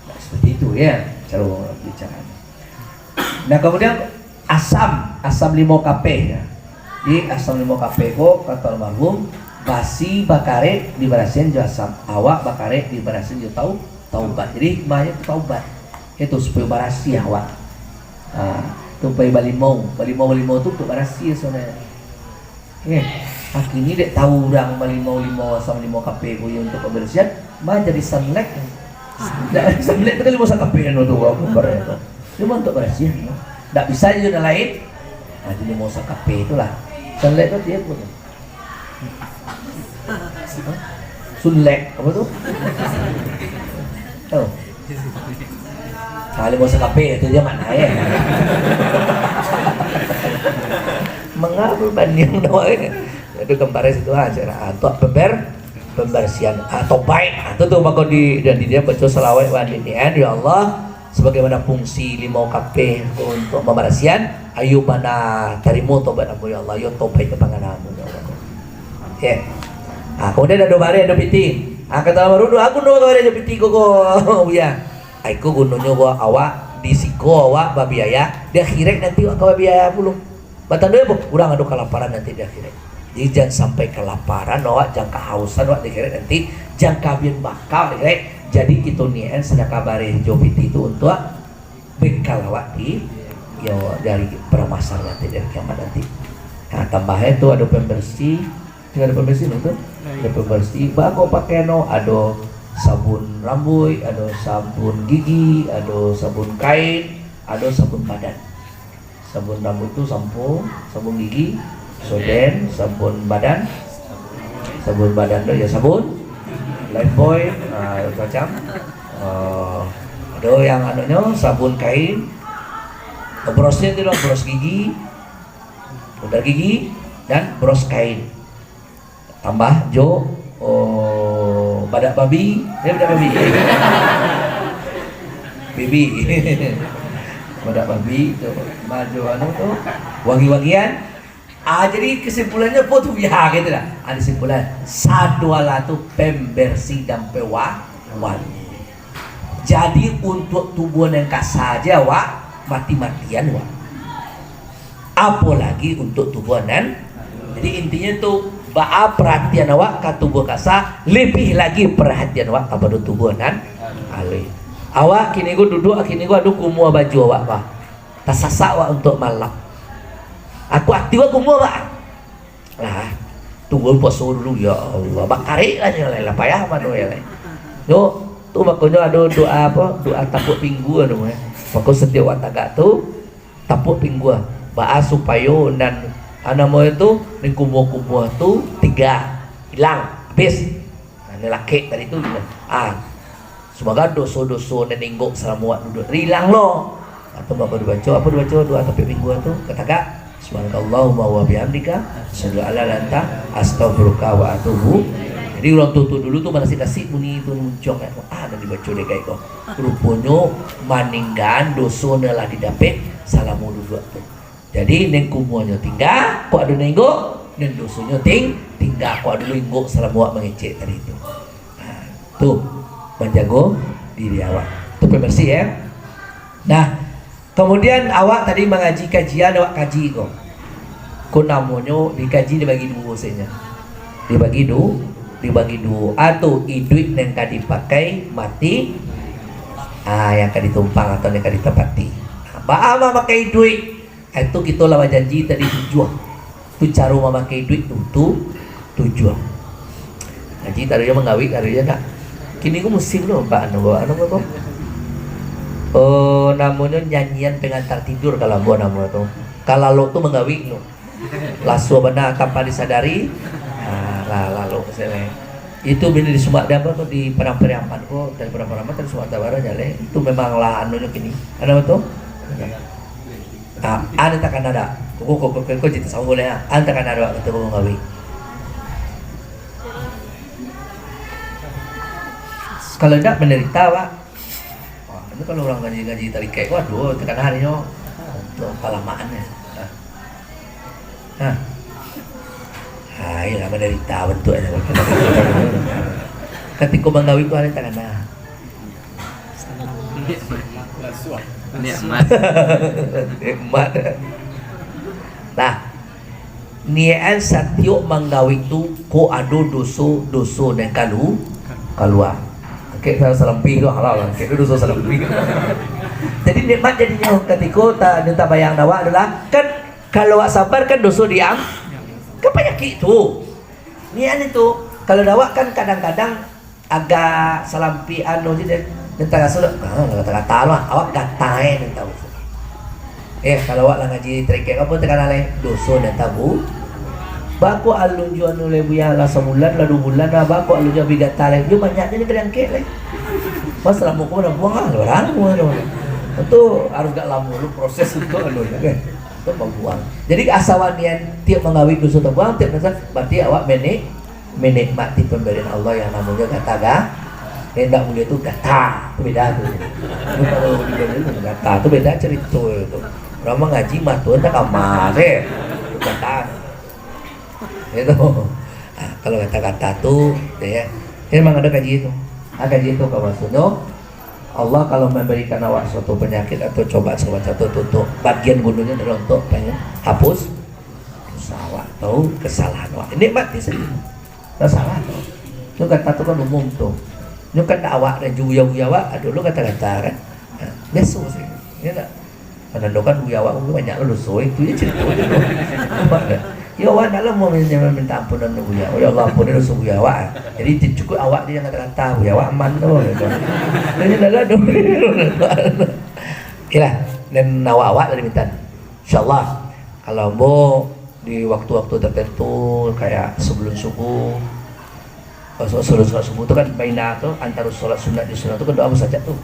Nah, seperti itu ya, cara bicara. Nah, kemudian asam, asam limo kapeh, ya. Di asam limo kapeh ko, kato almarhum, basi bakarek dibarasian jo asam, awak bakarek dibarasian jo tau-, taubat. Jadi, hikmahnyo tu taubat. Itu supayo barasiah awak. Ha, tu pai balimau. Balimau-balimau tu untuak barasiah sabananyo. Eh, kini dek tahu urang balimau-limau asam limau kapeh ko iyo untuak pambarasian, mah jadi sunlight. Dak, sunlight tu kan limau sakape anu tu, gambar tu. Cuma untuak barasiah, no. Dak bisa jo nan lain. Nah, jadi limau sakape itulah. Sunlight tu dia pun. Sunlight, apa tu? Oh. Saling mau sakape tu je makna, eh. Mangapa banding tu, eh? Itu gambarnya situ, ha, cara, ha, tu pember-, pembersihan, ha, tobaik. Ha, tu, tu, maka di, dan di dia baca salawat wan dinian, "Ya Allah, sebagaimana fungsi limau kapeh untuk pembersihan, ayo bana tarimo tobat ambo, ya Allah. Ayo tobaik ka pangana ambo, ya Allah." Ya. Ha, kemudian ado bareh, ado piti. Ha, kata almarhum, "Aku ndak bareh jo piti ko, ko, Buya." Ai, ko gunonyo ko awak di siko awak babiaya, di akhirat nanti awak ka babiaya pulo. Batando apo? Urang ado kalaparan nanti di akhirat. Jadi, jan sampai kalaparan awak, jan kahausan awak di akhirat nanti, jan kabian bakal di akhirat. Jadi, kito niakan sadakah bareh jo piti tu untuak bekal awak di, yo, dari padang mahsyar nanti, dari kiamat nanti. Nah, tambah tu ado pembersih, tinggal ado pembersih tu. Ado pembersih, baa kok pakaian no, ado sabun rambuik, ado sabun gigi, ado sabun kain, ado sabun badan. Sabun rambuik tu sampo, sabun gigi Soden, sabun badan, sabun badan tu ya sabun Lifebuoy, ah, macam, ah, ado yang anunyo sabun kain, brosnyo tu lah, bros gigi, pudar gigi, dan bros kain. Tambah jo, oh, badak babi. Eh, badak babi. Bibi. Badak babi tu. Tambah jo anu tu, wangi-wangian. Ah, jadi kesimpulannya apo tu? Ya, gitu lah. Ah, kesimpulan, sadoalah tu pembersih dan pewa-, wangi. Jadi, untuak tubuah nan kasa aja awak mati-matian, wak. Apolagi untuak tubuah nan. Jadi, intinyo tu, baa paratian awak ka tubuah kasa, labiah lagi paratian awak kapado tubuah nan aluih. Awak kini ko duduak, kini ko ado kumua baju awak, bah. Tasasak awak untuak malap. Aku ati awak kumua, bah. Lah, tunggu puaso dulu, ya Allah. Bakarek lah nyo lai, lah payah mano ya lai. Yo, tu makonyo ado doa apo? Doa tapuak pinggua tu, eh. Mako satiok awak tagak tu, tapuak pinggua. Baa supayo nan, ah, namonyo tu, nan kumua-kumua tu tingga, ilang, abih. Nah, nan lakek tadi tu, ah, Sumaga doso-doso nan inggok salamo awak duduak tadi ilang lo. Atau apo dibaco, apo dibaco doa tapuak pinggua tu? Katagak, "Subhanakallahumma wa bihamdika, asyhadu an la ilaha illa anta, astaghfiruka wa atubu." Jadi urang tuo-tuo dulu tu manasik-nasik bunyi tu muncuang, ah, nan dibaco dek gaek ko. Ruponyo maninggaan doso nan lah didapek salamo duduak tu. Jadi, nan kumuanyo tingga, kok ado nan inggok, nan dosonyo ting-, tingga, kok ado lo inggok salamo awak mangecek tadi tu. Ha, tu, manjago diri awak. Tu pambersih, ya. Nah, kemudian awak tadi mangaji kajian, awak kaji ko. Ko namonyo dikaji dibagi duo sajo. Dibagi du-, dibagi duo. Atau iduik nan ka dipakai, mati, ah, yang ka ditumpang atau nan ka ditapati. Baa mamakai iduik? Ah, itu kito lah bajanji tadi tujuah. Tu caro mamakai duit tu, tu tujuah. Jadi, taruih mangawik, taruih nak. Kini ko musim tu, Pak, anu, anu ko. Oh, namonyo nyanyian pengantar tidur kalau ambo namo tu. Kalau lalok tu mangawik tu. Laso bana tanpa disadari. Ah, lah, lalok selai. Itu bila di Sumatera apa tu, di Padang Pariaman ko, dari Padang Pariaman dari Sumatera Barat jaleh. Itu memang lah anunyo kini. Anu tu? Ah, anu takana dak? Ko, ko, ko, ko, ko cerita sawo lah ya. Anu takana dak, kato urang mangawik. Kalau dak, menderita, Pak. Wah, itu kalau urang gaji-gaji tarikek, waduh, takana harinyo. Untuk kalamaan ya. Ah. Nah. Ha, iyolah, mandarita bantuaknyo. Katiko mangawik tu ado takana. Nikmat. Nikmat. Nah, niakan satiok mangawik tu, kok ado doso-doso nan kalu-, kalua. Kek sa-, salempih tu halal lah. Kek tu doso salempih. Jadi nikmat jadinyo katiko ta-, tabayang awak adolah, kan, kalau awak sabar kan doso diam-, Kan panyakik tu. Nian itu, kalau dek awak kan kadang-kadang agak salampik anu je deh. Nan taraso dak, ah, lah gata-gata lah. Awak gata eh, nan tahu. Eh, kalau awak lah ngaji trekek apo takana lai? Doso nan tabu. Bako alun jo anu lai, Buya, lah sabulan, lah duo bulan, lah bako alun jo bi gata lai. Yo banyak je nan ka diangkek lai. Pas lamo ko lah buang ah, lah barang buang tu. Itu harus agak lamo dulu proses untuk anu kan. Itu pambuang. Jadi, asa awak nian tiok mangawik doso tabuang, tiok doso, berarti awak menik-, menikmati pambarian Allah yang namonyo gata ga-, eh, indak buliah tu gata, tu beda tu. Itu kalau dibanding dengan gata, tu beda cerita tu. Urang mangaji mah tu, tak kamar, eh. Gata. Itu. Ah, kalau gata-gata tu, ya. Memang ada kaji tu. Ah, kaji tu kalau maksudnyo, Allah kalau mambarikan awak suatu panyakik atau cobaan samacam tu, tu, tu, bagian gunonyo adalah untuk, apo nyo, hapus dosa awak atau kesalahan awak. Nikmati sajo. Ndak salah tu. Nyo gata tu kan umum tu. Nyo kan ndak awak dan juya-juya awak, ado lo gata-gata kan. Ha, biaso sajo. Yo ndak? Kadang-kadang kan buya awak mungkin banyak lo doso, itu je cerita je tu. Nampak tak? Ya Allah, nak lah mau minta, minta ampun dan buya. Oh ya Allah, ampuni doso buya awak. Jadi, cukup awak je yang kata-kata, buya awak aman tu. Jadi, dah lah, dah. Okeylah, dan awak-awak lah diminta. InsyaAllah, kalau ambo di waktu-waktu tertentu, kayak sebelum subuh, sebelum solat subuh tu kan, baina tu, antara solat sunat di sunat tu kan doa mustajab tu.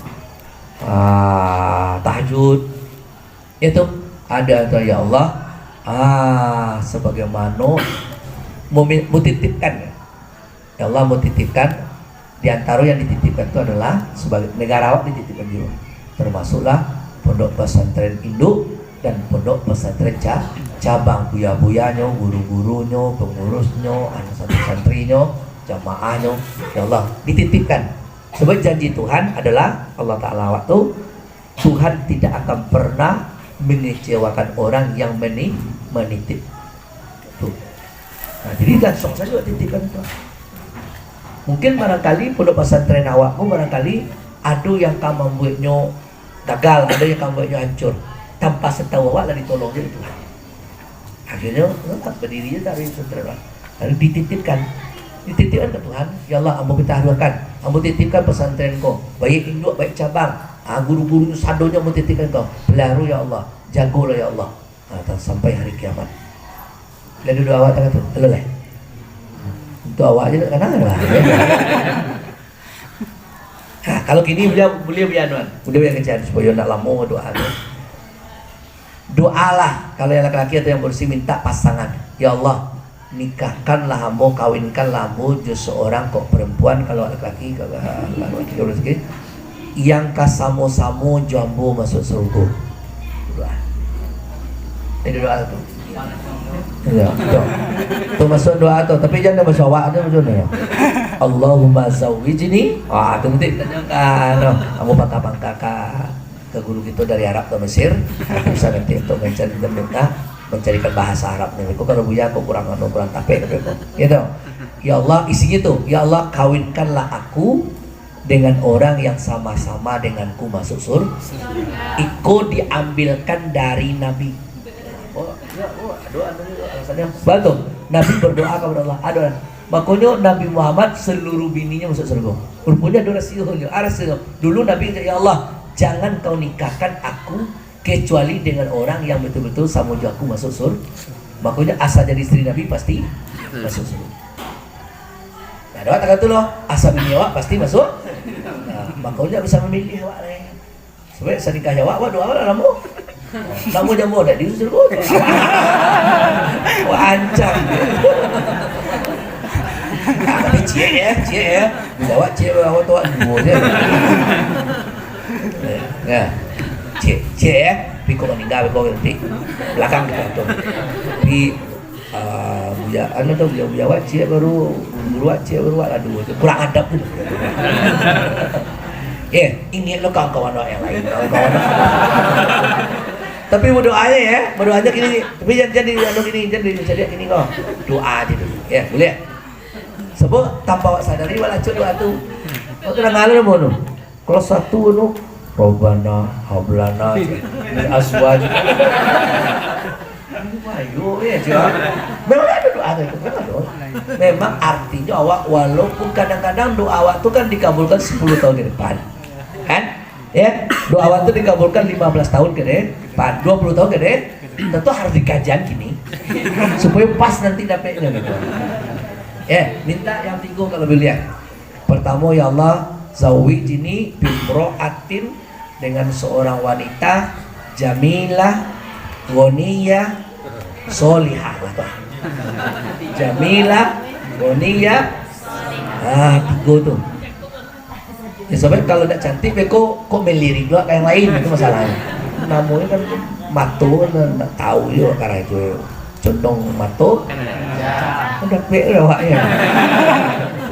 Ah, tahajud, itu ada tu, "Ya Allah, ah, sebagaimana mu mi-, mu titipkan, ya Allah, mu titipkan, di antara yang dititipkan tu adalah sebagai negara awak dititipkan juga, termasuklah pondok pesantren induk dan pondok pesantren ca-, cabang, buya-buyanyo, guru-gurunyo, pengurusnyo, anak santri-santrinyo, jamaahnyo, ya Allah, dititipkan." Sebab janji Tuhan adalah Allah Ta'ala awak tu Tuhan tidak akan pernah mengecewakan orang yang meni-, menitip. Tu. Nah, jadi langsung saja titipkan tu. Mungkin barangkali pondok pesantren awak ko barangkali ado yang ka mambueknyo gagal, ado yang ka mambueknyo hancur. Tanpa satahu awak lah ditolong je Tuhan. Akhirnyo, eh, badiri je dari pesantren lah. Lalu dititipkan. Dititipkan ka Tuhan, "Ya Allah, ambo pitaruahkan. Ambo titipkan pesantren ko. Baik induak, baik cabang. Ah, guru-gurunyo sadonyo ambo titipkan Kau. Peliharo, ya Allah. Jagolah, ya Allah. Ah, ta-, sampai hari kiamat." Lalu doa awak tangan tu. Lalu lah. Untuk awak je nak kanang lah. Ha, kalau kini beliau, beliau bianuan. Beliau yang kecil, supaya nak lama doa tu. Doalah, kalau yang laki-laki atau yang bersih minta pasangan. "Ya Allah, nikahkanlah ambo, kawinkanlah ambo jo seorang kok perempuan," kalau laki-laki, kalau laki-laki, kalau rezeki, "yang ka samo-samo jo ambo masuk surga." Doa. Ini doa tu. Ya, tu. Tu masuk doa tu, tapi jangan masuk awak tu macam ni. "Allahumma zawwijni." Ah, tu nanti tanyakan. Ambo pangka-pangka ka ka guru kito dari Arab ka Mesir, bisa nanti untuk mencari, mencarikan bahasa Arabnya. Ko kalau buya, ko kurang anu, kurang tapek, tapi ko. Gitu. Ya Allah, isinya tu, "Ya Allah, kawinkanlah aku dengan orang yang sama-sama denganku masuk sur-, iko diambilkan dari Nabi." Oh, ya, oh, doa, doa, alasannya. Betul. Nabi berdoa kepada Allah. Ada. Makonyo Nabi Muhammad seluruh bininyo masuk surga. Ruponyo ado rasionyo, ah, rasionyo. Dulu Nabi minta, "Ya Allah, jangan kau nikahkan aku kecuali dengan orang yang betul-betul samo jo aku masuk sur-." Makonyo asa jadi isteri Nabi pasti masuk surga. Nah, doa takatu lo, asa bini awak pasti masuk. Nah, makonyo bisa memilih awak lai. Sabab sanikah awak, awak doa lah lamo. Lamo jamo dak di surga. Wah, ancam. Ah, tapi ciek ya, ciek ya. Bila awak ciek, awak tu awak duo je. Ya. Ciek, ciek ya. Piko maningga, piko nanti. Belakang kita tu. Tapi Ah, buya, anu tu, buya, buya awak ciek baru, guru awak ciek baru, awak lah duo tu. Kurang adab tu. Eh, ingat lo kawan-kawan awak yang lain, kawan-kawan awak. Tapi berdoa aja ya, berdoa aja gini. Tapi jangan, jangan di, anu gini, jangan di, jadi gini kau. Doa aja dulu. Ya, boleh. Sebab tanpa awak sadari, awak lacur doa tu. Kau tenang aja dulu, tu. Kelas satu tu, "Rabbana hablana min azwajina." Ayo, ya, cuma. Memang ada doa tu, memang ada. Memang artinya awak, walaupun kadang-kadang doa awak tu kan dikabulkan sepuluh tahun ke depan. Kan? Ya, doa awak tu dikabulkan lima belas tahun ke depan, dua puluh tahun ke depan. Tentu harus dikajian kini. Supaya pas nanti dapatnya gitu. Ya, minta yang tiga kalau boleh. Pertama, ya Allah, zawijni bimro'atin, dengan seorang wanita jamilah, ghaniyah, solihah lah tu. Jamilah, ghaniyah, ah, tiga tu. Ya, sebab kalau ndak cantik, beko kok melirik juga ka yang lain, itu masalahnya. Namonyo kan mato, ndak tahu juga karena itu. Condong mato, kan dapek lah awaknya.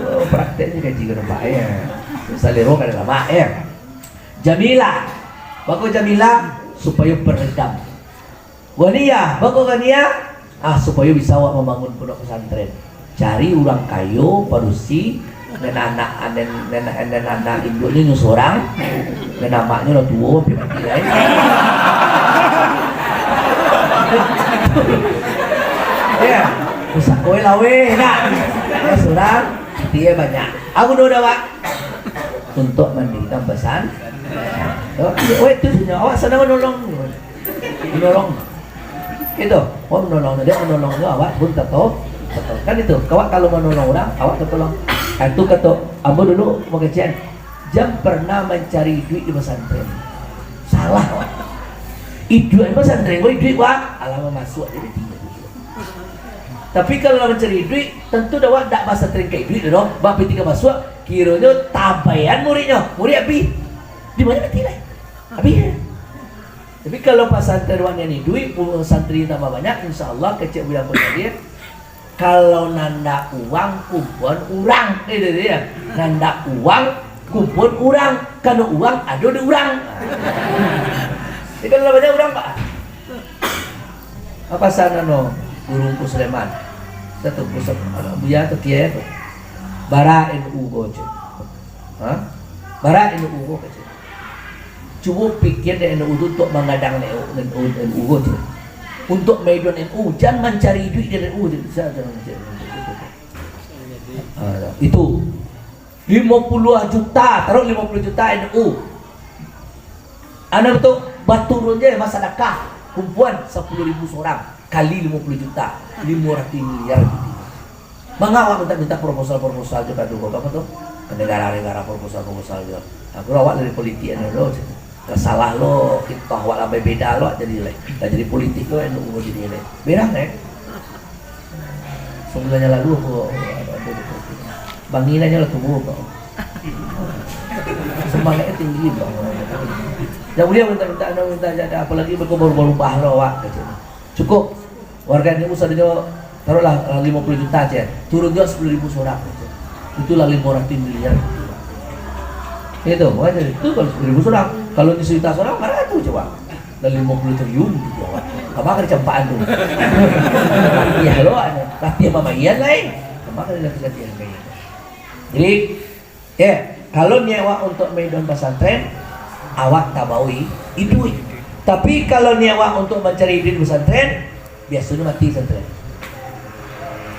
Oh, praktek ni kaji ka nampak ya. Salero kada lamak ya. Jamilah. Bako jamilah? Supayo peredam. Ghaniyah. Bako ghaniyah? Ah, supayo bisa awak mambangun pondok pesantren. Cari urang kayo, padusi, nan anak, nan, nan, nan anak induaknyo nyo surang, nan amaknyo lah tuo, hampir mati lai. Ya, pusako laweh, nak. Ya, surang, pitih banyak. Aku dah awak. Untuk mandirikan pesan. Oh, weh, tu nyo, awak sana manolong. Manolong. Itu, oh, manolong dia, manolong dia, awak pun tato, tato. Kan itu, awak kalau manolong urang, awak tatolong. Ah, tu kato ambo dulu, mau kecil. Jan pernah mancari duit di pesantren. Salah, awak. Iduik di pesantren, weh, duit, wak. Alah, masuak jadi tinggi. Tapi kalau lah mancari duit, tentu dah awak dak pasantren ka iduik tu doh. Bak pitih ka masuak, kironyo tabaian muridnyo. Murid abih. Di mana pitih lai? Abih. Tapi kalau pasantren awak nian iduik, pu-, santri tambah banyak, insya Allah kecek bulan pun hadir. Kalau nandak uang, kumpuan urang. Eh, dia, dia. Nandak uang, kumpuan urang. Kalau uang, ado di urang. Jadi kalau banyak urang, Pak. Apa sana no guru Ungku Sulaiman? Satu pusat, anak buya atau kiai apa? Bara N U ko, cek. Ha? Bara N U ko, cek. Cubo pikir dek N U tu untuk manggadang N U, N U, N U ko, cek. Untuk maiduan N U, jan mancari duit dari N U, cek. Sa-, sa-, sa-, sa-, sa-, sa-, ha, itu. Limo puluah juta, taruh limo puluh juta N U. Anda betul, baturun je masadakah, kumpuan sapuluh ribu surang, kali limo puluh juta, limo ratuih miliar gitu. Manga awak minta-minta proposal-proposal jo ka dulu, apa tu? Ka negara-negara proposal-proposal jo. Aku awak dari politik anu dulu, cek. Ka salah lo, kito awak lah beda lo, jadi lai. Lah jadi politik lo, anu jadi lai. Berang, eh? Sebulan yang lalu aku, aku, aku, aku, banginannya lah tumbuh, Bang. Semangatnya tinggi, Bang. Jan buliah minta-minta, anu minta, jan, apalagi beko baru-baru bah lo awak, kecek. Cukup. Warga N U sadonyo, taruhlah, eh, limo puluh juta, cek. Turun juo sapuluh ribu surang, kecek. Itulah limo ratuih miliar. Itu, makanya itu kalau sapuluh ribu surang. Kalau sajuta surang, bara tu coba? Lah limo puluh triliun gitu, awak. Kama ka dicampakan tu? Latiah lo, latiah bamaian lai. Kama ka dilatih-latiah bamaian? Jadi, ya, kalau niat awak untuk maiduan pasantren, awak tabawai iduik. Tapi kalau niat awak untuk mancari iduik di pasantren, biasonyo mati santren.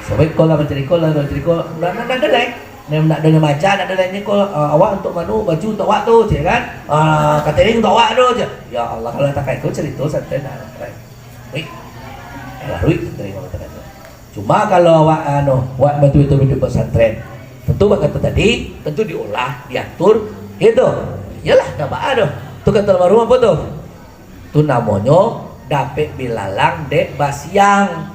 Sabab ko lah mancari ko lah, mancari ko, ndak, ndak, ndak ado lai. Nan ndak ado nan maca, ndak ado lai ni ko, ah, awak untuk manu, baju untuk awak tu, cek kan? Ah, catering untuk awak tu, cek. Ya Allah, kalau takai ko carito santren, nah, baik. Baik. Lalu itu terima kata-kata. Cuma kalau awak, anu, awak betul-betul hiduik pesantren, tentu bak kato tadi, tentu diolah, diatur, gitu. Iyalah, ndak baa doh. Tu kato almarhum apo tu? Tu namonyo dapek bilalang dek basiang.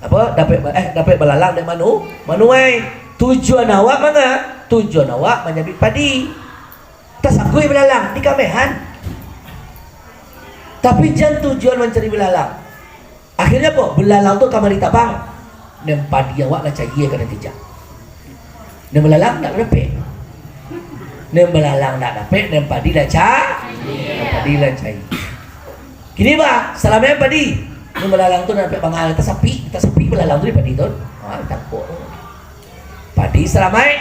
Apo? Dapek ba-, eh, dapek balalang dek manu-, manuai. Tujuan awak manga? Tujuan awak manyabik padi. Tasakui balalang, dikamehan. Tapi jan tujuan mancari balalang. Akhirnyo apo? Balalang tu kamari tabang. Nan padi awak lah caia ka nan kijang. Nan balalang ndak dapek. Nan balalang ndak dapek, nan padi lah ca-, nan padi lah caia. Kini, bah, salamaik padi. Nan balalang tu ndak dapek bangai, tasapik, tasapik balalang tu di padi tu. Ha, ditangkok. Padi salamaik,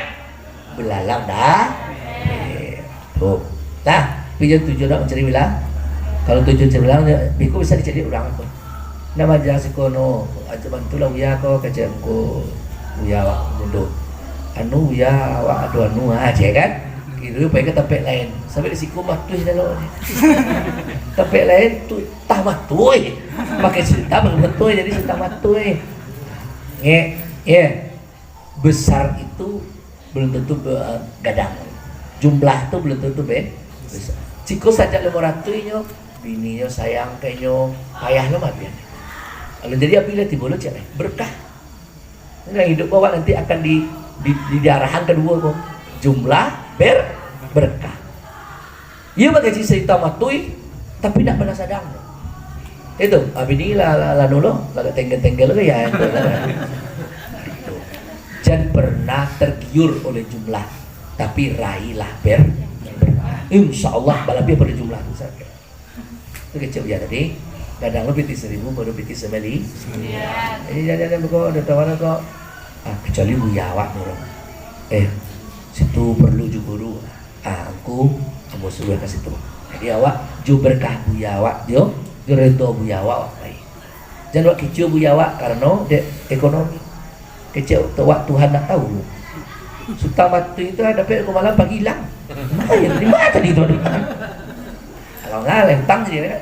balalang dah. Eh, tu. Nah, tapi jan tujuan nak mancari balalang. Kalau tujuan cari balalang, beko bisa dicari urang tu. Ndak maja siko no, aja bantulah Buya ko, kecek ko Buya awak mudo. Anu Buya awak ado anu aja kan. Kiro pai ka tampek lain. Sampai di siko matuih dah lo. Tampek lain tu tah matuih. Pakai cerita pakai matuih jadi cerita matuih. Ngek, ye. Besar itu belum tentu be-, gadang. Jumlah tu belum tentu be-, besar. Ciko sajak limo ratuih nyo, bininyo sayang ka inyo, payah lo mah pian. Kalau jadi abih lah tibo lo cek, eh, berkah. Nah, hidup awak nanti akan di, di, di, diarahan kaduo ko. Jumlah ber-, berkah. Iyo bagaji sarita matuih, tapi ndak pernah sadang. Itu, abih ni lah, lah, lah nulo, lah tenggel-tenggel ke ya, itu, kan? Jan pernah tergiur oleh jumlah, tapi raihlah ber-, berkah. Insya Allah, balabiah pada jumlah tu saja. Itu kecek Buya tadi, kadang lo pitih saribu, baru pitih samili. Jadi, jangan, jangan, kok, ada tawaran kok. Ah, kecuali Buya awak ni, orang. Eh, situ perlu ju guru. Ah, angku, ambo suruah ka situ. Jadi, awak, jo berkah Buya awak, jo, jo redo Buya awak, awak pai. Jan awak kicuah Buya awak, karano dek ekonomi. Kecek tu awak Tuhan ndak tahu. Sutan matuih tu dapek ko malam pagi ilang. Main, di mana tadi tu? Kalau ngaleh, utang je, kan?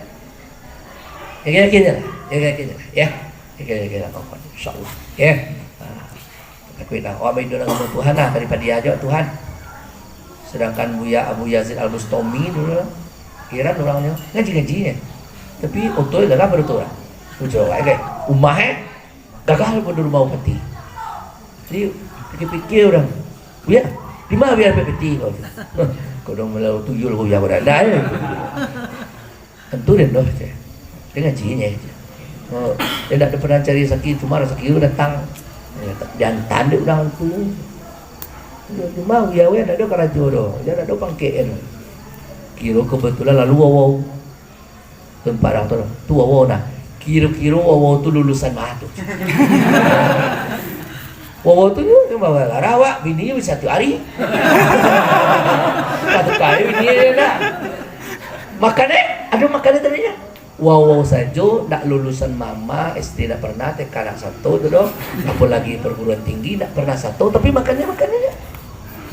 Yakin-yakin je lah. Yakin-yakin je lah. Ya. Yakin-yakin lah, kawan. InsyaAllah. Ya. Ah. Takuik lah. Awak bahidup dalam rumah Tuhan lah. Daripada dia aja Tuhan. Sedangkan Buya Abu Yazid Al-Bustami dulu lah. Heran orangnya. Ngaji-ngaji je. Tapi oto gagah pada tu orang. Ucap awak, eh. Rumah, eh. Gagah pun di rumah bupati. Jadi, pikir-pikir orang. Buya, di mana Buya dapek peti kau tu? Kau dong melalu tuyul kau Buya pada. Nah, ya. Tentu dia doh, ceh. Dia ngaji, ceh. Oh, dia tak ada pernah cari rezeki, cuma rezeki tu datang. Ya, tak diantan dia orang tu. Cuma Buya, Buya tak ada karajo doh. Dia tak ada pangkek kan. Kira kebetulan lalu awau. Tempat orang tu, tu wawo nah. Kiro-kiro wawo tu lulusan ma tu. Wawo tu yo, yang bawa gara awak, bini yo satu hari. Satu kali bini yo nak. Makan eh, aduh makan eh tadi nyo. Wawo sajo ndak lulusan mama, S D ndak pernah, T K ndak sato tu doh. Apalagi perguruan tinggi ndak pernah sato, tapi makannyo, makannyo nyo.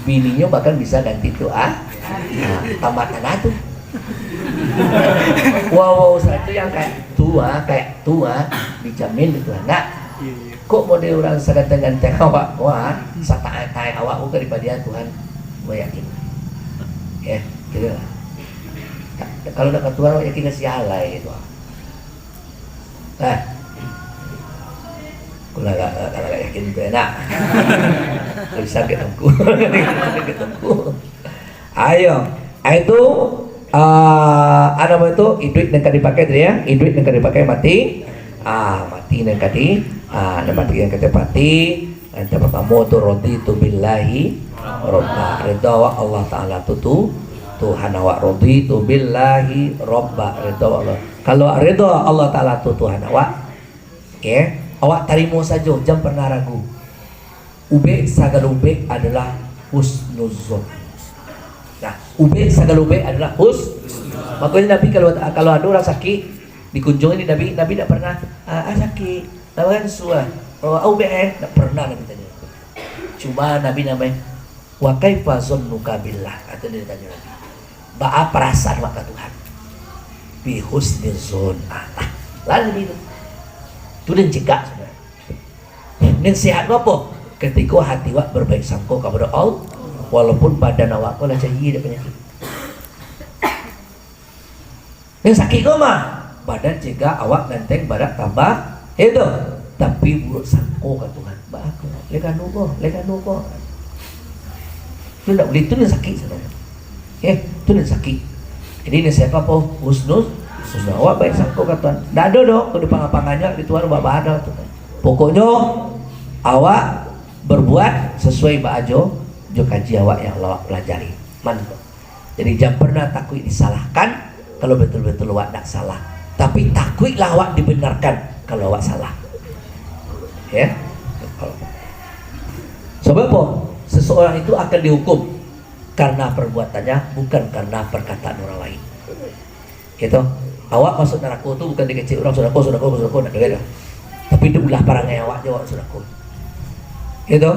Bininyo bahkan bisa ganti tu ah. Nah, tamat tanah tu. Wawo sajo yang kayak tu ah, kayak tu ah, dijamin itu anak. Kok model urang saganteng-ganteng awak ko ah, sataek-taek awak ko ka dipadiahan Tuhan, gue yakin. Ya, gitu lah. Kalau nak ka Tuhan, yakin ka sialai itu ah. Nah. Aku lah agak, agak, agak yakin tu enak. Bisa ke tengku. Bisa ke tengku. Ayo. Ah, itu, ah, apa nama itu? Iduik nan ka dipakai tadi ya. Iduik nan ka dipakai mati. Ah, mati nan ka di, ah, nan mati nan ka dipati. Yang partamo tu, raditu billahi robba. Ridho awak Allah Ta'ala tu, tu Tuhan awak. Raditu billahi robba. Ridho Allah. Kalau ridho Allah Ta'ala tu Tuhan awak, oke, awak tarimo sajo, jan pernah ragu. Ubek sagalo ubek adalah husnuzon. Nah, ubek sagalo ubek adalah hus-, makanya Nabi kalau, kalau ada orang sakit, dikunjungi Nabi, Nabi tak pernah, "Ah, ah, sakit, nak makan susu ah? Oh, ah, ubek eh?" Tak pernah Nabi tanya. Cuma Nabi namanya, "Wa kaifa zonnuka billah?" Kata dia tanya Nabi. "Baa parasaan awak ka Tuhan?" "Bi husni zon." Ah, lah. Lah Nabi tu. Tu dia cegak sebenarnya. Nan sehat tu apo? Katiko hati awak berbaik sangko kepada Allah, walaupun badan awak ko lah cayia dek panyakik. Nan sakik ko mah, badan cegak awak ganteng, badan tambah, itu. Tapi buruak sangko ka Tuhan. Baa ko, lai kanu ko, lai kanu ko. Tu ndak buliah, tu nan sakik sabananyo. Eh, tu nan sakik. Jadi, nan sakik apo? Husnul, husnul. Awak baik sangko ka Tuhan. Ndak ado doh, kalau dipangah-pangah nyo di Tuhan, baa-baa doh tu. Pokoknyo, awak berbuat sesuai baajo jo kaji awak yang awak pelajari. Mantap. Jadi, jan pernah takuik disalahkan kalau betul-betul awak ndak salah. Tapi, takuiklah awak dibenarkan kalau awak salah. Ya. Sebab apa? Seseorang itu akan dihukum karena perbuatannya, bukan karena perkataan orang lain. Gitu. Awak masuak narako tu bukan dikecek urang sodako, sodako, sodako, ndak doh. Tapi diulah parangai awak jo awak sodako. Gitu.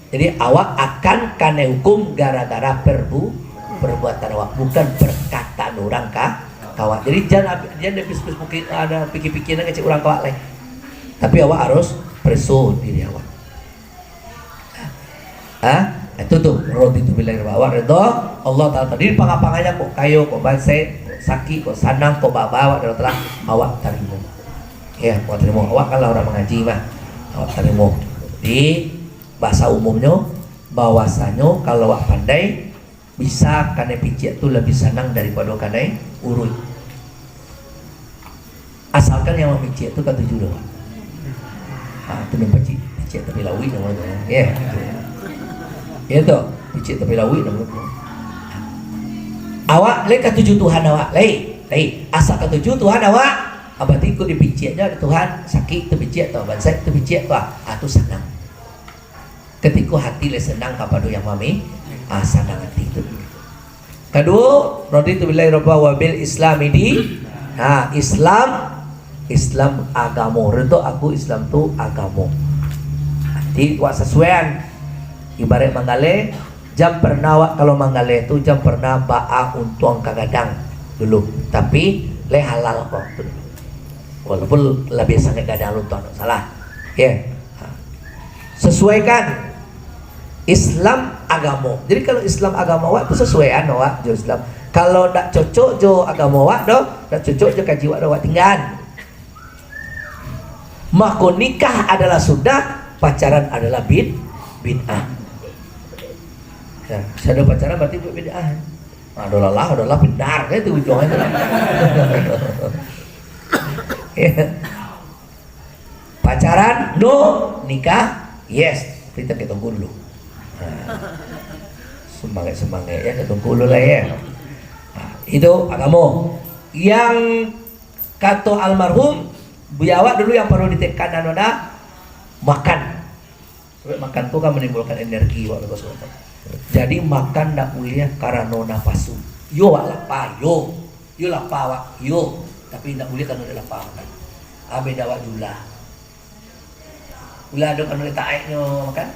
Jadi, awak akan kanai hukum gara-gara perbu-, perbuatan awak, bukan perkataan urang ka, ka awak. Jadi, jan, jan habis-habis mungkin ada pikir-pikir nak kecek urang ka awak lai. Tapi awak harus pereso diri awak. Ha? Itu tu, raditu billahi rabba. Awak ridho Allah Ta'ala. Jadi, pangapanganya kok kayo, kok bansaik, kok sakik, kok sanang, kok baba, awak ridho Allah Ta'ala, awak tarimo. Ya, awak tarimo. Awak kan lah urang mangaji mah. Awak tarimo. Di bahasa umumnyo, bahwasanyo kalau awak pandai, bisa kanai piciak tu labiah sanang daripado kanai uruik. Asalkan yang mamiciak tu katuju doh, Pak. Ha, tu nan piciak, piciak tapi lauik namo tu. Ya. Ya tu, piciak tapi lauik namo tu. Awak lai katuju Tuhan awak, lai, lai. Asal katuju Tuhan awak, ah, berarti kok dipiciaknyo Tuhan, sakik tu piciak tu, bansaik tu piciak tu, ah, tu sanang. Katiko hati lai sanang kapado yang mami, ah, sanang hati tu. Kaduo, raditu billahi rabba wa bil islami di-, ha, Islam, Islam agamo. Ridho aku Islam tu agamo. Jadi, wak sasuaian. Ibarat manggaleh, jan pernah wak kalau manggaleh tu, jan pernah baa untuang ka gadang dulu. Tapi, lai halal ko tu dulu. Walaupun labiah sangaik gadang untuang, ndak salah. Ya. Ha. Sasuaikan Islam agamo. Jadi, kalau Islam agamo awak tu sasuaian awak jo Islam. Kalau ndak cocok jo agamo awak doh, ndak cocok jo kaji awak doh, awak tinggaan. Mako, nikah adalah sunnah, pacaran adalah bid-, bid'ah. Ya, sado pacaran berarti buat bid'ah. Ah, ado lalah, ado lalah, bendar, kan itu ujuangnyo tu. Ya. Pacaran, no. Nikah, yes. Tapi tak ketunggu dulu. Ha. Semangat-semangat, ya, ketunggu dulu lah, ya. Ha, itu agamo. Yang kato almarhum, biawak dulu yang perlu ditekankan adalah makan. Sabab makan tu kan manimbulkan energi awak, bagus awak tu. Jadi, makan ndak buliah karano napasu. Iyo, awak lapa, iyo. Iyo, lapa awak, iyo. Tapi, ndak buliah karano ndak lapa makan. Ah, beda awak jo ulah. Ulah ado karano ndak taiknyo makan.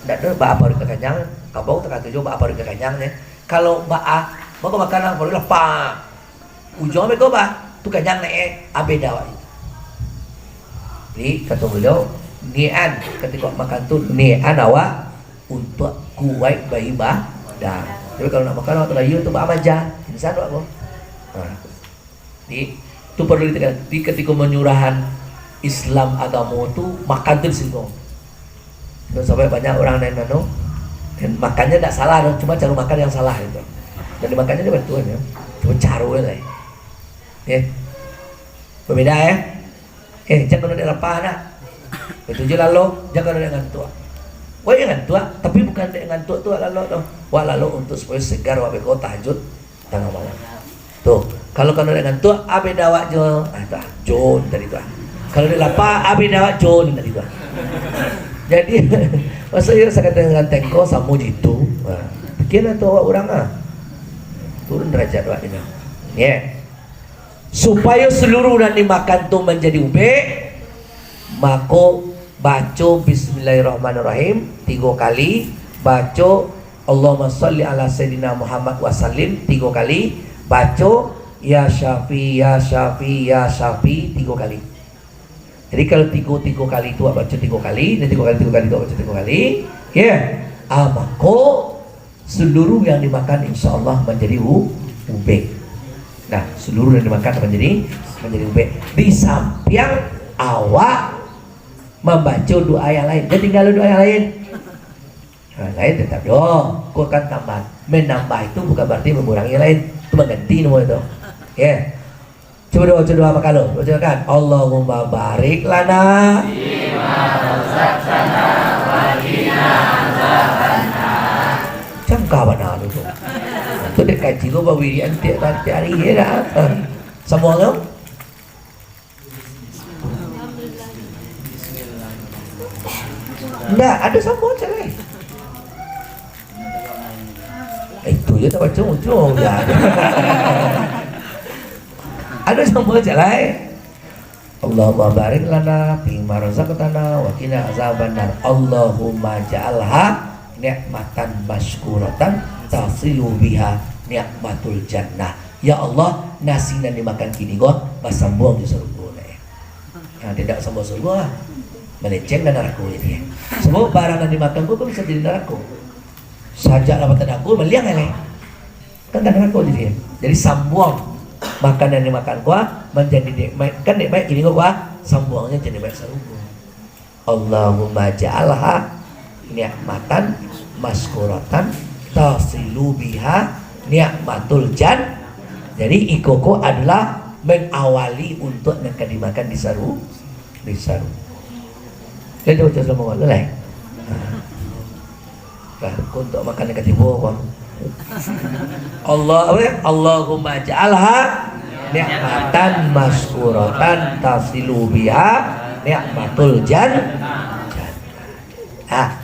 Ndak ado, baa paruik ka kanyang, kabau takato juo, baa paruik ka kanyang, nyo. Kalau baa, mako makan lah, paruik lapa. Ujuang beko bah, tu kanyang nyo, eh, abih dah awak itu. Jadi, kato baliau, niat, katiko makan tu, niat awak untuak kuaik baibadah. Tapi kalau nak makan awak talalu tu, baa maja, insan awak ko. Ha. Jadi, tu perlu ditekan. Jadi, katiko manyurahan Islam agamo tu, makan tu disinggung. Sampai banyak urang nan anu, nan makannyo ndak salah doh, cuma caro makan yang salah itu. Nan dimakannyo nyo batua nyo, cuma caro se lai. Ye. Babeda, ye. Eh, jan kano dek lapah nak. Itu je lalok, jan kano dek ngantuak. Wak ngantuak, tapi bukan dek ngantuak tu wak lalok doh. Wak lalok untuak supayo segar wak beko tahajud tangah malam. Tu, kalau kano dek ngantuak, abih dah awak jo, ah, tu ah, Jon tadi tu ah. Kalau dek lapah, abih dah awak Jon tadi tu ah. Jadi, maksudnyo sakateng-sakateng ko samo jitu. Ha. Pikialah tu awak urang ah. Turun derajat awak ino. Ye. Supayo saluruh nan dimakan tu manjadi ubek, mako, baco Bismillahirrahmanirrahim tigo kali, baco Allahumma shalli ala Sayyidina Muhammad wa sallim tigo kali, baco Ya Syafi, Ya Syafi, Ya Syafi tigo kali. Jadi, kalau tigo, tigo kali tu awak baco tigo kali, dan tigo kali, tigo kali tu awak baco tigo kali, ya, ah, mako, seluruh yang dimakan, insya Allah, manjadi u-, ubek. Nah, seluruh yang dimakan manjadi, manjadi ubek. Di sampiang awak mambaco doa yang lain. Jan tinggalan doa yang lain. Nah, lain tetap doa. Kok kan tambah. Menambah itu bukan berarti mengurangi yang lain. Itu mengganti namo itu. Ya. Cubo doa, cubo doa, makalu. Bacakan. Allahumma barik lana. Cangka bana tu. Tu dek kaji ko bawirian tiap, tiap hari, ya dah. Samo tu? Ndak, ado samo cak lain. Eh, itu je tak baca ujung je. Ado sambuang cek lai. Allahumma barik lana fima razaqtana wa qina azabannar. Allahumma ja'alha ni'matan masykuratan tasilu biha ni'matul jannah. Ya Allah, nasi nan dimakan kini ko basambuang jo sarugo, nah. Nah, tidak sambuang sarugo lah. Melenceng ka narako jadi. Sebab barang nan dimakan ko kan bisa jadi narako. Sajak lah batadangko, maliang lai. Kan ka narako jadi. Jadi sambuang makanan yang dimakan ko manjadi nikmat. Kan nikmat kini ko, sambuangnyo jadi nikmat sarugo. Allahumma ja'alha ni'matan masykuratan tasilu biha ni'matul jan. Jadi iko ko adalah mengawali untuk nan ka dimakan di saru-, di sarugo. Jadi baca salawat dulu lah. Nah, untuk makan yang katibo ko. Allah, apa ya? Allahumma ja'alha ni'matan masykuratan tasilu biha ni'matul jan. Ah.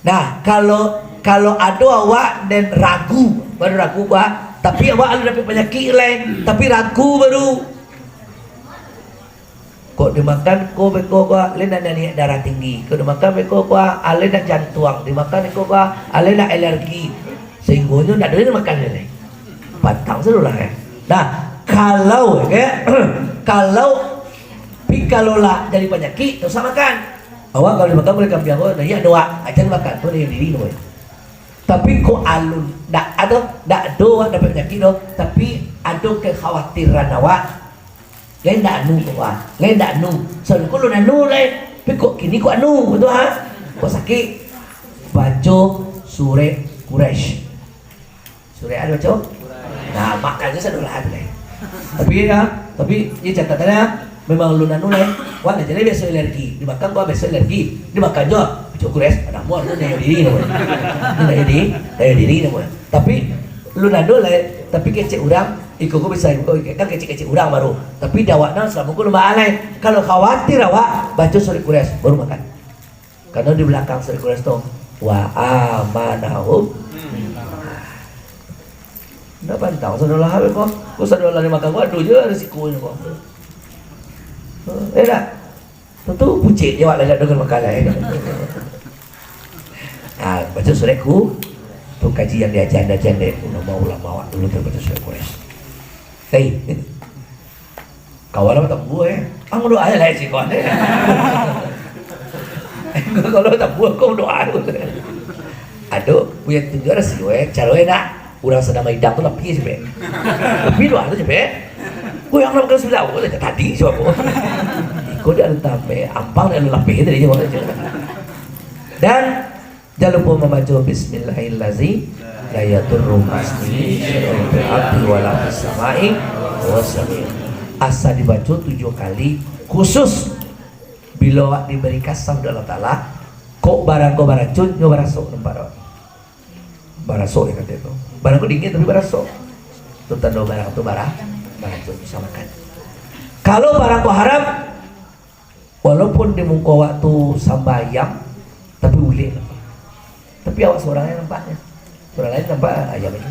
Nah, kalau, kalau ado awak den ragu, baru ragu ko, tapi awak alun dapek panyakik lai, tapi ragu baru. Kok dimakan ko beko ko, alai nak naiak darah tinggi. Kok dimakan beko ko, alai nak jantuang. Dimakan beko ko, alai nak alergi. Sahinggonyo ndak ado makan lai. Pantang sadolah, eh. Nah, kalau, eh, kalau pikalola jadi panyakik, tak usah makan. Awak kalau dimakan oleh kambiang ko, naiak doa, aja makan tu naiak diri tu. Tapi kok alun, ndak ado, ndak ado awak dapek panyakik doh, tapi ado kekhawatiran awak. Lai ndak anu ko, ah. Lai ndak anu. Sarugo alun anu lai. Tapi kok kini kok anu, betul, ha? Kok sakik, baco surek Quraisy. Surek anu baco? Nah, makannyo sadolah tu lai. Tapi ya, tapi ya catatannyo memang alun anu lai. Wah, lah jadi biaso alergi. Dimakan ko biaso alergi. Dimakan jo, baco Quraisy, ado muar tu naiak diri namonyo. Naiak diri, naiak diri namonyo. Tapi alun anu lai, tapi kecek urang, iko ko bisa, iko kan kecek-kecek urang baru. Tapi dek awak nan salamo ko lumba alai. Kalau khawatir awak, baco surek Quraisy, baru makan. Karano di balakang surek Quraisy tu, wa amanahum. Ndak pantang sadolah ko. Ko sadolah dimakan ko ado je risikonyo ko. Eh, dak? Tantu pucik je awak lah dak dengan makan lai. Ah, baco surek Qu-, tu kaji yang diaja-aja dek ulama-ulama awak dulu tu baco surek Quraisy. Hei. Kawan lah batambua, eh. Ang doa je lah, eh, si kawan, eh. Kalau batambua, kau doa tu. Ado, punya tunjuk rasio, eh. Caro enak. Urang sadang maidang tu lapih se, Pek. Lapih doa tu se, Pek. Kau yang nak makan sebelah, oh, tadi siapa? Iko dia anu tambah, ampang dia anu lapih tadi je, Pek. Dan jan lupo mambaco bismillahilladzi la yadurru ma'asmihi syai'un fil ardi wala fis sama'i wa huwas sami'un. Asa dibaco tujuah kali, khusus bilo awak dibari kasam dek Allah Taala, kok barang ko baracun, nyo baraso nampak dek awak. Baraso dek kato tu. Barang ko dingin tapi baraso. Tu tando barang tu bara-, baracun, bisa makan. Kalau barang ko haram, walaupun di muko awak tu samba ayam, tapi ulek nampak. Tapi awak surang nan nampaknyo. Urang lain nampak ayam tu.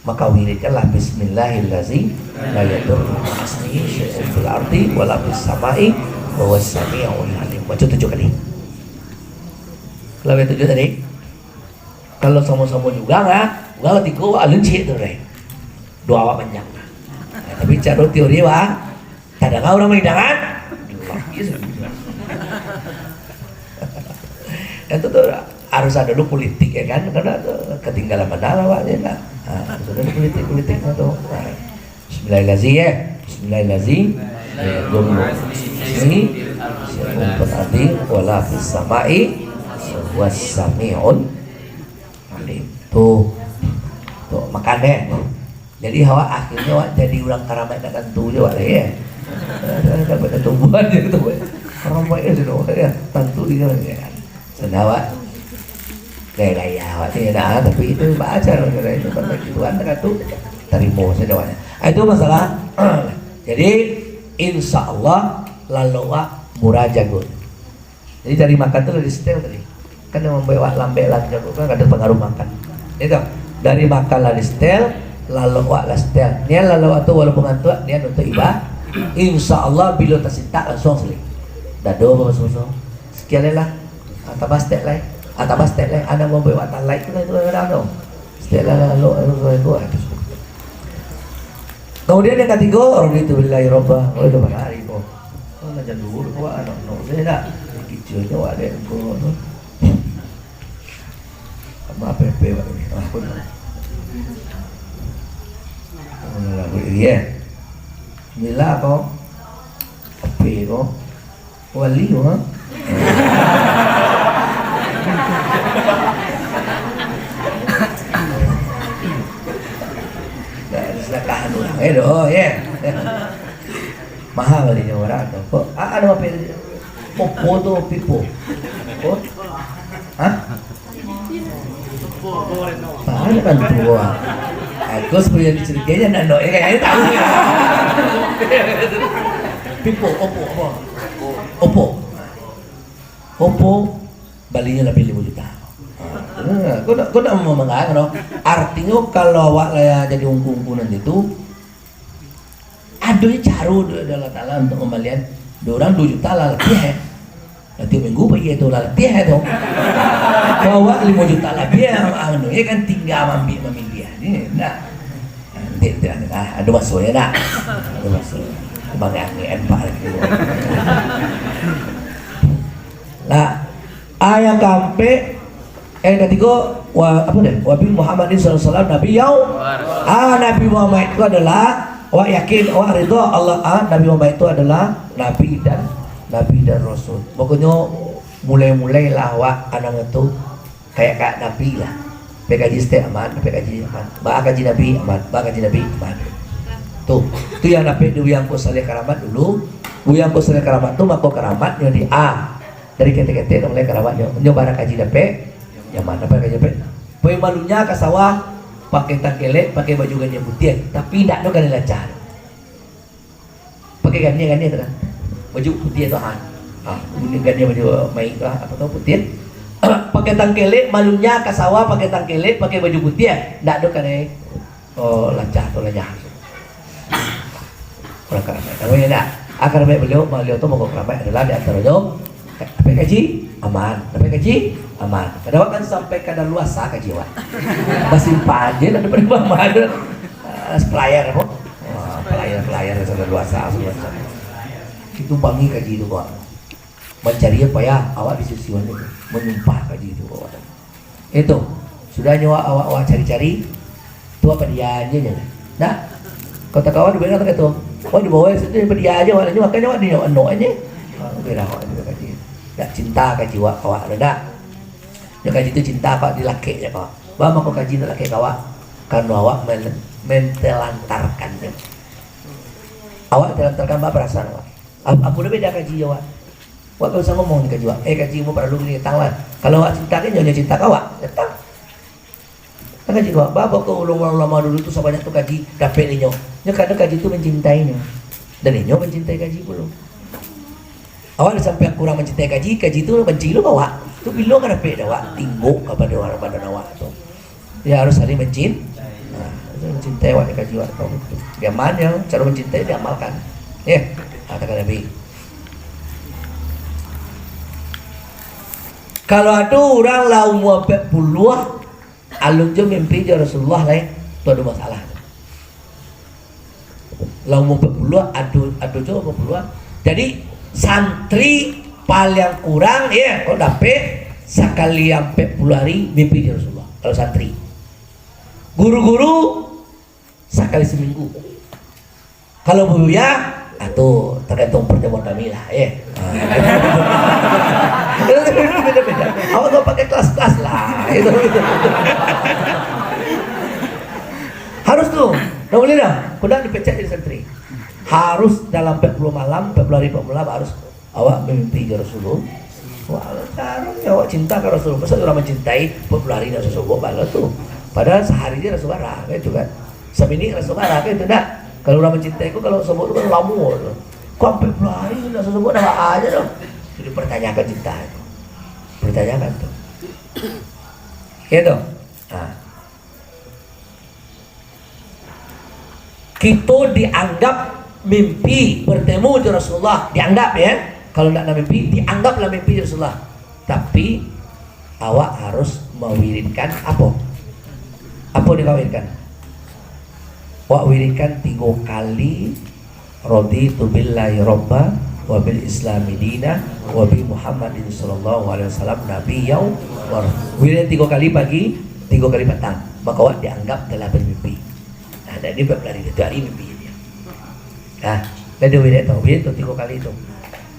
Maka wiridkanlah bismillahilladzi la yadurru ma'asmihi syai'un fil ardi wala fis sama'i wa huwas sami'ul alim. Baco tujuah kali. Kalau baco tujuah tadi, kalau samo-samo juo urang, ah, urang tigo, alun ciek tu, deh. Doa awak panjang. Nah, tapi caro teori, wah, tadanga urang main tangan. Itu tu harus ado dulu politik, ya kan? Karena tu ketinggalan mana lah awak, ya kan? Ha, harus ado dulu politik-politiknyo tu. Ha. Bismillahirrahmanirrahim, ya. Bismillahirrahmanirrahim. Ya, dulu. Ini, ya, untuk adi, wala fis sama'i, was sami'un alim. Tu. Tu, makan, ya. Jadi, awak akhirnyo awak jadi urang karamaik nan tantu je awak lai, ya. Dapat tumbuhan je tu. Karamaik je tu, ya. Tantu di dalam, ya. Sudah awak gaya-gaya awak tu, ya, dah, tapi itu baca lah, itu kan bagi Tuhan tantu, tarimo sajo awaknyo. Ah, itu masalah. Jadi, insya Allah, lalu awak murah jago. Jadi, dari makan tu lah di-setel tadi. Kan yang mambuek awak lambek lah, jago kan ada pengaruh makan. Itu. Dari makan lah di-setel, Lalok wak lah setel. Nian lalok wak tu walaupun ngantuak, nian untuk iba-, insya Allah bilo tasintak langsuang salik. Dado baso-baso. Sekian lai lah. Ah, tambah setek lai. Ah, tambah setek lai. Anak mau buat wak talai tu lah, itu kadang-kadang tu. Setek lah lalok, lalok, lalok, lalok. Kemudian yang katigo, raditu billahi robba. Oh, itu mana hari ko? Oh, nak jadul ko, anak-anak saya nak. Kicau nyo wak dek ko tu. Sama P P wak ni. Ah, pun. Oh, lagu dia. Inilah ko. P P ko. Wali ko, ha? Dah, sedekah urang, eh, doh, ya. Mahal bali nyo urang tu. Kok, ah, ado apa tadi? Oppo tu, Pipo. Kok? Hah? Ah, ado kan tu, ah. Aku sebelum jadi cerigai, nak, nak, eh, kayak tahu. Pipo, Oppo, apa? Oppo. Oppo, balinyo labiah limo juta. Ha, kau nak, kau nak mamangang, no? Artinyo, kalau awak lah jadi ungku-ungku nanti tu, ado je caro dari Allah Taala untuk mambalian. Dek urang duo juta lah labiah, eh. Lah tiok minggu pai tu lah labiah, eh, tu. Kalau awak limo juta labiah, anu, ya kan, tingga maambiak mamiliah. Ni, nah. Nanti, nanti, nanti. Ah, ado maso ya, nak? Ado maso. Bangga angin, Pak. Lah, ayat kaampek, eh, katigo, wa, apa deh? Wa bi Muhammadin sallallahu alaihi wasallam nabi yau-, ah, Nabi Muhammad itu adalah, awak yakin, awak ridho Allah, ah, Nabi Muhammad itu adalah nabi dan, nabi dan rasul. Pokoknyo, mulai-mulailah awak anang itu kayak, kayak Nabi lah. Pai kaji stek aman, pai kaji aman. Baa kaji Nabi aman, baa kaji Nabi aman. Tu, tu yang dapek di Buyang Ko Saleh Karamat dulu. Buyang Ko Saleh Karamat tu mako karamatnyo di A. Dari ketek-ketek tu mulai karamatnyo. Nyo bara kaji dapek, nyaman dapek kaji dapek. Pai malunya ka sawah, pakai tangkelek, pakai baju gania putiah, tapi indak do kanai lacah. Pakai gania-gania tu kan. Baju putiah tu, ha. Ha, gania baju maik tu, ha, apa tu, putiah. Pakai tangkelek, malunya ka sawah pakai tangkelek, pakai baju putiah. Ndak do kanai, oh, lacah tu lanyah. Urang karamaik. Namanya ndak? Ah, karamaik baliau, baliau tu mangko karamaik adalah di antaronyo, dapek kaji, aman. Dapek kaji, aman. Kadang kan sampai kadaluarsa kaji awak. Basimpan je lah daripada aman. Ah, supplier apa? Ah, supplier, supplier kadaluarsa, supplier. Itu bangi kaji tu, Pak. Mancari payah, awak di sisi tu. Manyumpah kaji tu, Pak. Itu. Sudahnyo awak, awak, awak cari-cari, tu apa dia aja nyo. Nah, kau tak kawan, dia bilang kata, "Wah, di bawah situ, apa dia aja, awak nyo makan, awak di nyo, anok aja." Ah, oke dah, awak juga kaji. Dak cinta kaji awak, awak dah dak. Nyo kaji tu cinta, awak dilakek je, awak. Baa mangko kaji nak lakek ka awak? Karano awak men-, mentelantarkannyo. Awak telantarkan, baa parasaan awak? Ap-, apo lah beda kaji awak? Awak ka usah ngomong ni kaji awak. Eh, kaji, ambo paralu ni, datang lah. Kalau awak cinta kan, nyo, nyo cinta ka awak. Datang. Kan kaji awak, baa kok ulama-ulama dulu tu sabanyak tu kaji dapek inyo. Nyo kadang kaji tu mancintai inyo. Dan inyo mancintai kaji pulo. Awak di sampiang kurang mancintai kaji, kaji tu banci lo ka awak. Tu bilo ka dapek dek awak, tinggok kapado badan awak tu. Ya, harus saling mancin-, nah, itu mancintai awak, dikaji awak tu. Diamalnyo, caro mancintai diamalkan. Ya, katakan Nabi. Kalau ado urang lah umua ampek puluah, alun jo mimpi jo Rasulullah lai, tu ado masalah. Lah umua ampek puluah, ado, ado jo ampek puluah. Jadi, santri paliang kurang, ya, kalau dapek sakali ampek puluah hari mimpi jo Rasulullah. Kalau santri. Guru-guru sakali saminggu. Kalau buya, ah, tu tagantuang parjamuan kami lah, ya. Ah. Beda-beda. Awak tu pakai kelas-kelas lah, gitu. Harus tu. Ndak buliah doh. Kok ndak dipecat jadi santri. Harus dalam ampek puluah malam, ampek puluah hari, ampek puluah malam harus awak mimpi jo Rasulullah. Wah, caro ni awak cinta ka Rasulullah. Masa urang mancintai ampek puluah hari ndak sosobok bala tu. Padahal sahari je lah sabaraha, kan itu kan. Saminik lah sabaraha, kan itu ndak. Kalau urang mancintai ko, kalau sobok tu kan lamo tu. Kok ampek puluah hari ndak sosobok, ndak baa aja tu. Itu dipertanyakan cinta itu. Pertanyakan tu. Ya tu. Ha. Kito dianggap mimpi bertemu jo Rasulullah, dianggap, ya. Kalau ndak nak mimpi, dianggaplah mimpi jo Rasulullah. Tapi, awak harus mawiridkan apo? Apo dikawiridkan? Awak wiridkan tigo kali, "Raditu billahi robba, wa bil islami dina, wa bi Muhammadin sallallahu alaihi wasallam nabiyya wa rasul." Wirid tigo kali pagi, tigo kali patang. Maka awak dianggap telah bermimpi. Nah, dak dia berlari, dia tu hari mimpi dia. Nah, dah dia wirid tu, wirid tu tigo kali tu.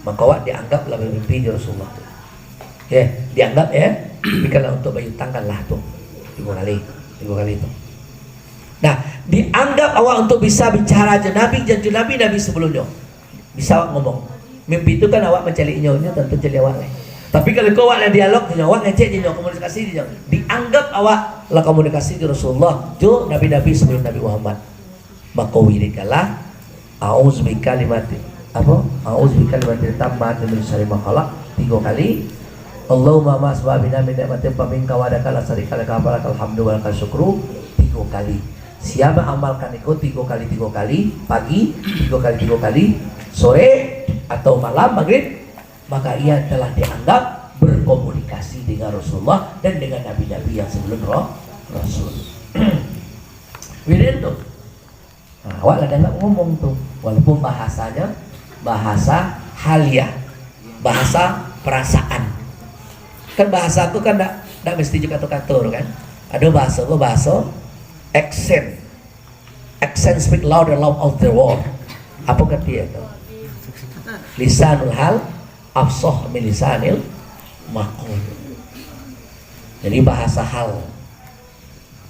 Maka awak dianggap lah bermimpi jo Rasulullah tu. Ya, dianggap, ya. Tapi kalau untuk bayutang kan lah tu. Tigo kali, tigo kali tu. Nah, dianggap awak untuk bisa bicara jo Nabi, jan jo Nabi, Nabi sebelum nyo. Bisa awak ngomong. Mimpi tu kan awak mancaliak inyo, inyo tantu caliak awak lai. Tapi kalau ko awak lah dialog jo inyo, awak ngecek jo inyo, komunikasi jo inyo, dianggap awak lah komunikasi jo Rasulullah, jo nabi-nabi sebelum Nabi Muhammad. Mako wiridkanlah, "A'udzu bikalimati," apo? "A'udzu bikalimati tammati min syarri ma khalaq," tigo kali. "Allahumma ma asbabina min ni'matin fa minka wahdaka la syarika laka falakal hamdu walakal syukru," tigo kali. Sia maamalkan iko tigo kali tigo kali, pagi, tigo kali tigo kali, sore, atau malam, maghrib, maka ia telah dianggap berkomunikasi dengan Rasulullah dan dengan nabi-nabi yang sebelum Ra-, Rasul. Wirid tu. Nah, awak lah dianggap ngomong tu, walaupun bahasanya bahasa haliah, bahasa perasaan. Kan bahasa tu kan ndak, ndak mesti jo kato-kato tu kan. Ado bahaso ko bahaso accent. Accent speak louder louder of the world. Apo kata dia tu? Lisanul hal afsah min lisanil maqal. Jadi bahasa hal.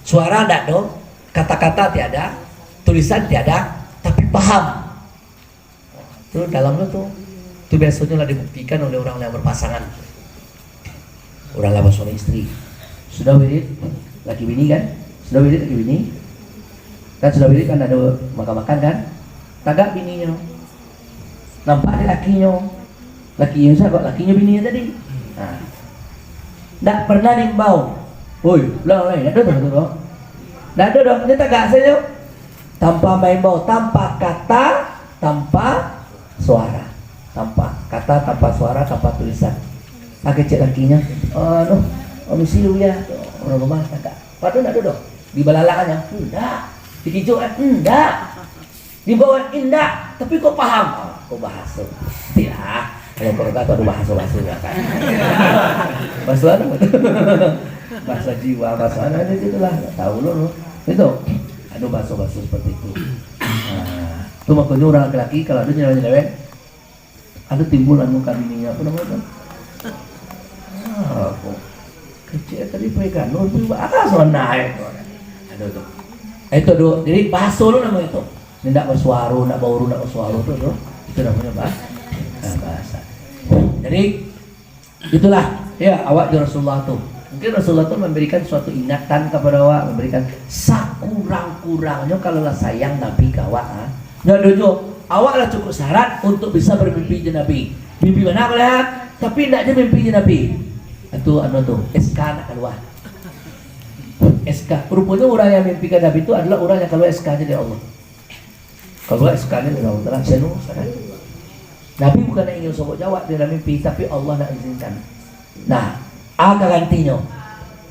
Suara ndak ado, kata-kata tiada, tulisan tiada, tapi paham. Tu dalam tu, tu. Tu biasonyo lah dibuktikan oleh urang yang berpasangan. Urang lah basuami istri. Sudah wirid, laki bini kan? Sudah wirid laki bini. Kan sudah wirid kan ado makan-makan kan? Tagak bininyo. Nampak dek lakinyo. Lakinyo sia, lakinyo bininyo tadi. Nah. Ndak pernah diimbau. "Oi, ulang lai." Ndak ado tu, tu, tu. Ndak ado doh. Dia tagak sajo. Tanpa maimbau, tanpa kata, tanpa suara. Tanpa kata, tanpa suara, tanpa tulisan. Kecek lakinyo, "Anu, permisi dulu ya." Urang rumah tagak. Padahal ndak ado doh. Dibalalakannyo, "Ndak." Dikicaukan, "Ndak." Dibawa indak, tapi kok paham? Oh, kok bahaso. Tidak. Kalau kau kata ada bahaso-bahaso kan. Bahaso apa? Bahaso jiwa, bahaso anak itu itulah. Tak tahu lo. Itu. Ada bahaso-bahaso seperti itu. Nah, tu makanya orang laki-laki kalau ada nyeleweng-nyeleweng, ada timbul anu kami ni, apa nama tu? Ah, kok kecil tadi pergi kanun tu, ah, so naik tu. Ada tu. Itu tu. Jadi bahaso lo nama itu. Dia ndak basuaro, ndak bauru, ndak basuaro tu, tu. Itu namanya bah-, ah, bahasa. Jadi, itulah, ya, awak jo Rasulullah tu. Mungkin Rasulullah tu memberikan suatu ingatan kepada awak, memberikan sakurang-kurangnyo kalau lah sayang Nabi ka awak, ha. Nyo ado jo, awak lah cukup syarat untuk bisa bermimpi jo Nabi. Mimpi bana boleh, ha? Tapi ndak je mimpi jo Nabi. Itu anu tu, S K nak kaluar. S K. Ruponyo urang yang mimpikan Nabi tu adalah urang yang kaluar S K-nyo dari Allah. Kaluar S K-nyo dari Allah Taala, seno sanak. Nabi bukan nak ingin sogok jawab dalam mimpi, tapi Allah nak izinkan. Nah, a garantinyo.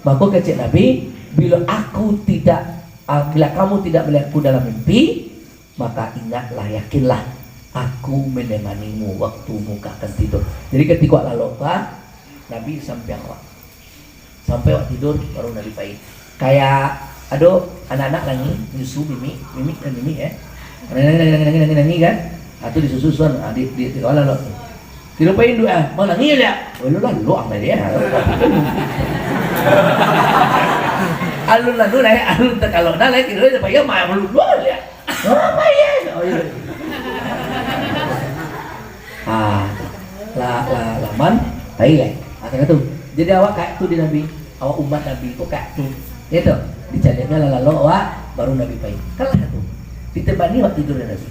Mako kecek Nabi, "Bila aku tidak, ah, bila kamu tidak melihatku dalam mimpi, maka ingatlah, yakinlah, aku menemanimu waktu mu ka akan tidur." Jadi, katiko lalok tu, Nabi sampiang awak. Sampai awak tidur, baru Nabi pai. Kayak ado anak-anak nangih, nyusu mimik, mimik kan mimik, eh. Nangih, nangih, nangih, nangih, nangih, nangih, kan. Ah, tu disusu suan, ah, di, di, di kawala lo. Tidur pai induak, ah, manangih liak. Oh, lu lah, lu amai dia. Alun lah, lu lah, alun tak kalau dah lah, tidur pai, ah, malu lu liak. Apa ya? Oh, iya. Ah, la, la, laman, pai lai. Ah, kata tu. Jadi awak kayak tu di Nabi, awak umat Nabi kok kayak tu. Ya tu. Dicaliaknyo lah lalu awak, baru Nabi pai. Kalah tu. Ditemani awak tidur di Nabi.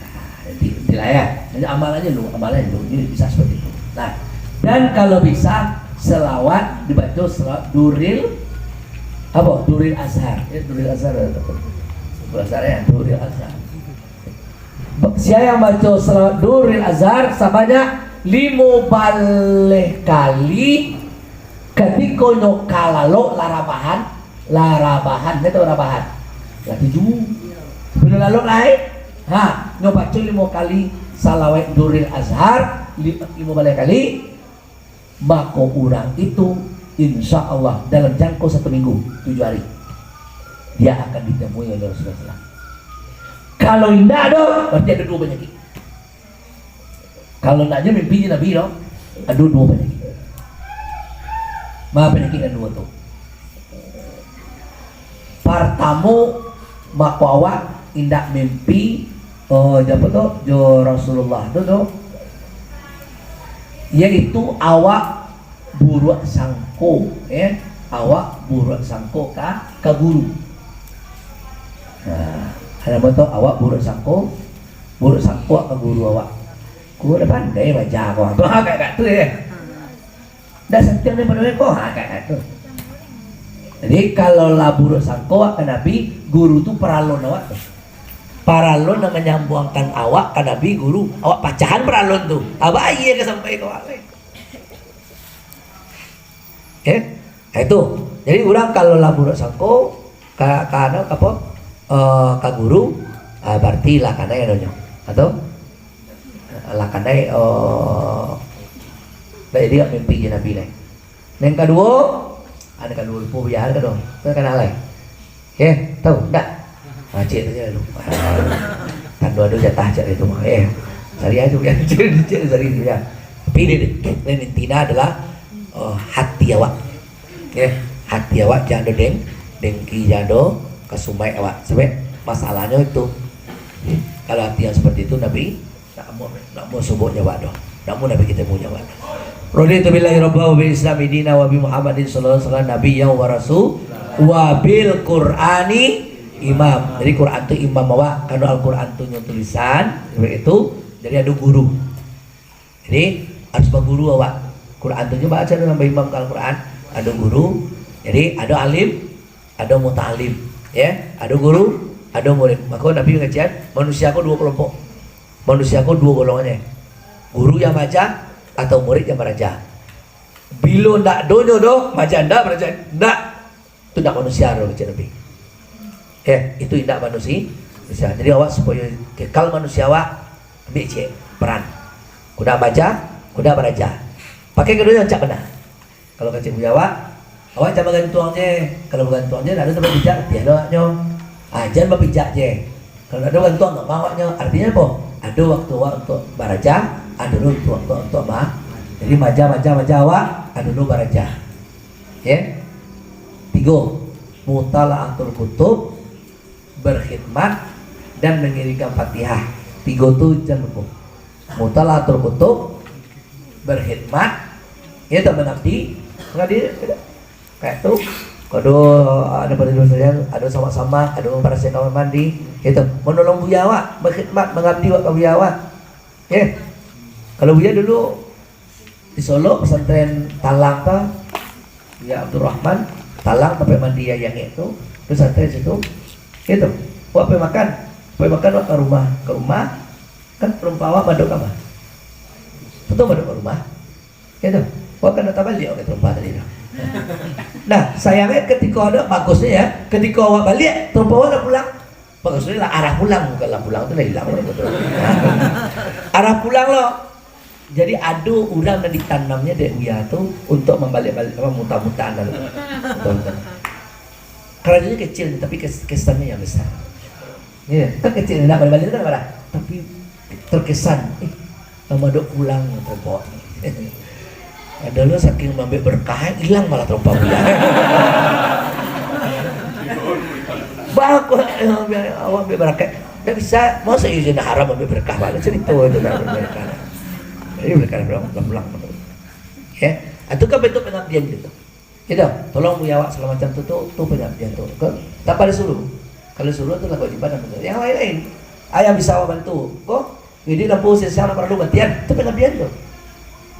Ah, di, di lah ya. Jadi amalannyo lu, amalannyo lu. Ini bisa seperti itu. Nah, dan kalau bisa selawat dibaca selawat Duril apa? Duril Azhar. Ya, Duril Azhar ada tak? Bahasa ya, Duril Azhar. Sia yang baco salawat Duril Azhar sabanyak limo baleh kali, katiko nyo ka lalok lah rabahan, lah rabahan, nyo tahu rabahan? Lah tuju. Sabalun lalok lai, ha, nyo baco limo kali salawat Duril Azhar, li-, limo baleh kali, mako urang itu, insya Allah, dalam jangko satu minggu, tujuh hari, dia akan ditemui oleh Rasulullah sallallahu alaihi wasallam. Kalau indak doh, berarti ado duo panyakik. Kalau indak nyo mimpi jo Nabi doh, ado duo panyakik. Ma panyakik nan duo tu? Partamo, mako awak indak mimpi, eh, jo apo tu, jo Rasulullah tu, tu, yaitu awak buruak sangko, eh, awak buruak sangko ka, ka guru. Nah, ado apo tu, awak buruak sangko, buruak sangko ka guru awak. Ko lah pandai baco ko, agak-agak tu, eh. Dah santiang daripada ko, ha, agak-agak tu. Jadi, kalau lah buruak sangko awak ka Nabi, guru tu paralon awak tu. Paralon nan manyambuangkan awak ka Nabi, guru. Awak pacahan paralon tu. Abah aia ka sampai ka awak. Eh, itu. Jadi, urang kalau lah buruak sangko, ka, ka, anu, ka apo? Eh, ka guru, ah, barati lah kanai adonyo. Atau? Lah kanai, eh, dak jadi awak mimpi jo Nabi lai. Nan kaduo, ah, nan kaduo lupo biar ka doh. Kan kanai lai. Eh, tahu ndak? Ah, cek sajo dulu. Ah, tando ado jatah cek itu mah. Eh, cari aja, cari, cari, cari, ya. Tapi ini, ini intina adalah, eh, hati awak. Eh, hati awak jan ado deng-, dengki, jan ado kasumaik awak. Sebab masalahnyo itu, kalau hati yang seperti itu, Nabi, nak mau, nak mau sobok nyawa doh. Nak mau Nabi kita mau nyawa. Raditu billahi rabba wa bil Islami dina wa bi Muhammadin sallallahu alaihi wasallam nabiyyan wa rasul wa bil Qur'ani imam. Jadi Quran tu imam awak, kalau Al-Quran tu nyo tulisan, seperti itu, jadi ado guru. Jadi harus baguru awak. Quran tu nyo baco dalam baimam ka Al-Quran, ado guru. Jadi ado alim, ado muta'alim. Ya, ado guru, ado murid. Mako Nabi mangecek, manusia ko duo kelompok. Manusia ko duo golongan, eh. Guru yang maaja atau murid yang baraja. Bilo ndak donyo doh, maaja ndak, baraja ndak, tu ndak manusia doh, kecek Nabi. Eh, itu indak manusi-, manusia. Jadi awak supayo kekal manusia awak, ambiak ciek peran. Kuda maaja, kuda baraja. Pakai keduonyo rancak bana. Kalau kecek buya awak, awak jan bagantuang je. Kalau bagantuang je, ndak ado tampek pijak, latiah lo awaknyo. Ah, jan bapijak je. Kalau ndak ado bagantuang, gampang awaknyo. Artinyo apo? Ado waktu awak untuak baraja, ado lo untuak, untuak, untuak ma-, jadi maaja, maaja, maaja awak, ado lo baraja. Ya. Tigo, mutala'atul kutub, berkhidmat, dan mengiringkan Fatihah. Tigo tu jan lupo. Mutala'atul kutub, berkhidmat, ya, tak mengabdi, mengabdi, kayak tu. Ado, ado pada dosa, ado sama-sama, ado membersihkan kamar mandi, itu. Menolong buya awak, berkhidmat, mengabdi awak ka buya awak. Ya. Kalau buya dulu di Solok, pesantren Talang tu, ya Abdul Rahman, Talang tampek mandi Ayah Angek tu, pesantren situ. Itu. Awak pai makan, pai makan awak ka rumah, ka rumah, kan rumah awak madok ka rumah. Betul madok ka rumah. Itu. Awak kan tabaliak awak ka rumah tadi tu. Nah, sayangnyo ketiko ado, bagusnyo ya, ketiko awak baliak, rumah awak lah pulang. Bagusnyo lah arah pulang, bukan lah pulang tu lah ilang. Arah pulang lo. Jadi ado urang nan ditanamnyo dek buya tu untuak mambaliak-baliak, apa, muta-muta anu. Muta-muta. Karajonyo kecil, tapi kes-, kesannyo yang besar. Ya, kan kecil, ndak baliak-baliak tu kan marah. Tapi terkesan, eh, lah madok pulang trompok. Ado lo saking maambiak berkah, ilang malah trompok buya. Bagus, awak ambiak barakat. Ndak bisa, masa iyo nan haram ambiak berkah, bana carito itu nak ambiak berkah. Jadi berkah pulang, pulang, pulang. Ya, itu kan bentuk pengabdian gitu. Gitu, tolong buya awak segala macam tu, tu, tu pengabdian tu. Ko, tanpa disuruh. Kalau disuruh tu lah kewajiban dan betul. Yang lain-lain, ah, yang bisa awak bantu. Ko, jadi lampu siang-siang nak paralu matian, tu pengabdian tu.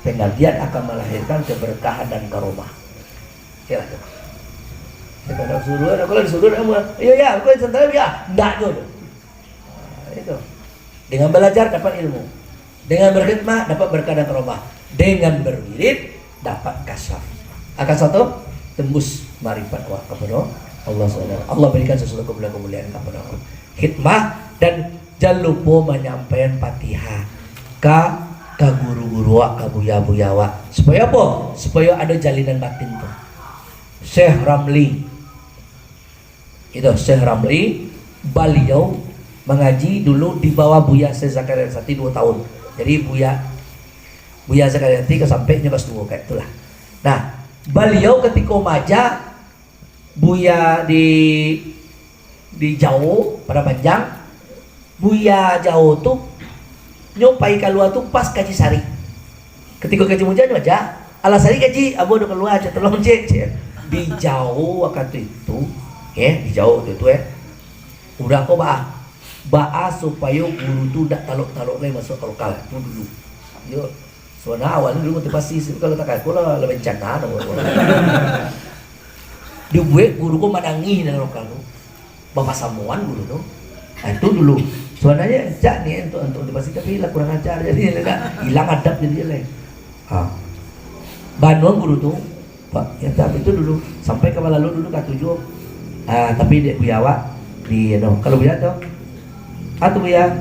Pengabdian akan melahirkan keberkahan dan karomah. Ya, tu. Kalau disuruh, kalau disuruh nak buat, "Iyo, ya, kau santai, ya." Ndak tu. Ah, itu. Dengan balajar dapat ilmu. Dengan berkhidmah dapat berkah dan karomah. Dengan berwirid dapat kasyaf. Akan satu tembus marifat awak kepada Allah subhanahu wa taala. Allah berikan sesuatu kemuliaan-kemuliaan kepada awak. Khidmah dan jan lupo manyampaikan Fatihah ka, ka guru-guru awak, ka buya-buya awak. Supayo apo? Supayo ado jalinan batin tu. Syekh Ramli. Itu Syekh Ramli, baliau mangaji dulu di bawah Buya Syekh Zakaria Sati duo tahun. Jadi Buya, Buya Zakaria Sati ka sampai nyo kelas duo, kayak itulah. Nah, baliau katiko maaja Buya di, di Jawo, Padang Panjang, Buya Jawo tu, nyo pai kalua tu pas kaji sari. Katiko kaji muja nyo aja, "Alah sari kaji, ambo ado kalua, cek tolong cek," cek. Di Jawo wakatu itu, eh, di Jawo wakatu itu, eh, urang ko baa, baa supayo guru tu dak talok-talok lai masuak ka lokal, tu dulu. Yo, Sabananyo awalnyo dulu motivasi, tapi kalau takah ko lah, lah bencana tu. Dibuek guru ko manangih dalam lokal tu. Bapasamoan guru tu. Ah, itu dulu. Sabananyo rancak ni untuk, untuk motivasi, tapi lah kurang ajar jadi lah, ilang adab jadi lah. Ha. Banuang guru tu, Pak, ya, tapi itu dulu. Sampai ka balalu dulu ka tujuh. Ah, tapi dek Buya awak di, anu, kalau Buya tu, ah, tu Buya.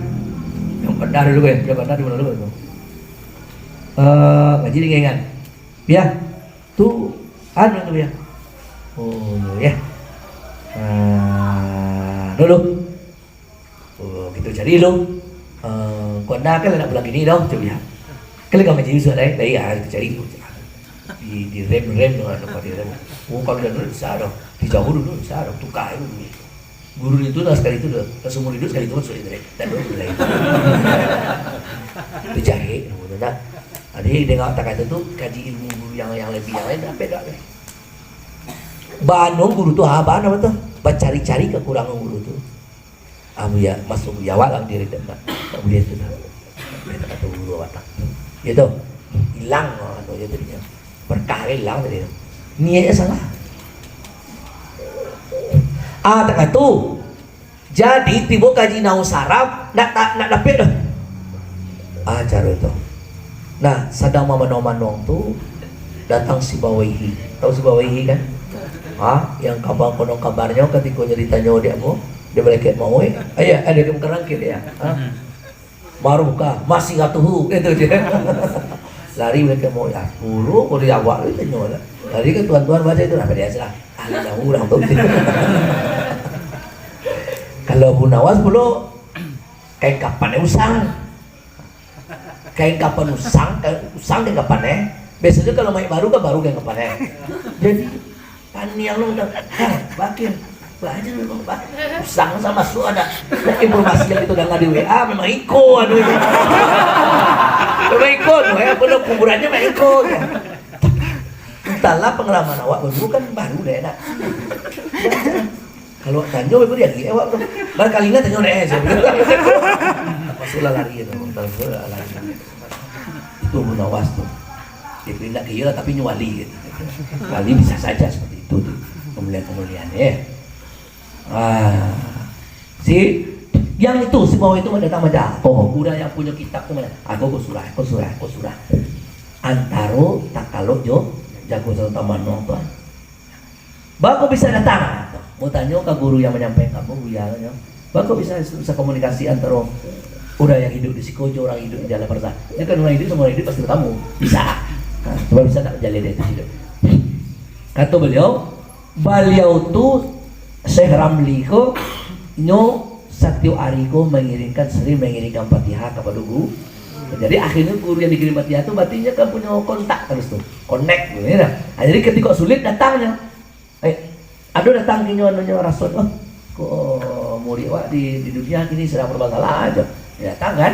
Yang bandar dulu kan, Buya bandar di mana dulu tu? Eh, ngaji di Gengan. Biya, tu anu tu, Biya. Oh, iyo, yo. Ah, dulu. Oh, kito cari dulu. Eh, kau anda kan nak pulang kini dah, cubo Biya. Kalau kau ngaji besok lain, dari ah, kito cari. Di, di rem, rem tu, anu, di rem. Oh, kami dah dulu, bisa dah. Di jauh dulu, bisa dah. Tukar dulu. Guru itu lah sakali tu doh, lah saumur iduik sakali tu masuak internet. Tak ada guru lain. Itu jahek namo tu, dah. Jadi, danga takah tu, kaji ilmu guru yang, yang labiah, yang lain, dapek dak, deh. Banuang guru tu, ha, baa namo tu? Bacari-cari kakurangan guru tu. Ah, Buya, masuak Buya awak lah diri dak, dak buliah tu dah. Buliah tak kata guru awak tak. Yo tu. Ilang, anu, yo tadi nyo. Berkah ilang tadi tu. Niatnyo salah. Ah, takah tu. Jadi, tibo kaji nahwu saraf, nak, nak, nak dapek doh. Ah, caro tu. Nah, sadang mamanuang-manuang tu, datang Sibawaihi. Tahu Sibawaihi kan? Ha? Yang kabar, konon kabarnyo katiko nyo ditanyo dek apo? Dek malaikat mauik. Ah, iyo, dek malaikat mungkar nakir, yo. Ha? Maruka, masih atuhu, gitu je. Lari malaikat mauik. Ah, buruk, kalau di awak tu tanyo lah. Lari ka tuan-tuan baca itu, lah, biaso lah. Ahli nahwu urang tu. Kalau Abu Nawas pulo, kain kapan usang. Kain kapan usang, kain usang kain kapan, eh. Biasonyo kalau mayik baru kan baru kain kapan, eh. Jadi, paniang lo dah, "Hah, Bakir, belajar lo, Bak." Usang sa masuak ado. Nah, informasi yang kito danga di W A memang iko anu itu. Memang iko tu, eh, apo nama, kuburannyo memang iko tu. Entahlah pengalaman awak baru kan baru deh, nak. Kalau tanyo, ibu dia lagi awak tu. Barangkali ingat tanyo deh, saya bilang. Masuaklah lari tu, masuaklah lari. Itu Abu Nawas tu. Dia pindah ke iyalah, tapi nyo wali gitu. Wali bisa saja seperti itu tu. Kemuliaan-kemuliaan, ya. Ah. Si, yang itu, si bawah itu datang macam, oh, urang yang punyo kitab tu macam, aku, aku surah, aku surah, aku surah. Antaro takalok jo jago satu taman tu. Baa kok bisa datang? Batanyo ka guru yang manyampaikan, ka Buya nyo. Baa kok bisa, bisa komunikasi antaro urang yang hiduik di siko jo urang hiduik di alam barzah? Yo kan, urang hiduik samo urang hiduik pasti batamu. Bisa. Ha, cubo bisa tak bajalin dari situ? Kato baliau, baliau tu, Syekh Ramli ko, nyo satiok ari ko mangirimkan, sering mangirimkan Fatihah kapado guru. Jadi, akhirnyo guru yang dikirim Fatihah tu, berarti nyo kan punyo kontak tarus tu. Connect tu, yo kan? Ha, jadi, katiko sulit datangnyo. Eh, ado datang kinyo anunyo rasul, "Oh, kok murid awak di, di dunia kini sadang bermasalah aja." Ya, datang kan?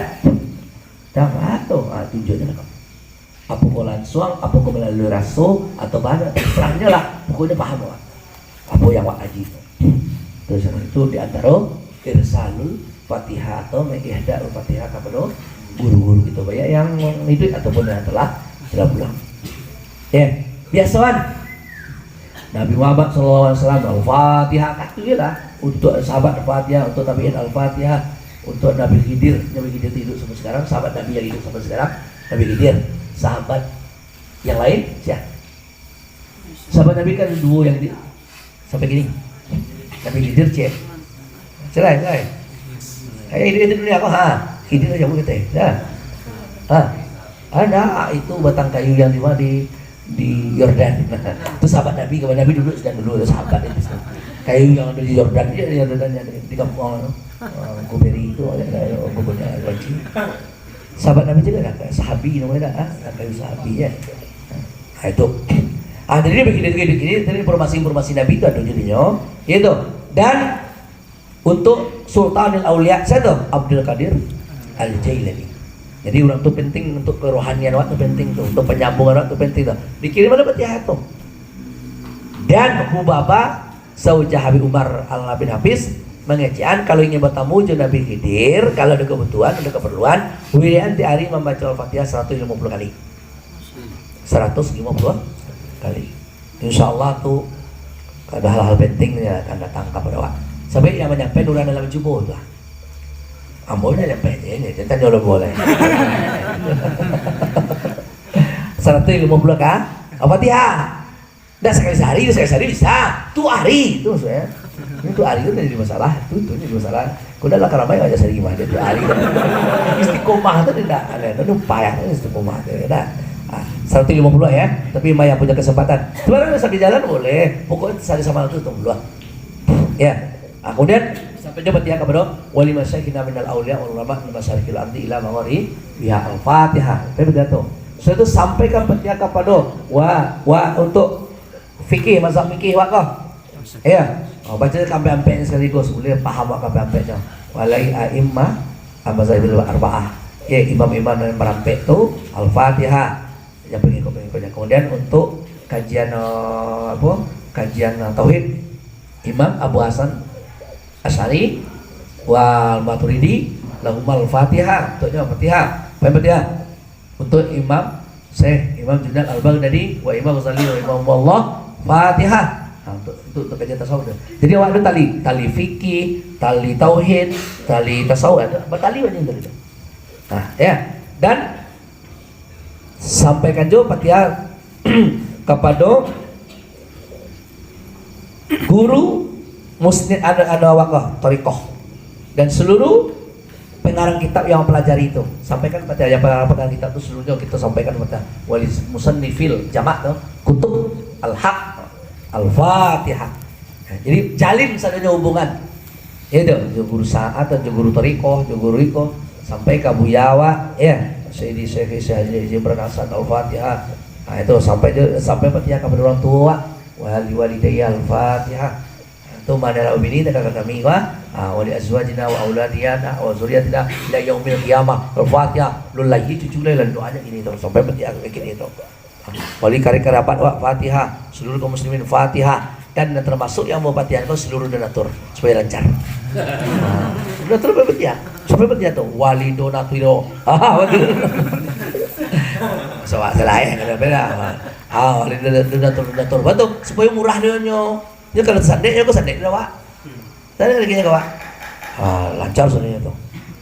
Datang lah tu. Ah, tunjuaknyo lah. Apo ko lansuang, apo ko malalui raso, atau bana, terserah nyo lah. Pokoknyo paham awak. Apo yang awak kaji tu. Terus itu di antaro irsalul Fatihah atau maihda'ul Fatihah kapado guru-guru kito, baik yang hiduik ataupun yang telah, telah pulang. Ya, biasoan. Nabi Muhammad sallallahu alaihi wasallam, Al-Fatihah, katu je lah. Untuk sahabat Al-Fatihah, untuk tabi'in Al-Fatihah, untuk Nabi Khidir, Nabi Khidir tu hidup sampai sekarang, sahabat Nabi yang hidup sampai sekarang, Nabi Khidir. Sahabat yang lain, siapa? Sahabat Nabi kan duo yang di, sampai kini. Nabi Khidir, cek. Selai, selai. Eh, ini, ini dunia apa? Ha, Khidir aja bukan teh. Ya. Ha. Ada itu batang kayu yang di mana? Di, di Yordan. Itu sahabat Nabi, kawan Nabi dulu, sedang dulu ada sahabat itu. Kayu yang ada di Yordan, dia di Yordan yang di, di kampung, eh, Kuberi itu, ada, ada, ada, ada, ada, ada. Sahabat Nabi juga kan, sahabi namanya dah, ah, kayu sahabi ya. Ah, itu. Ah, jadi dia begini, begini, begini, tadi informasi-informasi Nabi itu ada jadinya, ya itu. Dan untuk Sultanul Aulia, siapa tu? Abdul Qadir Al Jailani. Jadi orang tu penting untuk kerohanian awak tu penting tu, untuk penyambungan awak tu penting tu. Dikirim ada Fatihah tu. Dan Hubaba Saujah Habib Umar Al Habib Hafiz mangecekan kalau ingin bertemu jo Nabi Khidir, kalau ada kebutuhan, ada keperluan, wiridan tiap hari membaca Al-Fatihah seratus lima puluh kali. Seratus lima puluh kali. Insya Allah tu ada hal-hal penting yang akan datang kepada awak. Sampai yang menyampaikan orang dalam jubah tu lah. Ambo dah nyampai je, ni, dia tanya orang boleh. Seratus lima puluh kali Al-Fatihah. Dah sakali sahari, dah sakali sahari bisa. Tu hari tu maksudnya. Ini tu hari tu jadi masalah. Tu tu jadi masalah. Kau dah lah karamai aja sehari mah dia tu hari. Istiqomah tu dia tak ada. Tu payah tu istiqomah tu dah. Ah, seratus lima puluh ya. Tapi mah yang punya kesempatan. Sebenarnya sambil jalan boleh. Pokoknya sehari sama tu tu dulu. Ya. Ah, kemudian sampai dia Fatihah kepada wali masyaikh minal aulia wal ulama min masyariqil ardi ila magharibiha Al-Fatihah. Tapi begitu. Setelah itu sampaikan Fatihah kepada wa wa untuk fikih, mazhab fikih awak ko. Iya. Oh, baca kampek-ampek sekaligus, boleh paham awak kampek-ampek tu. Walai a'immah, amazhabil arba'ah. Ya, imam-imam yang barampek tu, Al-Fatihah. Yang pengikut-pengikutnya. Kemudian untuk kajian, eh, apa? Kajian, eh, tauhid, Imam Abu Hasan Asy'ari wal Maturidi, lahumal Fatihah. Untuknya Fatihah. Apa yang Fatihah? Untuk Imam Syekh Imam Junaid Al-Baghdadi wa Imam Ghazali rahimahumullah, Fatihah. Ha, untuk, untuk, untuk kajian tasawuf tu. Jadi awak ada tali, tali fikih, tali tauhid, tali tasawuf, ada bertali banyak tali tu. Nah, ya. Dan sampaikan jo Fatihah kepada guru musnid anu, anu awak ko, torikoh. Dan seluruh pengarang kitab yang pelajari itu, sampaikan kepada yang pengarang, pengarang kitab itu seluruhnya kita sampaikan kepada wali musannifil jamak tu, Kutub Al-Haq Al-Fatihah. Jadi jalin sadonyo hubungan. Ya tu, jo guru saat, jo guru torikoh, jo guru iko, sampai ka buya awak, ya. Sayyidi Syekh Syekh Haji Haji Imran Hasan Al-Fatihah. Ha, itu sampai jo, sampai Fatihah kepada orang tua awak. Wali walidayya Al-Fatihah. Tu mana lah bini dekat kami ko, ah, wali azwajina wa auladina wa zuriyatina ila yaumil qiyamah. Al-Fatihah. Lun lagi cucu lai lalu doanya ini tu sampai Fatihah kayak gini tu. Wali kari karabat awak Fatihah. Seluruh kaum muslimin Fatihah. Dan yang termasuk yang mau Fatihah ko seluruh donatur supaya lancar. Ah, donatur Fatihah. Supaya Fatihah tu wali donatur. Ah, betul. Salah eh, kalau beda. Ah, wali donatur donatur. Betul. Supaya murah dia nyo. Nyo kalau sandek, nyo ko sandek dah, Wak. Tadi lagi nyo ko, Wak. Ah, lancar sudah nyo tu.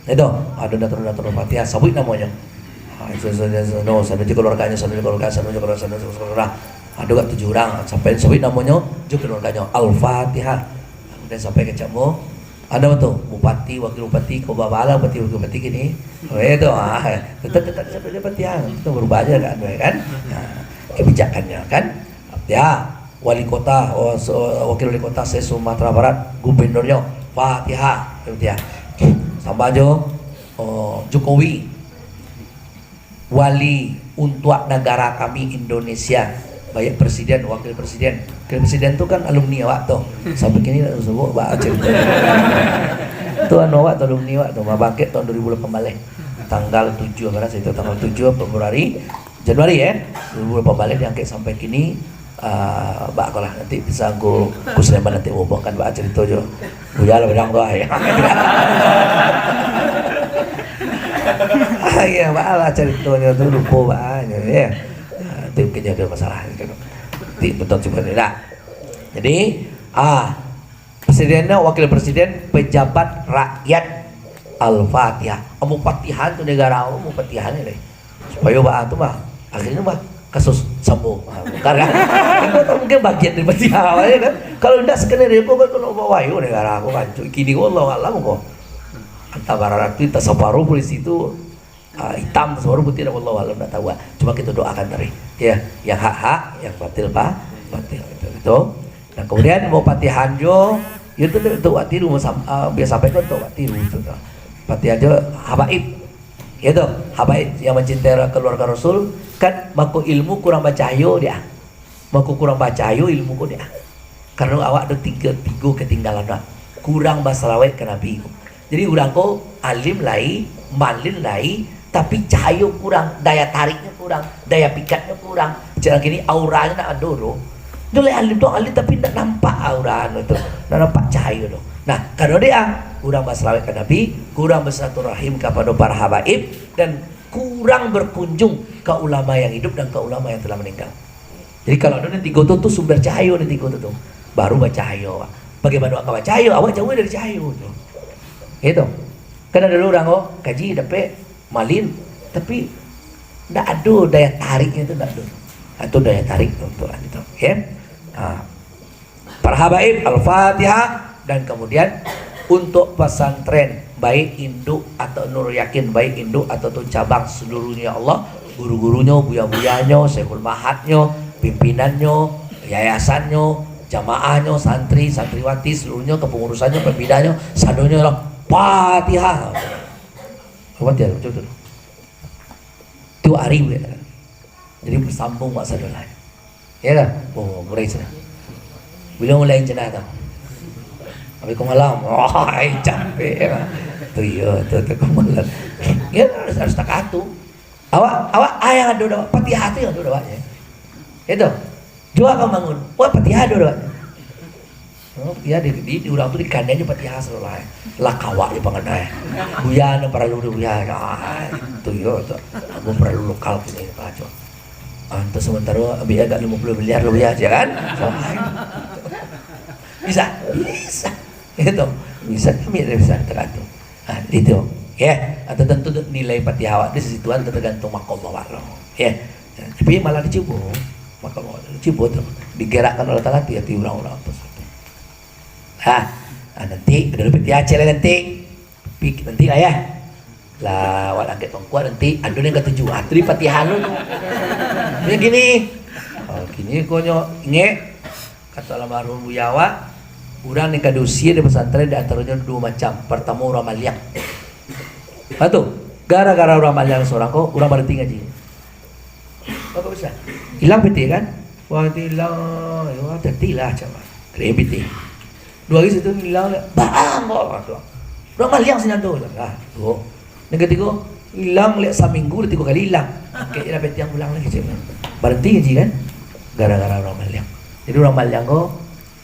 Itu, ada datar-datar Fatihah, sabuik namonyo. Ah, itu, itu, itu, no, sanu jo keluarganyo, sanu jo keluarga, sanu jo keluarga, sanu jo keluarga. Ada gak tujuh urang, sampai sabuik namonyo, jo keluarganyo. Al-Fatihah. Kemudian sampai ka camo, ada tu, bupati, wakil bupati, ko babala bupati, wakil bupati kini. Oh, itu, ah, tetap, tetap sampai jo Fatihah. Itu berubah aja kan, kan? Nah, kebijakannya kan. Ya, wali kota, oh, so, wakil wali kota se Sumatera Barat, gubernurnyo, Fatihah, Fatihah. Sambah jo, oh, Jokowi, wali untuak nagara kami Indonesia, baik presiden, wakil presiden. Wakil presiden tu kan alumni awak tu. Sampai kini nak sebut, bah, cerita. Tu anu awak tu, alumni awak tu, babangkit tahun dua ribu lapan belas. Tanggal tujuh, kan, itu tanggal tujuh Februari, Januari, eh, dua ribu lapan belas diangkek sampai kini, ah, bak ko lah, nanti bisa ku, ku Sulaiman nanti hubungkan bak cerita jo. Buya lah bedang tu, ah, ya. Ah, ya, bak lah cerita jo tu, lupa bak, ya. Ah, nanti mungkin ada masalah, gitu. Nanti tonton cuba ni lah. Jadi, ah, presidennya, wakil presiden, pejabat rakyat, Al-Fatihah. Ambo patihan tu negara, ambo patihan ni lai. Supayo baa tu, bah. Akhirnya, bah, kasus Sambo. Ah, bongkar kan? Mungkin bagian dari Fatihah, ya kan? Kalau ndak, sekenarnya ko, ko, ko, bawayo negara ko, kan. Kini ko, Allahu alam ko. Antah bararatu, antah saparuh polisi tu, ah, hitam, saparuh putih, Allahu alam, ndak tahu, ah. Cuma kita doakan tadi. Ya, yang hak-hak, yang batil, bah, batil. Gitu, gitu. Nah, kemudian mau patihan jo, ya, itu untuk wak tiru, sam-, ah, biasa sampai tu untuk wak tiru, gitu. Patihan jo habaib. Ya tu, habaib yang mencintai keluarga Rasul, kan, mako ilmu kurang bacahayo dia. Mako kurang bacahayo ilmu ko dia. Karena awak tu tiga, tiga ketinggalan dah. Kurang basalawat ka Nabi ko. Jadi urang ko alim lai, malin lai, tapi cahayo kurang, daya tariknya kurang, daya pikatnya kurang. Cak kini auranyo nak ado tu. Dia lai alim tu alim, tapi ndak nampak aura anu tu. Ndak nampak cahayo tu. Nah, karena dia kurang basalawat ka Nabi, kurang bersilaturahim kepada para habaib, dan kurang berkunjung ke ulama yang hidup dan ke ulama yang telah meninggal. Jadi kalau ado nan tigo tu, tu sumber cahayo nan tigo tu, tu. Baru bacahayo awak. Bagaimana awak ka bacahayo? Awak jauah dari cahayo tu. Gitu. Kan ado urang ko, kaji dapek, malin, tapi ndak ado daya tariknya tu, ndak ado. Ah, tu daya tarik tu, tu, ah, gitu. Oke. Ah. Para habaib, Al-Fatihah, dan kemudian untuk pesantren, baik induk atau Nur Yakin, baik induk atau tu cabang, seluruhnya ya Allah, guru-gurunyo, buya-buyanyo, Syekhul Mahadnyo, pimpinannyo, yayasannyo, jamaahnyo, santri, santriwati, seluruhnya kepengurusannya, pembinanyo, sadonyo ya Allah. Fatihah. Fatihah, betul tu. Tu ari buya. Jadi bersambung mak sadonyo. Ya lah. Oh, mulai sudah. Bila mulai cenah tu? Habis ko malam. Oh, ai, capek ya. Tu iya, tu, tu ko malam. Ya harus, harus takatu. Awak, awak ai yang ado dawak, Fatihah tu yang ado dawaknya. Itu. Jua ka bangun. Wah, Fatihah ado dawaknya. Oh, ya, di, di, di urang tu dikanai jo Fatihah selalu lah. Lah kawak jo panganai. Buya nan paralu di buya. Ah, tu yo tu. Aku paralu lokal kini, Pak Cok. Ah, tu sementara ambil agak lima puluh miliar lah buya aja kan. So, bisa, bisa. Itu. Bisa kami bisa tergantung. Ah, itu. Ya, atau tentu nilai Fatihah awak di situ tergantung makom awak lah. Ya. Tapi malah dicubo. Mako, cubo tu, digerakkan Allah Taala hati-hati urang-urang tu. Ha, ha, nanti, dulu piti acil nanti. Pik-, nanti lah ya. Lah, awak angkek tongkuak nanti, ado nan katuju. Ha, tu di Fatihah lu tu. Dia gini. Oh, gini konyo, ingek. Kata almarhum Buya awak, urang nan ka diusia di pesantren di antaronyo duo macam. Partamo urang maliang. Ha tu, gara-gara urang maliang sorang ko, urang baranti ngaji. Bapak bisa? Ilang pitih kan? Wah, itu ilang. Ya, hati-hati lah, cak. Kering pitih. Dua hari situ ilang, bang, kok. Urang maliang sinan tu. Lah, tu. Yang ketiga, ilang lek saminggu, tiga kali ilang. Kayaknya lah pitih pulang lagi, cak. Baranti ngaji kan? Gara-gara urang maliang. Jadi urang maliang ko,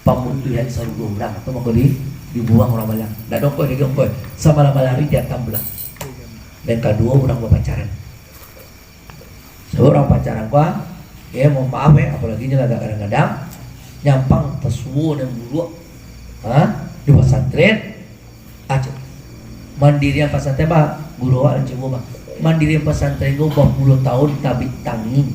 pamutuihan sarugo urang, atau mako di, dibuang urang maliang. Ndak ada ongkoi, ndak ada ongkoi. Samalam-malam hari diantam pulang. Yang kaduo, urang bapacaran. Sabab urang pacaran ko, ah, ya, mohon maaf, eh, apalagi nyo lah agak kadang-kadang, nyampang tasuo nan buruak, ha, di pasantren, aja. Mandirian pasantren, bah, guru awak nan cubo, bah. Mandirian pasantren ko bapuluah tahun tabik tangin.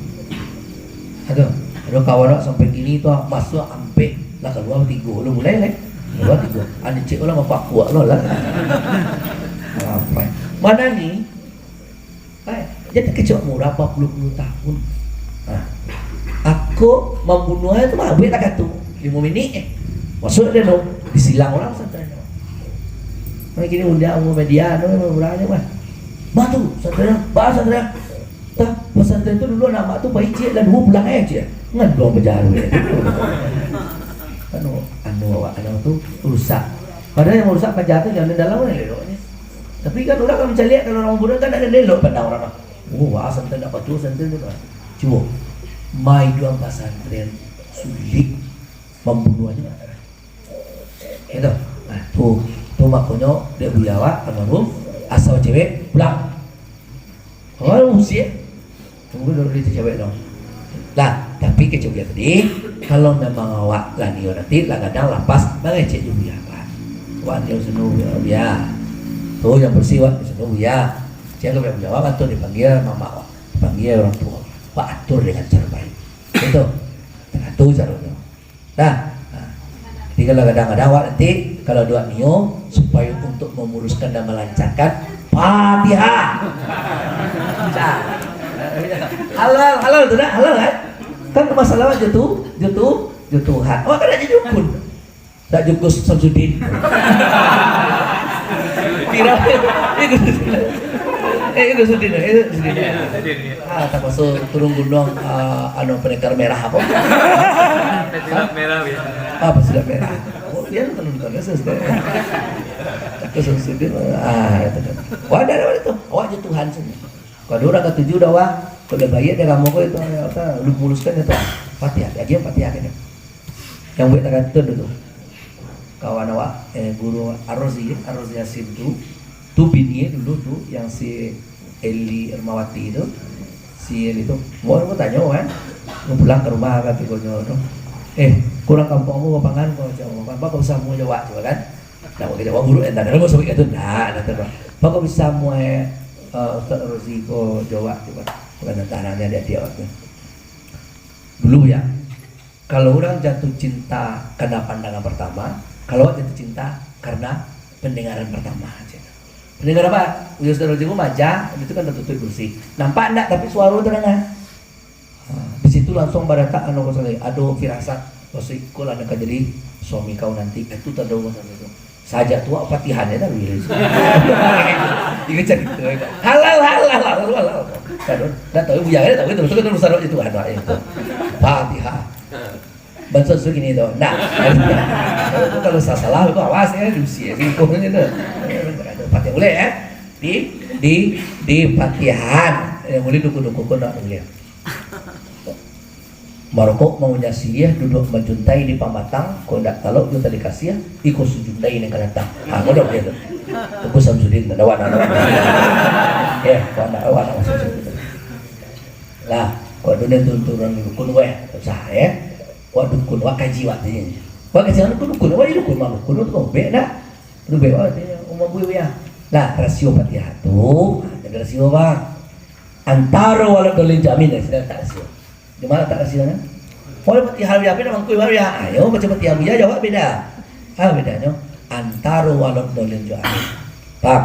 Aduh, aduh, kawan awak sampai kini tu, ah, masuak ampek, lah kalua tigo, lo mulai, lai. Kalua tigo. Anak cik ko lah mapakuak lo lah. Apa? Mana ni? Hai, jadi kecek murah, bapuluah puluah tahun. Nah, aku mambunuah tu mah, buek tak katu. Limo minik, eh. Masuk dia tu, disilang urang santai. Nah, kini undang aku media tu, urang aja mah. Bah tu, santai, bah santai. Tah, pesantren tu dulu anak mak tu pai ciek, lah duo pulang eh ciek. Ngan duo bajaru eh. Anu, anu awak, anu tu rusak. Padahal yang rusak paja tu yang di dalam ni elok ni. Tapi kan urang kan mancaliak, kalau urang budak kan nak elok pandang urang. Oh, wah, santai nak patuh, santai tu. Cubo. Mai duang pasantren sulik mambunuh aja. Itu. Nah, tu, tu makonyo dek buya awak almarhum, asal cewek pulang. Oh, usia. Tunggu dulu di cewek dong. Lah, tapi kecek Buya tadi, kalau memang awak lah nio nanti, lah gadang lah pas mangecek jo Buya, Pak. Awak nio sino Buya, Buya. Tu yang bersih, awak nio sino Buya. Cek Buya, Buya, awak patut dipanggil mamak awak, dipanggil orang tua. Awak atur dengan cara baik. Itu. Teratur caronyo. Nah, nah. Jadi kalau kadang-kadang awak nanti, kalau duo nio, supaya untuk memuruskan dan melancarkan, Fatihah. Nah. Halal, halal tu nak, halal kan? Kan masalah jo tu, jo tu, jo Tuhan. Awak kan nak jadi dukun. Nak jo Gus Samsudin. Viral. Eh, Gus Samsudin. Eh, Gus Samsudin. Eh, Gus Samsudin. Ah, tak masuk turun gunung, ah, anu, pendekar merah apa? Pendekar merah, ya. Ah, pendekar merah. Oh, dia nonton, nonton, nonton, nonton. Aku sudah, ah, itu kan. Wah, ada, ada itu. Awak jo Tuhan saja. Kalau urang katuju dah, wah, kalau baik dia kamu kau itu, apa, lu muluskan itu. Fatihah, dia agiah Fatihah kan. Yang buat tak kata dulu. Kawan awak, eh, guru Ar-Razi, Ar-Razi Hasim tu, tu bini dulu tu, yang si Eli Ermawati tu, si Eli tu, mau aku tanyo kan, mau pulang ka rumah kan, tikonyo tu, "Eh, kurang kampuang aku, pangan kau macam apa, apa kau bisa mau jawab," cuba kan. Nah, pakai jawab buruk, entah, dalam masuk itu, nah, nah, terus. "Apa kau bisa mau, eh, eh, Ustaz Rozi kau jawab," cuba. Bukan tentang dia, dia, dia waktu. Dulu ya, kalau urang jatuh cinta karena pandangan pertama, kalau awak jatuh cinta karena pendengaran pertama, cek. Pendengaran apa? Ujar saudara Jigo maja, itu kan tertutup kursi. Nampak ndak, tapi suara terdengar. Ha, di situ langsung baratak anu kosong, ado firasat, "Oh, si iko lah nan ka jadi suami kau nanti." Itu tanda kosong itu. Sajak tu, Fatihah dah dulu. Iko carito, halal, halal, halal, halal. Kan, dah tahu, buya dah tahu, itu, itu kan urusan awak itu, anu, itu. Fatihah. Bantuan su gini tu. Nah. Kalau salah, tu awas ya, diusir. Singkong je tu. Fatihah boleh, eh? Di, di, di Fatihan. Eh, boleh dukun-dukun pun nak boleh. Marokok maunya siriah, duduak manjuntai di pamatang, kok ndak talok jo tali kasiah, iko sujuntai nan ka datang. Ha, kodok dia tu. Tunggu Samsudin, ada anak. Eh, kok anak, anak Samsudin. Lah, kok dunia tu turun dukun weh, susah, eh. Wak dukun, wak kaji wak tu. Wak kaji wak dukun, dukun, wak dukun, wak dukun, wak dukun, bek dah. Rubek wak tu, umah bui ya. Lah, rasio Fatihah tu, ha, jadi rasio, bang. Antaro waladhdallin jo amin, ya, sudah tak rasio. Di mana tak rasio, kan? Walau Fatihah ya, beda mangkui, ya. Ayo, baca Fatihah ya, jawab beda. Ah, bedanyo, antaro waladhdallin jo amin. Paham?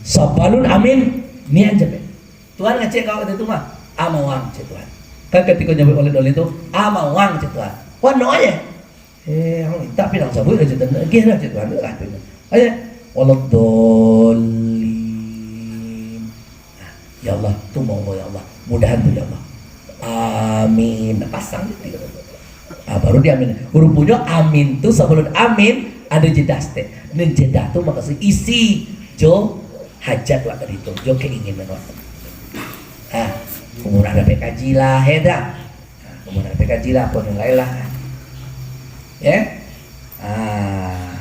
Sabalun amin, nian jabe. Tuhan ngecek ka awak tu mah, "Amawang," cek Tuhan. Kan katiko nyabuik waladhdallin tu, "Amawang," cek Tuhan. Wano aye. Eh, ang mintak pinang sabuik aja, dan agih lah, cek Tuhan, lah, tu. Aye, "Waladhdallin." Nah, ya Allah, tu mau, ya Allah. Mudahan tu, ya Allah. Amin. Nah, pasang je. Ah, baru dia amin. Ruponyo amin tu, sabalun amin, ado jedah saketek. Nan jedah tu makasuik isi jo hajat wak tadi tu, jo keinginan wak. Ah, umurah dapek kaji lah, ya dah. Ah, umurah dapek kaji lah, apo nan lain lah. Ya? Ah.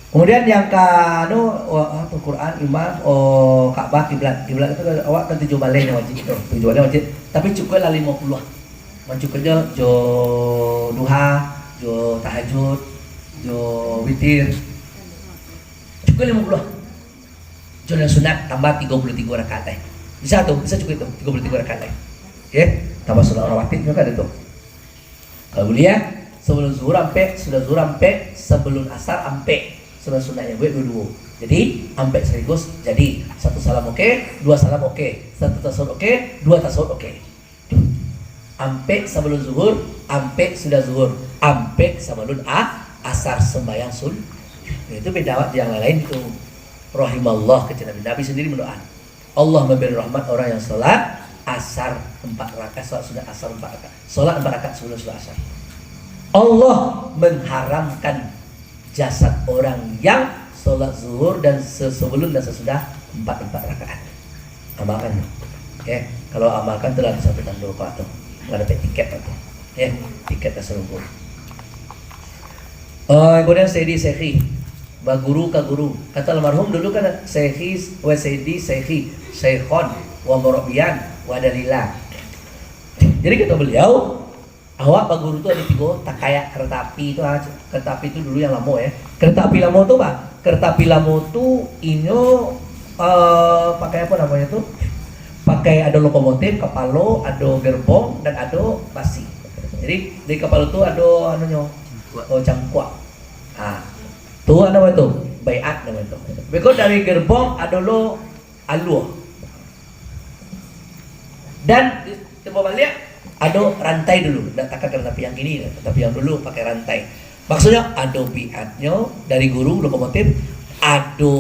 Kemudian yang ka, anu, wa-, apa, Quran, imam, oh, Ka'bah, kiblat. Kiblat tu awak kan tujuah baleh yang wajib tu, tujuah baleh wajib. Tapi cukuiklah limo puluah. Mancukuiknyo jo duha, jo tahajud, jo witir. Cukuik limo puluah. Jo nan sunat tambah tigo puluah tigo rakaat lai. Bisa tu, bisa cukuik tu, tigo puluah tigo rakaat lai. Oke, tambah sunat rawatib juga ada tu. Kalau buliah, sabalun zuhur ampek, sudah zuhur ampek, sabalun asar ampek. Sunat-sunat yang buek duo-duo. Jadi, ampek sekaligus. Jadi, satu salam oke, dua salam oke, satu tasawuf oke, dua tasawuf oke. Ampek sabalun zuhur, ampek sudah zuhur, ampek sabalun a-, asar sembahyang sun-, itu beda awak yang lain-lain tu. Rahimallah, kecil Nabi. Nabi sendiri mendoa. Allah memberi rahmat orang yang salat asar empat rakaat, salat sunat asar empat rakaat, salat empat rakaat sebelum salat asar. Allah mengharamkan jasad orang yang salat zuhur dan se-, sebelum dan sesudah empat, empat rakaat. Amalkan. Oke, kalau amalkan tu lah satu tando kau tu. Kau dapat tiket tu. Oke, tiket terselubung. Eh, kemudian Sayyidi Syekhi. Baguru ka guru. Kata almarhum dulu kan, "Syekhi, wa sayyidi, syekhi, syaikhon, wa murabbiyan, wa dalila." Jadi, kata baliau, awak baguru tu ado tigo, takayak kereta api tu, ah, kereta api tu dulu yang lamo, ya. Kereta api lamo tu, Pak, kereta api lamo tu inyo, eh, pakai apo namonyo tu? Pakai ado lokomotif, kapalo, ado gerbong, dan ado basi. Jadi, di kapalo tu ado anunyo, oh, cangkuak. Ha. Tu namo tu, baiat namo tu. Beko dari gerbong ado lo alua. Dan di tempat baliak ado rantai dulu, ndak takah kereta api yang kini, tapi yang dulu pakai rantai. Maksudnyo ado baiatnyo dari guru lokomotif, ado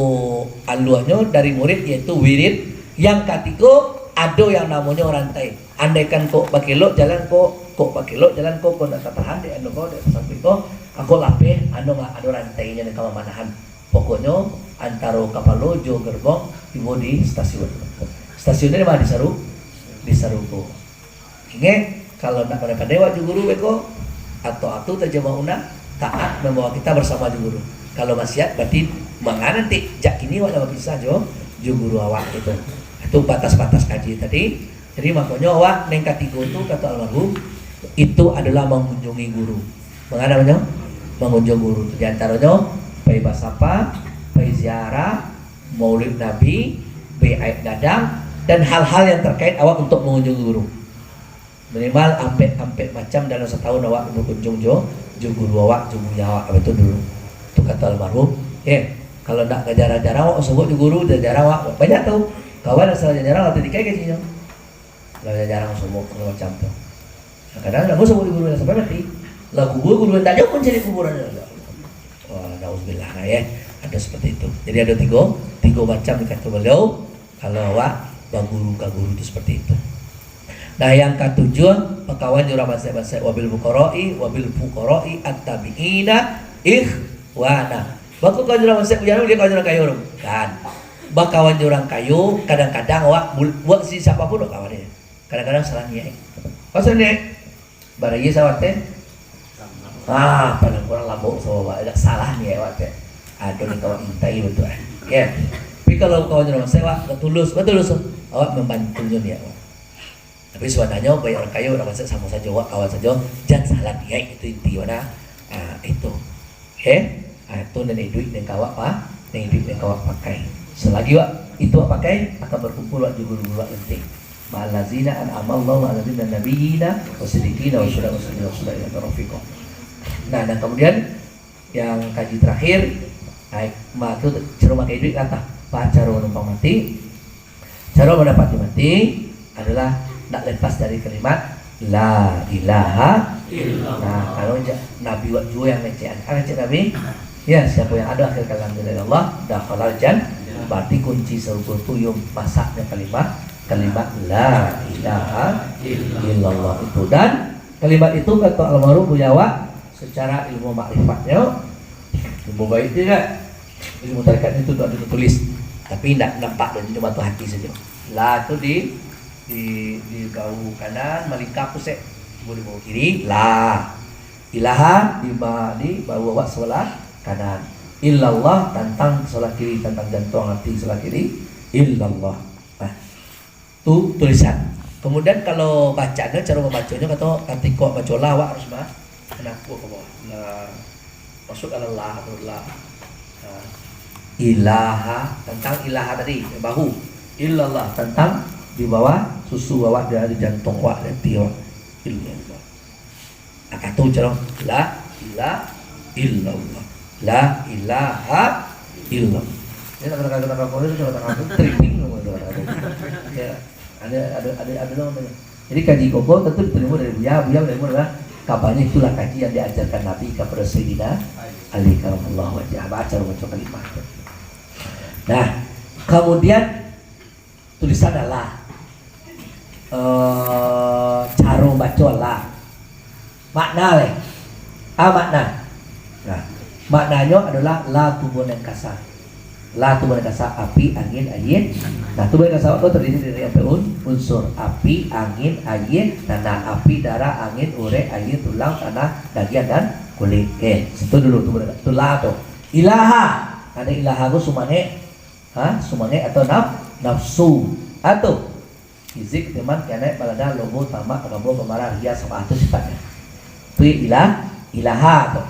aluanyo dari murid, yaitu wirid. Yang katigo, ado yang namonyo rantai. Andaikan kok bakelok jalan kok, kok bakelok jalan kok, kok ndak tatahan dek anu kok, dek sampai kok, kok lapeh, anu mah ado rantainyo nan ka mamanahan. Pokoknyo, antaro kapalo jo gerbong tibo di stasiun. Stasiun tu di ma? Di Saru-, di Sarugo. Ingek, kalau ndak pandai-pandai awak jo guru beko, atau atu tajama una, taat membawa kita bersama jo guru. Kalau maksiat, berarti manga nanti, jak kini awak lah bapisah jo, jo guru awak gitu. Itu batas-batas kaji tadi. Jadi, makonyo awak nan katigo tu, kato almarhum, itu adolah mangunjungi guru. Manga namonyo? Mangunjung guru tu. Di antaronyo, pai basapa, pai ziarah, maulid Nabi, baiat gadang, dan hal-hal yang terkait awak untuk mangunjungi guru. Minimal ampek-ampek macam dalam satahun awak bakunjung jo, jo guru awak, jo buya awak, apa tu dulu. Tu kato almarhum, eh, kalau ndak ka jarang-jarang awak sobok jo guru, jarang-jarang awak, banyak tu. Kawan asal jarang-jarang, atau dikai kajinyo. Lah jarang sobok, kalau macam tu. Kadang-kadang ndak sobok jo guru sampai mati. Lah kubur guru ndak jauh pun cari kuburan. Wah, nauzubillah, nah, ya. Ada seperti itu. Jadi ada tiga, tiga macam kata beliau, kalau awak baguru ka guru tu seperti itu. Nah, yang katujuh, bakawan jo urang bansaik-bansaik, wabil fuqara'i, wabil fuqara'i attabi'ina ikhwana. Bakawan jo urang bansaik, bukan dia kawan jo urang kayo tu. Kan. Bakawan jo urang kayo, kadang-kadang awak bul-, buat si siapa pun awak kawan dia. Kadang-kadang salah niaik. Kok salah niaik? Barayie sawateh. Ah, paling kurang lambok sawa, agak salah niaik awak teh. Aduh, ni kawan intai betul, eh. Ya. Tapi kalau kawan jo urang bansaik, awak tulus, betul tulus. Awak membantunyo niaik awak. Tapi sabananyo, baik urang kayo, urang bansaik, samo sajo, awak kawan sajo, jan salah niaik, itu inti mana. Ah, itu. Eh, ah, tu nan iduik nan ka awak pa-, nan iduik nan ka awak pakai. Selagi awak, itu awak pakai, akan berkumpul awak jo guru-guru awak nanti. Ma'allazina an'amallahu alaihim minan nabiyyina wasiddiqina wasyuhada wasalihina wa hasuna ulaika rafiqa. Nah, dan kemudian yang kaji terakhir, ai, ma tu caro makai iduik kata, pa caro manumpang mati, Caro mandapat jo mati adolah ndak lepas dari kalimat la ilaha illallah. Nah, kalau ja-, Nabi wak juo yang ngecek, ah, ngecek Nabi, ya, siapa yang ada akhir kalam la ilaha illallah, dakhalal jan-, berarti kunci sarugo tu yo masaknyo kalimat, kalimat la ilaha illallah itu. Dan kalimat itu, kato almarhum buya awak, secara ilmu makrifatnyo, ilmu gaib tu kan, ilmu tarekat itu tu ado tulis, tapi indak nampak dari mata hati sajo. La tu di, di, di bahu kanan, malingka pusek, tibo di bahu kiri, la. Ilaha di ba-, di bahu awak sabalah kanan. Illallah tantang sabalah kiri, tantang jantuang hati sabalah kiri, illallah. Nah, tu tulisan. Kemudian kalau bacaan, caro mambaconyo, kato, katiko baco la, awak harus ma-, manapuak ka bawah. La, masuk dalam la, la. Ha. Ilaha, tantang ilaha tadi, bahu. Illallah, tantang di bawah susu awak, di, di jantuang awak, di hati awak. Illallah. Nah, kato caro, la ilaha illallah. La ilaha illallah. Ini nak kena, kena, kena, kena, kena, kena, training, kena, kena, kena. Ya, ada, ada, ada, ada namanya. Jadi, kaji koko tentu diterima dari buya, buya menerima adalah kabarnya, itulah kaji yang diajarkan Nabi kepada Sayyidina Ali karamallahu wajhah. Baca, baca kalimah. Nah, kemudian tulisan la. Eh, caro baco la. Makna leh. Ah, makna. Nah, maknanyo adolah la tubuah nan kasa. La tubuah nan kasa, api, angin, aia. Nah, tubuah nan kasa tu terdiri dari ampek un-, unsur. Api, angin, aia, tanah. Api, darah, angin, urek, aia, tulang, tanah, dagiang, dan kulit. Eh, situ dulu tubuah nan kasa. Tu la tu. Ilaha. Ado ilaha tu sumangek. Ha, sumangek atau naf-, nafsu. Atau Kizik, timan, kenek, baladang, lobo, tamak, takabua, pamarah, riya, sum'ah, tu sifatnyo. Tu ilah, ilaha tu.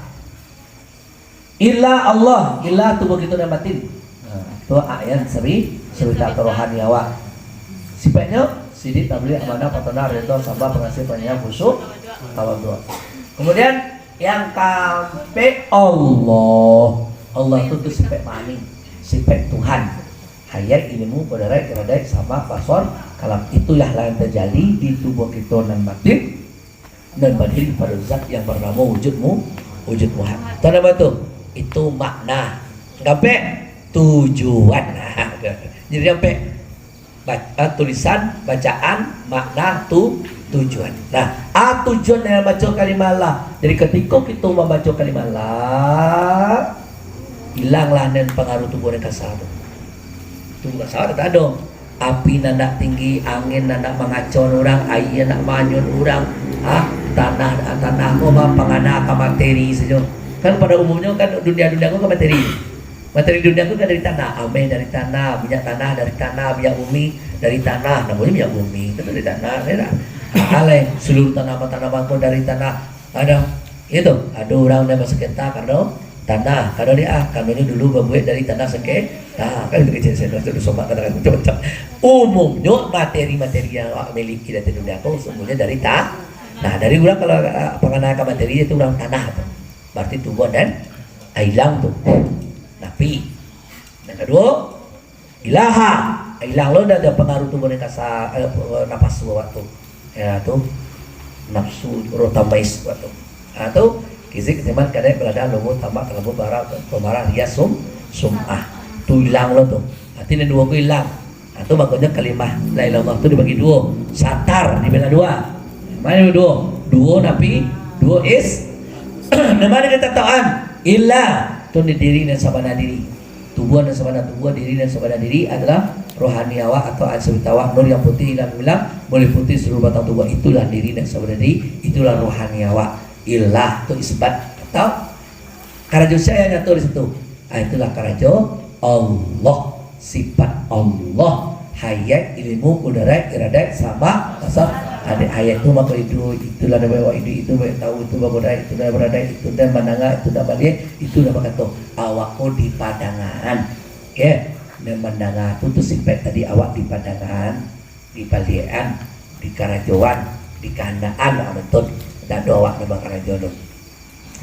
Illa Allah, illa tubuah kito nan batin. Nah, tu ayan seri, serita rohani awak. Sifatnyo, sidik, tablig, amanah, patonah, ridho, sabar, pangasih, panyayang, khusyuk, tawadhu. Kemudian, yang kaampek, Allah. Allah tu, tu sifat ma'ani, sifat Tuhan. Hayat, ilmu, kudrat, iradat, sama, basar, kalam. Itulah yang tajadi di tubuah kito nan batin, nan badiri pado zat yang banamo wujud mu-, wujud muhal. Tanda apa tu? Itu makna. Kaampek, tujuan. Jadi, ampek. Ba-, ah, tulisan, bacaan, makna, tu, tujuan. Nah, a tujuan dari baco kalimah Allah. Jadi, katiko kito mambaco kalimah Allah, ilanglah nan pangaruah tubuah nan kasa tu. Tubuah kasa tu tak ado. Api nan nak tinggi, angin nan nak mangacau urang, aia nak maanyun urang, ah, tanah, tanah ko mah pangana ka materi sajo. Kan pada umumnyo kan dunia-dunia ko kan materi. Materi dunia tu kan dari tanah, ameh dari tanah, minyak tanah dari tanah, minyak bumi dari tanah, namonyo minyak bumi, itu dari tanah, ya tak? Alai, seluruh tanaman-tanaman pun dari tanah. Ado, itu, ado urang nan basaketa karano tanah, karano dia, ah, karanonyo dulu babuek dari tanah saketa, kan itu kecil saya tu sombak katakan macam-macam. Umumnyo materi-materi yang awak miliki dari dunia ko semuanya dari tanah. Nah, dari urang kalau, ah, panganaan ka materi itu urang tanah tu. Berarti tubuah dan ilang tu. Napi. Yang kaduo, ilaha. Ilang lo dah, dah pangaruah tubuah nan kasa, eh, napasu awak tu. Ya, tu. Nafsu, roh tamais awak tu. Ha, tu. Kizik, timan, kenek, baladang, lobo, tamak, takabua, pamarah, pamarah, riya, sum-, sum'ah. Tu ilang lo tu. Arti nan duo ko ilang. Ha, tu makonyo kalimah la ilaha illallah tu dibagi duo. Satar dibelah duo. Mano duo? Duo napi, duo is-, nan mano kata Tuhan? Illa, tu di diri nan sabana diri. Tubuah nan sabana tubuah, diri nan sabana diri adalah rohani awak atau ansur awak, nur yang putih, ilang gemilang, boleh putih seluruh batang tubuah. Itulah diri nan sabana diri, itulah rohani awak. Illa tu isbat atau karajo sia yang nyato di situ. Ah, itulah karajo Allah, sifat Allah, hayat, ilmu, kudrat, iradat, sama, basar. Ada hayat tu mako iduik, itulah nan awak iduik, itu nan tahu, itu bakudrat, itu nan baradat, itu nan mandanga, itu nan maliek, itu nan bakato. Awak ko di padangan. Ya, nan mandanga tu, tu sifat tadi awak di padangan, di paliekan, di karajoan, di kahandakan, ah, betul. Dak ado awak nan bakarajo tu.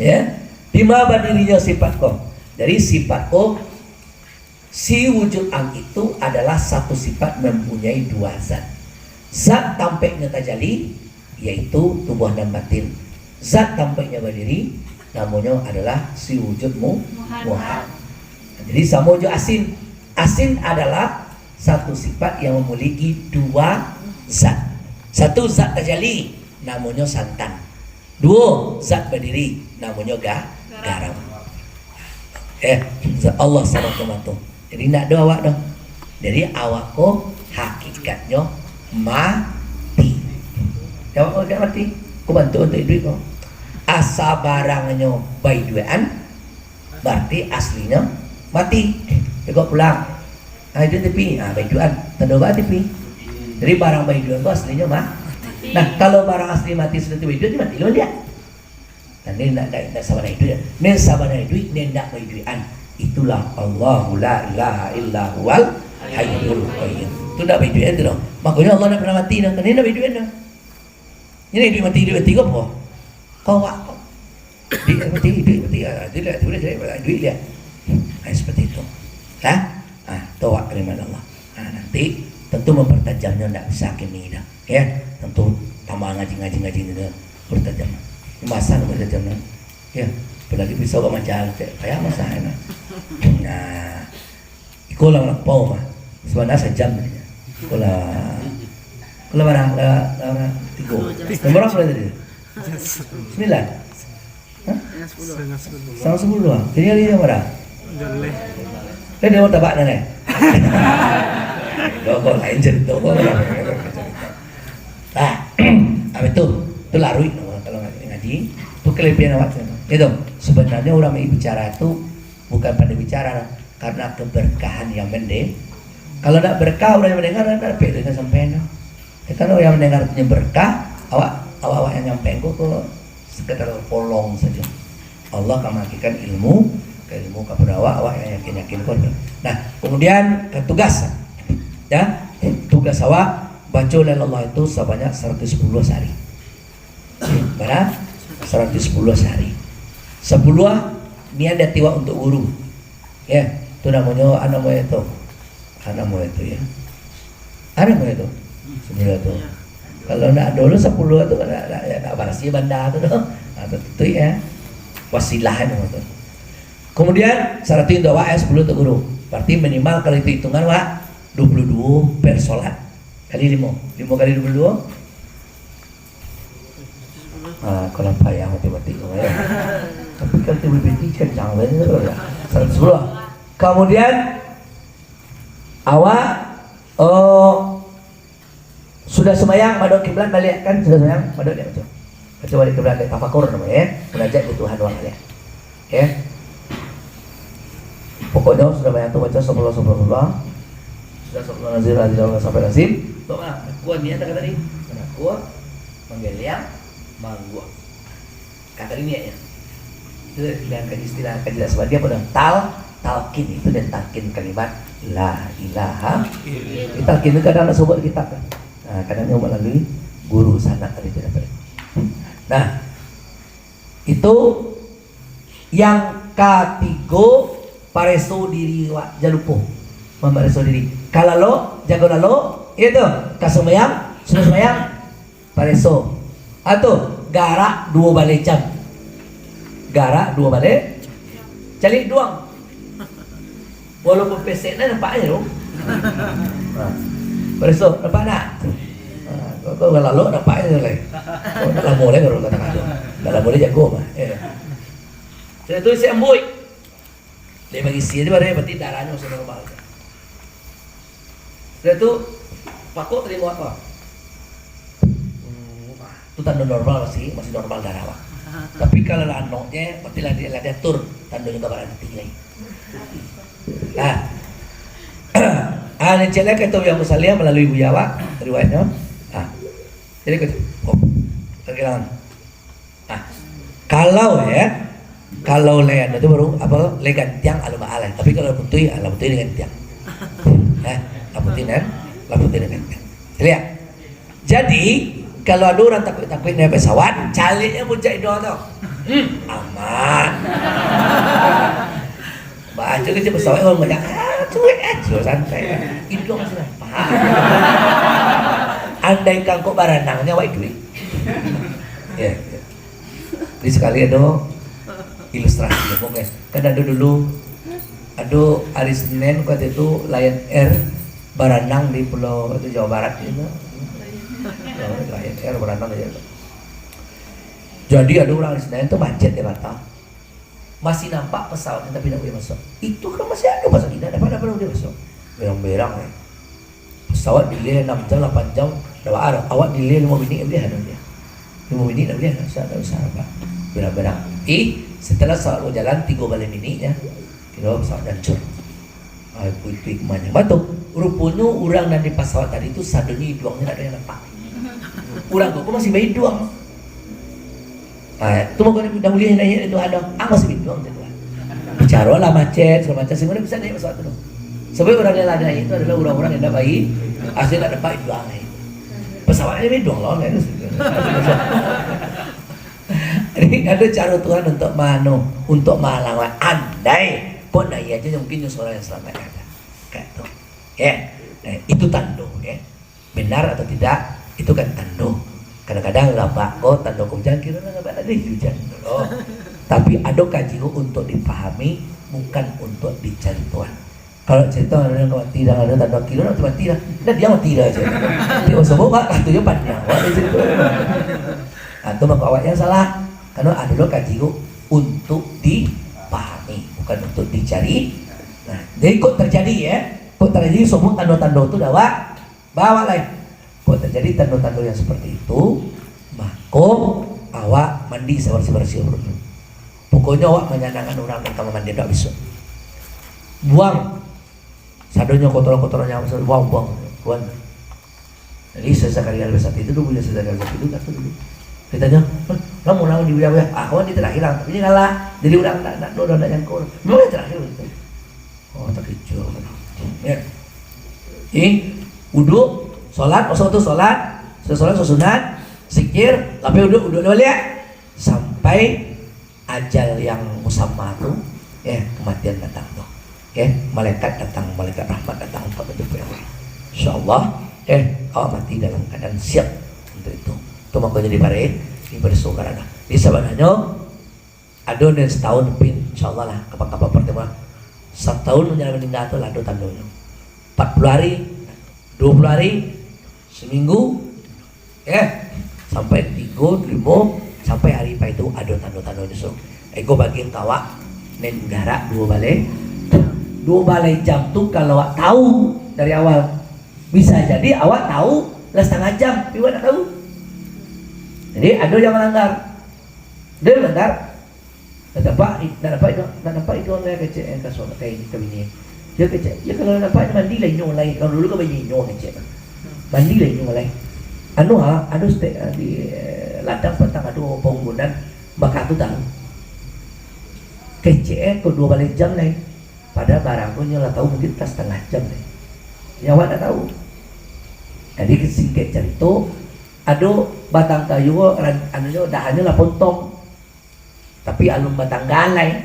Ya. Dima badirinyo sifat ko? Jadi sifat ko, si wujud ang itu adalah satu sifat mempunyai dua zat. Zat tampeknyo tajali, yaitu tubuah dan batin. Zat tampeknyo badiri, namonyo adalah si wujud mu-, muhal. Jadi samo jo asin. Asin adalah satu sifat yang memiliki dua zat. Satu zat tajali, namonyo santan. Duo, zat badiri, namonyo ga-, garam. Eh, zat Allah samato-mato. Jadi, ndak ado awak doh. Jadi, awak ko hakikatnyo mati. Awak ko hakikatnyo mati. Ko bantuak untuak iduik ko. Asa barangnyo baiduikan, berarti aslinyo mati. Iko pulang. Ah, itu T V. Ah, baiduan. Tando ba T V. Jadi, barang baiduan tu aslinyo mah. Nah, kalau barang asli mati sudah tu baiduan, mati lo dia. Nah, ni nak, nak, nak sabana iduik. Ni sabana iduik, ni nak baiduan. Itulah Allahu la ilaha illa huwal hayyul qayyum. Tu nak baiduan tu doh. Makanya Allah nak pernah mati doh. Ni nak baiduan doh. Ini iduik mati, iduik mati ko apo? Kau awak ko. Iduik mati, iduik mati. Ah, tu dah, tu dah, tu dah, iduik dia. Ah, seperti itu. Ha? Ah, tu awak kalimat Allah. Ah, nanti tentu mempertajamnya ndak bisa kini dah. Ya, tentu tambah ngaji, ngaji, ngaji ni dah. Pertajam. Masa nak pertajam dah. Ya, apalagi pisau awak manjal, kayak, kayak masa ni. Nah, iko lah melampau mah. Sabananyo sajam sajo. Iko lah. Iko lah bara? Lah, lah bara? Tigo. Nomor bara tadi? Sembilan. Hah? Satangah sapuluah. Jadi hari yang bara? Eh, dia martabak dah, eh? Kau, kau lain cerita, kau lain cerita. Nah, habis tu, tu laruik kalau ngaji. Tu kelebihan awak tu. Itu, sebenarnya orang bicara tu bukan pandai bicara, karena keberkahan yang mende-, kalau ndak berkah orang yang mendengar, ndak dapek dengan sampai tu. Kalau yang mendengar punya berkah, awak, awak-awak yang nyampaikan ko, ko sekedar polong saja. Allah akan menghakikan ilmu, ka ilmu kapada awak, awak yang yakin-yakin ko. Nah, kemudian ka tugas, ya, tugas awak baca la ilaha illallah itu sabanyak saratus sapuluah sahari. Bara? Saratus sapuluah sahari. Sapuluah niat di ati awak untuk guru. Ya, tu namonyo, ah, namonyo tu. Ah, namonyo tu, ya. Ah, namonyo tu. Sapuluah tu. Kalau ndak ado lo sapuluah tu, ndak, ndak, ya, ndak barasiah banda tu doh. Ah, tu, tu, ya. Wasilah namonyo tu. Kemudian, saratus untuk awak, ya, sapuluah untuk guru. Berarti minimal kalau itu hitungan, Wak, dua puluh dua per solat. Kali limo. Limo kali dua puluh dua. Ah, kalau payah matematik tu, ya. Tapi kalau tu B P T kencang saja tu, ya. Saratus sapuluah. Kemudian, awak, oh, sudah sembahyang, madok kiblat baliak kan? Sudah sembahyang, madok baliak baco. Baco baliak kiblat, tafakur namonyo, ya. Munajat jo Tuhan awak baliak. Ya. Pokoknyo sudah banyak tu baca sapuluah, sapuluah, sapuluah. Sudah sapuluah nazir, nazir, sampai nazir. Tok mah, nakua niat dah tadi. Nakua, manggeliang, mangguak. Kata niatnya. Itu dengan kaji istilah kaji tak sebab dia apa dah? Tal, talkin. Itu dia talkin kalimat la ilaha. Di talkin tu kadang nak sebut kitab kan. Nah, kadang dia melalui guru sanak tadi tu dapat. Nah, itu yang katigo, pareso diri awak, jan lupo mampareso diri. Ka lalok, jago lalok, iyo tu, ka sumbayang, sudah sumbayang, pareso. Ah tu, garak duo baleh jam. Garak duo baleh, caliak iduang. Walaupun pesek nyo nampak aja tu. Ha. Pareso, nampak tak? Ha, kau, kau urang lalok nampak aja lai. Kau dah lamo lai baru katakan tu. Dah lamo lai jago mah. Ya. Sudah tu isi ambuik. Dia bagi isi aja baru, berarti darahnya masih normal. Sudah tu, pakok tarimo apa? Hmm, tu tanda normal masih, masih normal darah, Pak. Tapi kalau lah anoknya, berarti lah dia, lah diatur, tandonyo ka baranti lai. Nah. Ah, ni cek lah kata Buya Musalia melalui Buya awak, riwayatnya. Ah. Jadi kata, oh, kehilangan. Ah. Kalau ya, kalau lai anu tu baru, apa, lai gantiang alu maal. Tapi kalau putih, ah, lah putih lai gantiang. Eh, lah putih kan? Lah putih lai gantiang. Lihat. Jadi, kalau ado urang takuik-takuik naiak pesawat, caliaknyo puncak iduang tu. Hmm, aman. Baco kecek pesawat urang banyak. Ah, cuek, eh, cuek santai. Iduang masih nampak. Andai kan kok baranang nyo awak iduik. Ya, ya. Jadi sakali ado ilustrasi, oke. Kan ado dulu, ado hari Senin waktu itu Lion Air baranang di pulau itu Jawa Barat itu. Lion Air baranang di Jawa Barat. Jadi ado urang hari Senin tu macet di Batam. Masih nampak pesawatnya tapi ndak buliah masuk. Itu kan masih ado pasal indak dapat, dapat buliah masuk. Berang-berang, eh. Pesawat delay enam jam, lapan jam, dah ba-, awak delay limo minit buliah, dah buliah. Limo minit dah buliah, dah usah, dah usah, apa. Berang-berang. Eh, setelah pesawat bajalan tigo baleh minit, ya, kiro pesawat hancur. Ah, itu, itu hikmahnyo. Batua. Ruponyo urang nan di pasawat tadi tu sadonyo iduangnyo ndak ado yang nampak. Urang tu masih baiduang. Ah, tu mako dah buliah naiak itu ado. Ah, masih baiduang tu, Tuan. Bicaro lah macet, segala macam. Sehingga bisa naiak pasawat tu. Sabab urang yang lah naiak tu adalah urang-urang yang dah baik. Asli ndak nampak iduang naiak. Pasawatnyo baiduang lah, kan? Jadi, ado caro Tuhan untuk manu, untuk mahalang. Andai pun naiak aja mungkin nyo surang yang selamat ada. Kayak tu. Ya. Nah, itu tando, ya. Benar atau tidak, itu kan tando. Kadang-kadang labak ko, tando ko hujan, kiro lah labak tadi hujan tu loh. Tapi ado kaji ko untuk dipahami, bukan untuk dicari Tuhan. Kalau cerita ada yang mati dah, ada tando kiro nak mati dah. Dah dia mati dah aja. Dia masuk bak, tu je panjang. Awak dia cerita. Ah, tu mako awak yang salah. Karena ada lo kaji ko untuk dipahami, bukan untuk dicari. Nah, jadi kok terjadi ya, kok terjadi semua tando-tando tu dah awak bawa lai. Kok terjadi tando-tando yang seperti itu, mako awak mandi sabarsi-barsi dulu. Pokoknya awak manyanangkan urang nan ka mamandi awak bisuak. Buang sadonyo kotoran-kotoran yang buang, buang, buang. Jadi, Ustaz Zakaria Al-Basati itu dulu, Ustaz Zakaria Al-Basati itu kata dulu. Kita tanya, "Hah, lamo-lamo di buya-buya." Ah, kawan di terakhir lah. Tapi ini kalah. Jadi, urang nak, nak, nak, nak jangkau. Memang yang terakhir gitu. Oh, terkejut. Ya. Jadi, uduk, sholat, maksud tu sholat, sholat, sholat sunat, zikir, tapi uduk, uduk balik. Sampai ajal yang musamma tu, eh, kematian datang tu. Eh, malaikat datang, malaikat rahmat datang untuk menjemput awak. Insya Allah, eh, awak mati dalam keadaan siap untuk itu. Itu makanya diparai, diberi sukarana. Jadi, sebenarnya, ado nan setahun pin, insya Allah lah, kapan-kapan pertemuan. Setahun menjelang meninggal tu lah ado tandonyo. Empat puluh hari, dua puluh hari, seminggu, eh, sampai tigo, limo, sampai hari pai tu ado tando-tando nyo. Iko bagian ka awak, nan jarak duo baleh, duo baleh jam tu kalau awak tahu dari awal, bisa jadi awak tahu lah setengah jam, tapi awak tak tahu. Jadi, ado yang melanggar. Ado yang melanggar. Nak nampak, nak nampak itu, nak nampak itu lai kecek, eh, ka suami, ka, ka bini. Yo kecek, yo kalau nampak mandi lah inyo lai, kalau dulu kan banyak inyo kecek. Mandi lah inyo lai. Anu ha, ado stek, ah, di, eh, ladang patang ado pangumbunan bakatu tahu. Kecek, eh, ko duo baleh jam lai. Padahal barang tu nyo lah tahu mungkin ka setengah jam lai. Nyo awak ndak tahu. Jadi, singkek carito, ado batang kayu, ran-, anunyo, dahannyo lah pontong. Tapi alun batangga lai,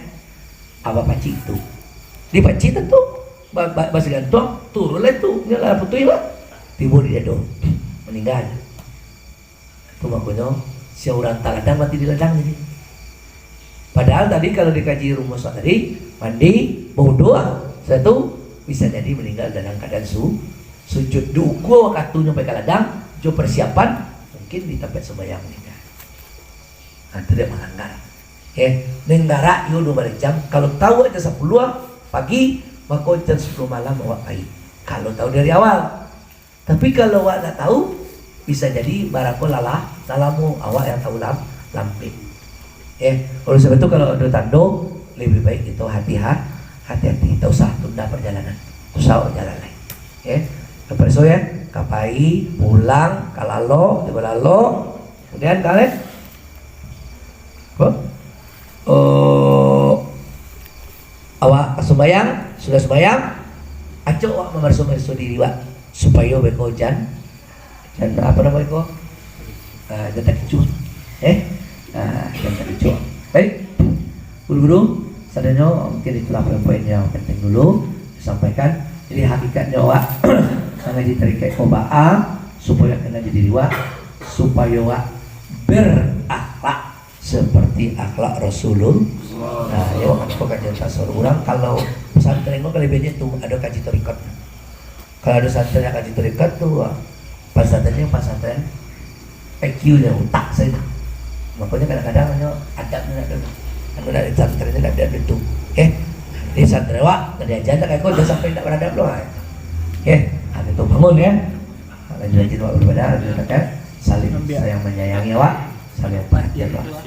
awak pacik tu. Dipacik tantu, ba-, ba-, basigantuang, turun lai tu, nyo lah putuih lah. Tibo di dado, maningga. Tu makonyo, sia urang taladang mati di ladang jadi. Padahal tadi kalau dikaji rumus tadi, mandi, bauduak, sudah tu bisa jadi maningga dalam keadaan su-, sujud. Diukua wakatunyo pai ka ladang, jo persiapan, mungkin di tampek sumbayang maningga. Nah, itu dia malanggar. Eh, nan jarak iyo duo baleh jam. Kalau tahu aja sapuluah pagi, mako jam sapuluah malam awak pai. Kalau tahu dari awal. Tapi kalau awak ndak tahu, bisa jadi barangko lalah, lalamo awak yang tahu lam-, lambek. Eh, oleh sebab itu kalau ado tando, lebih baik kita hati-ha-, hati-hati. Tak usah tunda perjalanan. Tak usah awak jalan lai. Eh, terpaksa ya, ka pai, pulang, ka lalok, tibo lalok, Kemudian, kaleh, apa? Oh, awak sumbayang, sudah sumbayang, acok awak mamarso-marso diri awak, supayo beko jan, jan apa namo iko? Ah, jan takicuah. Eh? Ah, jan takicuah. Baik. Guru-guru, sadonyo mungkin itulah poin-poin yang penting dulu disampaikan. Jadi, hakikatnyo awak mangaji tarekat ko baa, supayo kena jadi diri awak, supayo awak berakhlak seperti akhlak Rasulullah. Nah, yo, apa kajian tasawuf? Urang kalau pesantren ko kalabiahannyo tu, ado kaji tarekat. Kalau ado santri nan kaji tarekat tu, ah, pasantrennyo pasantren I Q nyo, utak sajo. Makonyo kadang-kadang nyo adabnyo ndak ado. Anu, ndak, santrinnyo ndak ado tu. Oke. Jadi santri awak, ndak diaja ndak kayak kau, jangan sampai ndak beradab lo, ah. Oke. Nah, itu bangun ya. Lanjut-lanjut awak beribadah, lanjut, kan? Saling sayang menyayangi awak, saling perhatian awak.